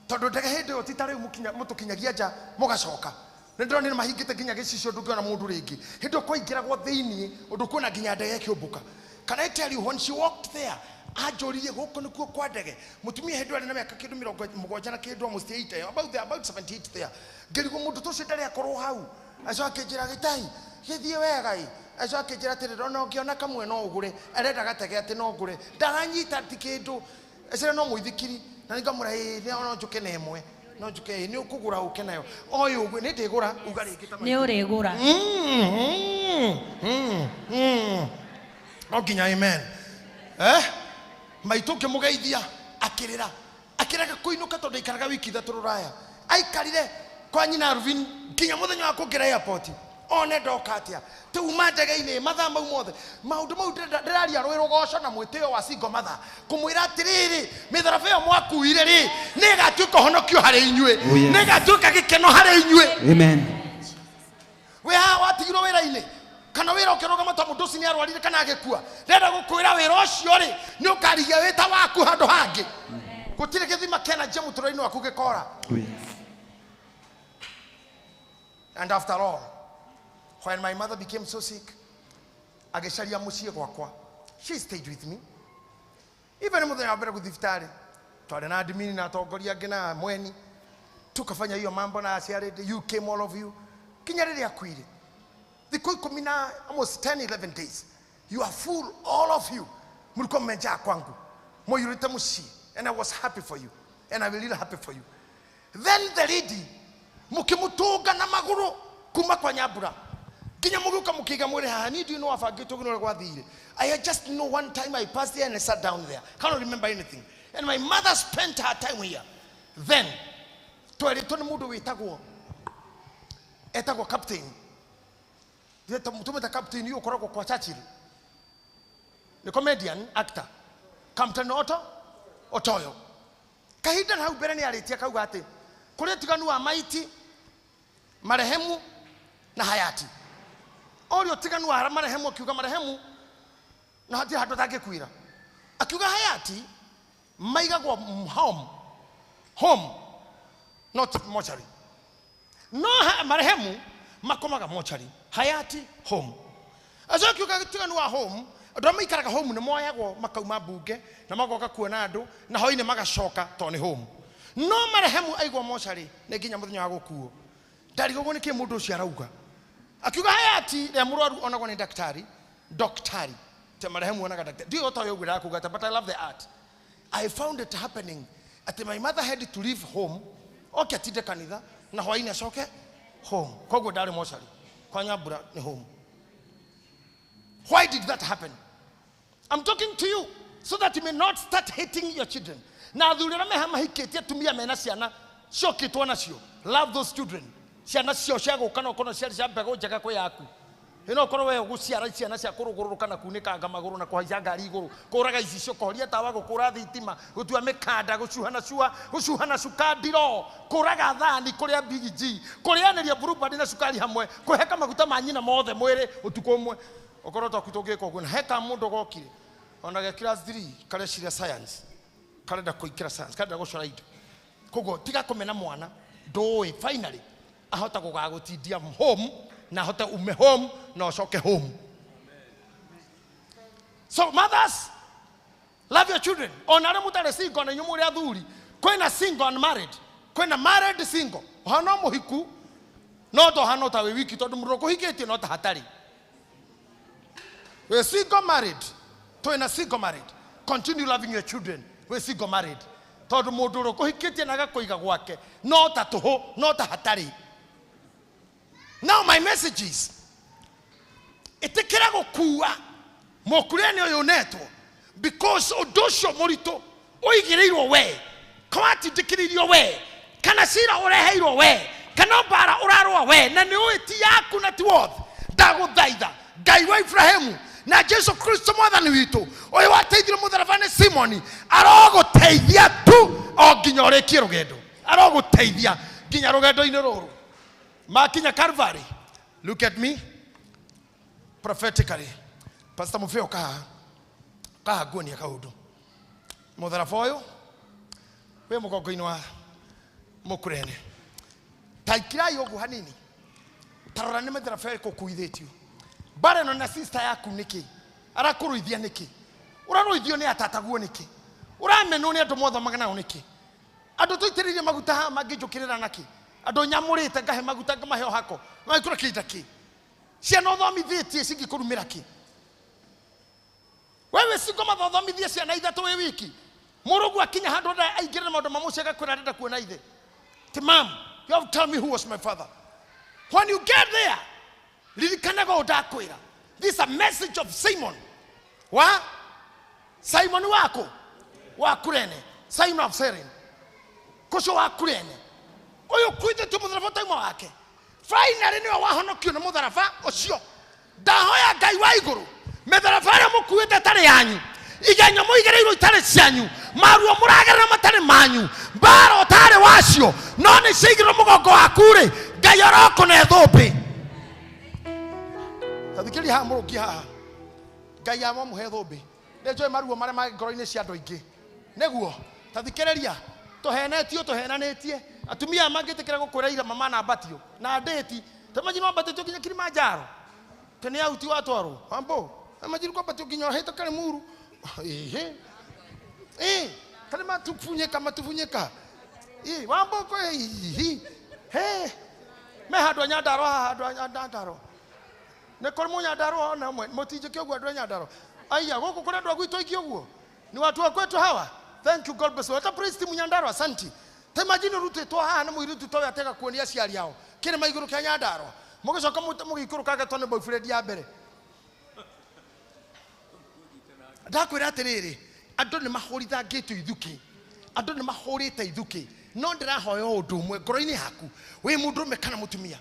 tondũ ndege hĩndĩ ĩyo ti ta rĩu mũtũkinyagia nja mũgacoka. Nĩ ndĩronire mahingĩte nginya gĩcicio ndũngĩona mũndũ rĩngĩ. Hĩndĩ ĩyo kwaingĩragwo thĩiniĩ, ũndũ kuona nginya ndege ĩkĩũmbũka. Can I tell you, when she walked there, anjũririe gũkũ nĩkuo kwa ndege. Mũtumia hĩndĩ ĩyo arĩ na mĩaka kĩndũ mĩrongo mũgwanja na kĩndũ, almost 8, about there, about 78 there. Ngĩrigwo mũndũ ta ũcio ndarĩ akorwo hau. Acoka akĩnjĩra, Gĩtai, gĩthiĩ wega ĩ. Acoka akĩnjĩra atĩrĩrĩ, ona ũngĩona kamwe no ũgũre. Arenda gatege atĩ no ngũre. Ndaranyita ti kĩndũ. Ecira no mũithikiri. Na nĩngamwĩra ĩĩ nĩ no njũke na ĩmwe. No njũke ĩĩ nĩ ũkũgũra ũke nayo. Oĩ ũguo nĩ ndĩgũra uga rĩngĩ ta Nĩ ũrĩgũra. No nginya amen. Eh? Maitũ ngĩmũgeithia akĩrĩra akĩrega kũinũka tondũ aikaraga wiki 3 rũraya. Aikarire kwa nyina Alvin nginya mũthenya wa kũngĩra airport one ndoka atĩa tuma ndege-inĩ mathaa mau mothe maũndũ mau ndĩraria rwĩ rũgoco na mwĩtĩo wa single mother kũmwĩra atĩrĩrĩ mĩtharaba ĩyo mwakuire rĩ nĩ ĩgatuĩka ũhonokio harĩ inyuĩ. Oh, yes. Nĩ ĩgatuĩka gĩkeno harĩ inyuĩ. Amen. Wĩ haha watigirwo wĩra-inĩ kana wĩra ũkĩrũgama ta mũndũ ũcio nĩ arwarire kana agĩkua, ndĩrenda gũkwĩra wĩra ũcio rĩ nĩ ũkarigia wĩ ta waku handũ hangĩ. Gũtirĩ gĩthima kĩana njia mũtũrĩre-inĩ waku gĩkora. Oh, yes. And after all, when my mother became so sick, agĩcaria mũciĩ gwakwa, she stayed with me. Even mũthenya wa mbere gũthiĩ thibitarĩ, twarĩ na admin na atongoria angĩ na mweni, tukafanya hiyo mambo na aciarĩ, you came all of you, nginya rĩrĩa akuire. Thikũ ikũmi na almost 10, 11 days, you are full, all of you. Mlikuwa mmejaa kwangu, mũiyũrĩte mũciĩ, and I was happy for you, and I'm really happy for you. Then the lady, mũkĩmũtũnga na magũrũ kuma kwa Nyambura nginya mũgĩũka mũkĩiga mwĩrĩ haha. Niĩ ndiũĩ nĩ wabangĩtwo ũguo nĩ ũrĩa gwathire. I just know one time I passed there and I sat down there. Cannot remember anything. And my mother spent her time here. Then twerĩtwo nĩ mũndũ wĩtagwo etagwo captain. Tũmĩta captain ũyũ ũkoragwo kwa Churchill. Nĩ comedian actor. Captain Otto Otoyo. Kahinda na hau mbere nĩ arĩtie akauga atĩ kũrĩ ũtiganu wa maiti, marehemu na hayati. Ũrĩa ũtiganu wa marehemu akiuga marehemu na hatirĩ handũ atangĩkuĩra. Akiuga hayati maigagwo home, home not mortuary. No marehemu makomaga mortuary, hayati home. Acio akiuga ũtiganu wa home, andũ arĩa maikaraga home nĩ moyagwo makauma mbunge na magoka kuona andũ na hwaĩ-inĩ magacoka tondũ nĩ home. No marehemu aigwo mortuary nĩ nginya mũthenya wa gũkuo. Ndarigagwo nĩkĩ mũndũ ũcio arauga. Akiuga hayati rĩa mũrwaru onagwo nĩ daktari, daktari. Te marehemu onaga daktari. Ndiũĩ ũtoĩ ũguo ndakuga atĩa, but I love the art. I found it happening at my mother had to leave home, oke atinde kanitha na hwaĩ-inĩ acoke home. Koguo ndarĩ mortuary. Kwa Nyambura nĩ home. Why did that happen? I'm talking to you so that you may not start hating your children. Na athuri arĩa meha mahikĩtie atumia mena ciana ciokĩtwo nacio. Love those children. Ciana cio cia gũka no ũkorwo ciarĩ cia mbegũ njega kwĩ yaku. Ĩ no ũkorwo we ũgũciara ciana cia kũrũgũrũrũka na kunĩkanga magũrũ na kũhaica ngari igũrũ, kũraga icicio, kũhoria tawa, gũkũra thitima, gũtua mĩkanda, gũcuha na cua, gũcuha na cuka ndiro, kũraga thani, kũrĩa Big G, kũrĩanĩria Blue Band na cukari hamwe, kũheka maguta ma nyina mothe mwĩrĩ ũtukũ ũmwe. Ũkorwo twaku tũngĩka ũguo, na heka mũndũ gokire ona ge class 3 kareciria science, karenda kũingĩra science, karenda gũcora indo. Koguo tiga kũmena mwana, ndũĩ finally ahota gũgagũtindia home na ahote ume home na ũcoke home. So mothers, love your children. Ona arĩa mũtarĩ single na inyuĩ mũrĩ athuri, kwĩna single and married, kwĩna married single. Ũhana mũhiku no tohana ta wĩ wiki tondũ mũndũ ũkũhikĩtie no ta hatarĩ. We're single married. Twĩna single married. Continue loving your children. We're single married. Tondũ mũndũ ũrĩa ũkũhikĩtie na agakũiga gwake no ta tũhũ, no ta hatarĩ. Now my message is, ĩtĩkĩra gũkua mũkũrĩani ũyũ ũnetwo, because ũndũ ũcio mũritũ ũigĩrĩirwo we, kawatindĩkĩrĩirio we, kana cira ũreheirwo we, kana mbara ũrarũa we, na nĩ ũĩ ti yaku na ti wothe. Ndagũthaitha Ngai wa Ibrahimu na Jesu Kristo mwathani witũ, ũyũ wateithirie mũtharaba nĩ Simoni, arogũteithia tu o nginya ũrĩkie rũgendo, arogũteithia nginya rũgendo-inĩ rũrũ. Makinya Calvary, look at me prophetically. Pastor Mufeo kaha kaha nguonia kaundu. Mũtharaba ũyũ wĩ mũgongo-inĩ wa mũkũrene. Ta ikirai ũguo hanini. Ta rora nĩ mĩtharaba ĩrĩkũ ũkuithĩtio. Mbara ĩno na sister yaku nĩkĩ? Arakũrũithia nĩkĩ? Ũrarũithio nĩ atataguo nĩkĩ? Ũramenwo nĩ andũ mwathomaga nao nĩkĩ? Andũ tũitĩrĩirie maguta haha mangĩnjũkĩrĩra nakĩ? Andũ nyamũrĩte ngahe maguta ngamahe o hako. Magĩkũra kĩnda kĩ? Ciana ũthomithĩtie cingĩkũrumĩra kĩ? Wewe singo mathothomithie ciana ithatũ wĩ wiki. Mũrũgu akinya handũ nda aingĩre na maũndũ ma mũciĩ agakwĩra arenda kuona ithe. Ti mam, you have to tell me who was my father. When you get there, ririkanaga ũũ ndakwĩra. This is a message of Simon. Wa? Simon wako? Wa Kurene. Simon of Cyrene. Kũcio wa Kurene. Ũyũ ũkuĩte mũtharaba ũtauma wake. Finally nĩwe wahonokio nĩ mũtharaba ũcio. Ndahoya Ngai wa igũrũ, mĩtharaba ĩrĩa mũkuĩte ĩtarĩ yanyu, igenyo mũigĩrĩirwo itarĩ cianyu, maruo mũragerera matarĩ manyu, mbara ũtarĩ wacio, no nĩ ciaigĩrwo mũgongo waku-rĩ, Ngai arokũne thũmbĩ. Tathikĩrĩria haha mũrũngi haha. Ngai amũhe thũmbĩ. Nĩ njũĩ maruo marĩa ma ngoro-inĩ cia andũ aingĩ. Nĩguo, tathikĩrĩria, tũhenetio tũhenanĩtie. Atumia aya mangĩtĩkĩra gũkwĩra ira mama nambatio na ndĩti, ta imagine wambatĩtio nginya Kilimanjaro. Tene auti watwarwo ambo imagine kwambatio nginya ũhĩtũke Limuru. Ehe. Eh, tani matufunyika matufunyika. Eh, wambo ko hihi. He. Me handũ a Nyandarua haha andũ a Nyandarua. Nĩ kũrĩ mũnyandarua ona ũmwe mũtinjĩke ũguo andũ a Nyandarua. Aiya gũkũ kũrĩ andũ a gwitũ aingĩ ũguo. Ni watu wa kwetu hawa. Thank you, God bless you. Hata praise team Nyandarua, asanti. Ta imagine ũrutĩtwo haha nĩ mũirĩtu ta ũyũ atega kuonia aciari ao kĩrĩma igũrũ kĩa Nyandarua. Mũgĩcoka mũgĩikũrũka agetwo nĩ boyfriend ya mbere. Ndakwĩra atĩrĩrĩ, andũ nĩ mahũrithangĩtio ithukĩ, andũ nĩ mahũrĩte ithukĩ, no ndĩrahoya ũndũ ũmwe ngoro-inĩ yaku, wĩ mũndũrũme kana mũtumia,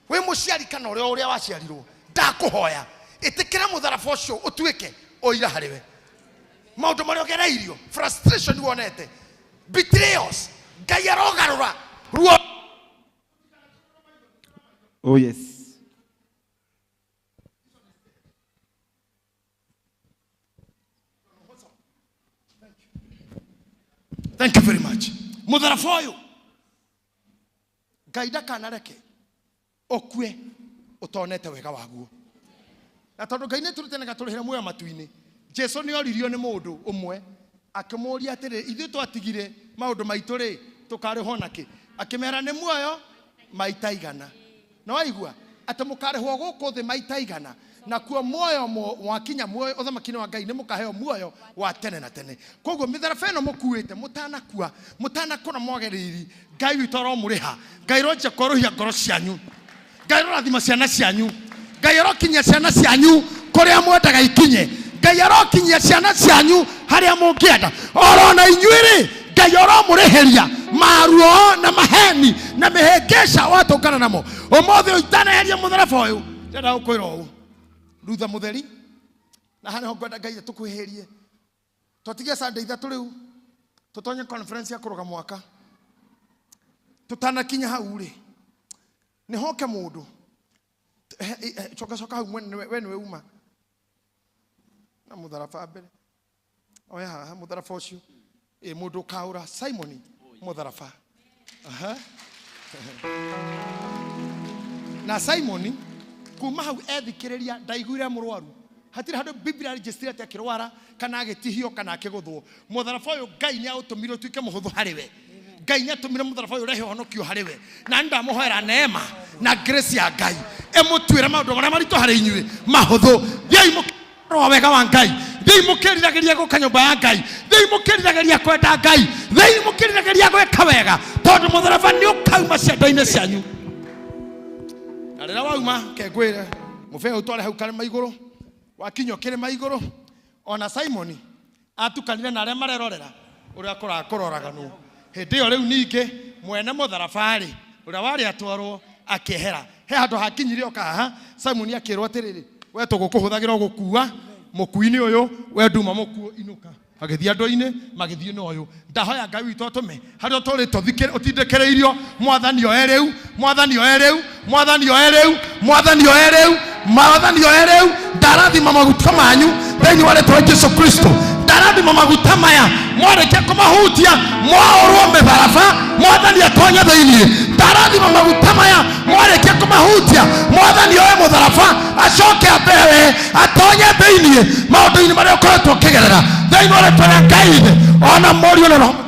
wĩ mũciari kana ũrĩa ũrĩa waciarirwo, ndakũhoya ĩtĩkĩra mũtharaba ũcio ũtuĩke ũira harĩ we. Maũndũ marĩa ũgereirio, frustration wonete, betrayals, Ngai arogarũra ruo. Oh, yes. Thank you very much. Mũtharaba ũyũ Ngai ndakanareke ũkue ũtonete wega waguo. Na tondũ Ngai nĩ tũrutĩte na gatũrĩhĩra muoyo matu-inĩ, Jesu nĩ oririo nĩ mũndũ ũmwe akĩmũũria atĩrĩ, ithuĩ twatigire maũndũ maitũ rĩ, tũkarĩhwo nakĩ? Akĩmera nĩ muoyo maita igana. Na waigua atĩ mũkarĩhwo gũkũ thĩ maita igana, nakuo muoyo mwakinya muoyo ũthamaki-inĩ wa Ngai nĩ mũkaheo muoyo wa tene na tene. Koguo mĩtharaba ĩno mũkuĩte mũtanakua, mũtanakũra mwage riri, Ngai witũ aromũrĩha. Ngai aronjia kwerũhia ngoro cianyu. Ngai arorathima ciana cianyu. Ngai arokinyia ciana cianyu kũrĩa mwendaga ikinye. Ngai arokinyia ciana cianyu harĩa mũngĩenda. Orona inyuĩ rĩ, Ngai aromũrĩhĩria maruo na maheni na mĩhĩngĩca watũngana namo. Ũmũthĩ ũyũ itaneheria mũtharaba ũyũ, ndĩrenda gũkwĩra ũũ, Rutha mũtheri, na haha nĩho ngwenda Ngai atũkuhĩhĩrie. Twatigia Sunday ithatũ rĩu, tũtonye conference ya kũrũga mwaka. Tũtanakinya hau rĩ, nĩ hoke mũndũ. Coka coka hau mwene we nĩwe uma. Na mũtharaba mbere. Oya haha mũtharaba ũcio. Ĩ mũndũ ũkaũra Simon mũtharaba. Aha. Na Simon kuma hau ethikĩrĩria ndaiguire mũrwaru. Hatirĩ handũ Biblia register atĩ akĩrwara kana agĩtihio kana akĩgũthwo. Mũtharaba ũyũ Ngai nĩ aũtũmire ũtuĩke mũhũthũ harĩ we. Ngai nĩ atũmire mũtharaba ũyũ ũrehe ũhonokio harĩ we. Na nĩ ndamũhoera neema na grace ya Ngai ĩmũtuĩre maũndũ marĩa maritũ harĩ inyuĩ mahũthũ. Thiĩi mũkĩrora wega wa Ngai, thiĩi mũkĩriragĩria gũka nyũmba ya Ngai, thiĩi mũkĩriragĩria kwenda Ngai, thiĩi mũkĩriragĩria gwĩka wega, tondũ mũtharaba nĩ ũkauma cianda-inĩ cianyu. Na rĩrĩa wauma, ke ngwĩre mũbĩa ũtware hau karĩma igũrũ, wakinya kĩrĩma igũrũ, ona Simoni atukanire na arĩa marerorera ũrĩa kũroraganwo. Hĩndĩ ĩyo rĩu ningĩ mwene mũtharaba rĩ, ũrĩa warĩ atwarwo akĩehera. He handũ hakinyire oka haha, Simoni akĩrwo atĩrĩrĩ, we tũgũkũhũthagĩra gũkua mũkui-inĩ ũyũ, we nduma mũkuo inũka. Magĩthiĩ andũ-inĩ, magĩthiĩ na ũyũ. Ndahoya Ngai witũ atũme harĩa ũtũrĩte ũtindĩkĩrĩirio, Mwathani oe rĩu, Mwathani oe rĩu, Mwathani oe rĩu, Mwathani oe rĩu, Mwathani oe rĩu. Ndarathima maguta manyu thĩinĩ wa rĩtwa Jesu Kristo. Ndarathima maguta maya, mwarĩkia kũmahutia mwaũrwo mĩtharaba, Mwathani atonye thĩinĩ. Ndarathima maguta maya, mwarĩkia kũmahutia, Mwathani oe mũtharaba acoke ambewe atonye thĩinĩ maũndũ-inĩ marĩa ũkoretwo ũkĩgerera thĩinĩ wa rĩtwa rĩa Ngai Ithe ona Mũriũ na Roho.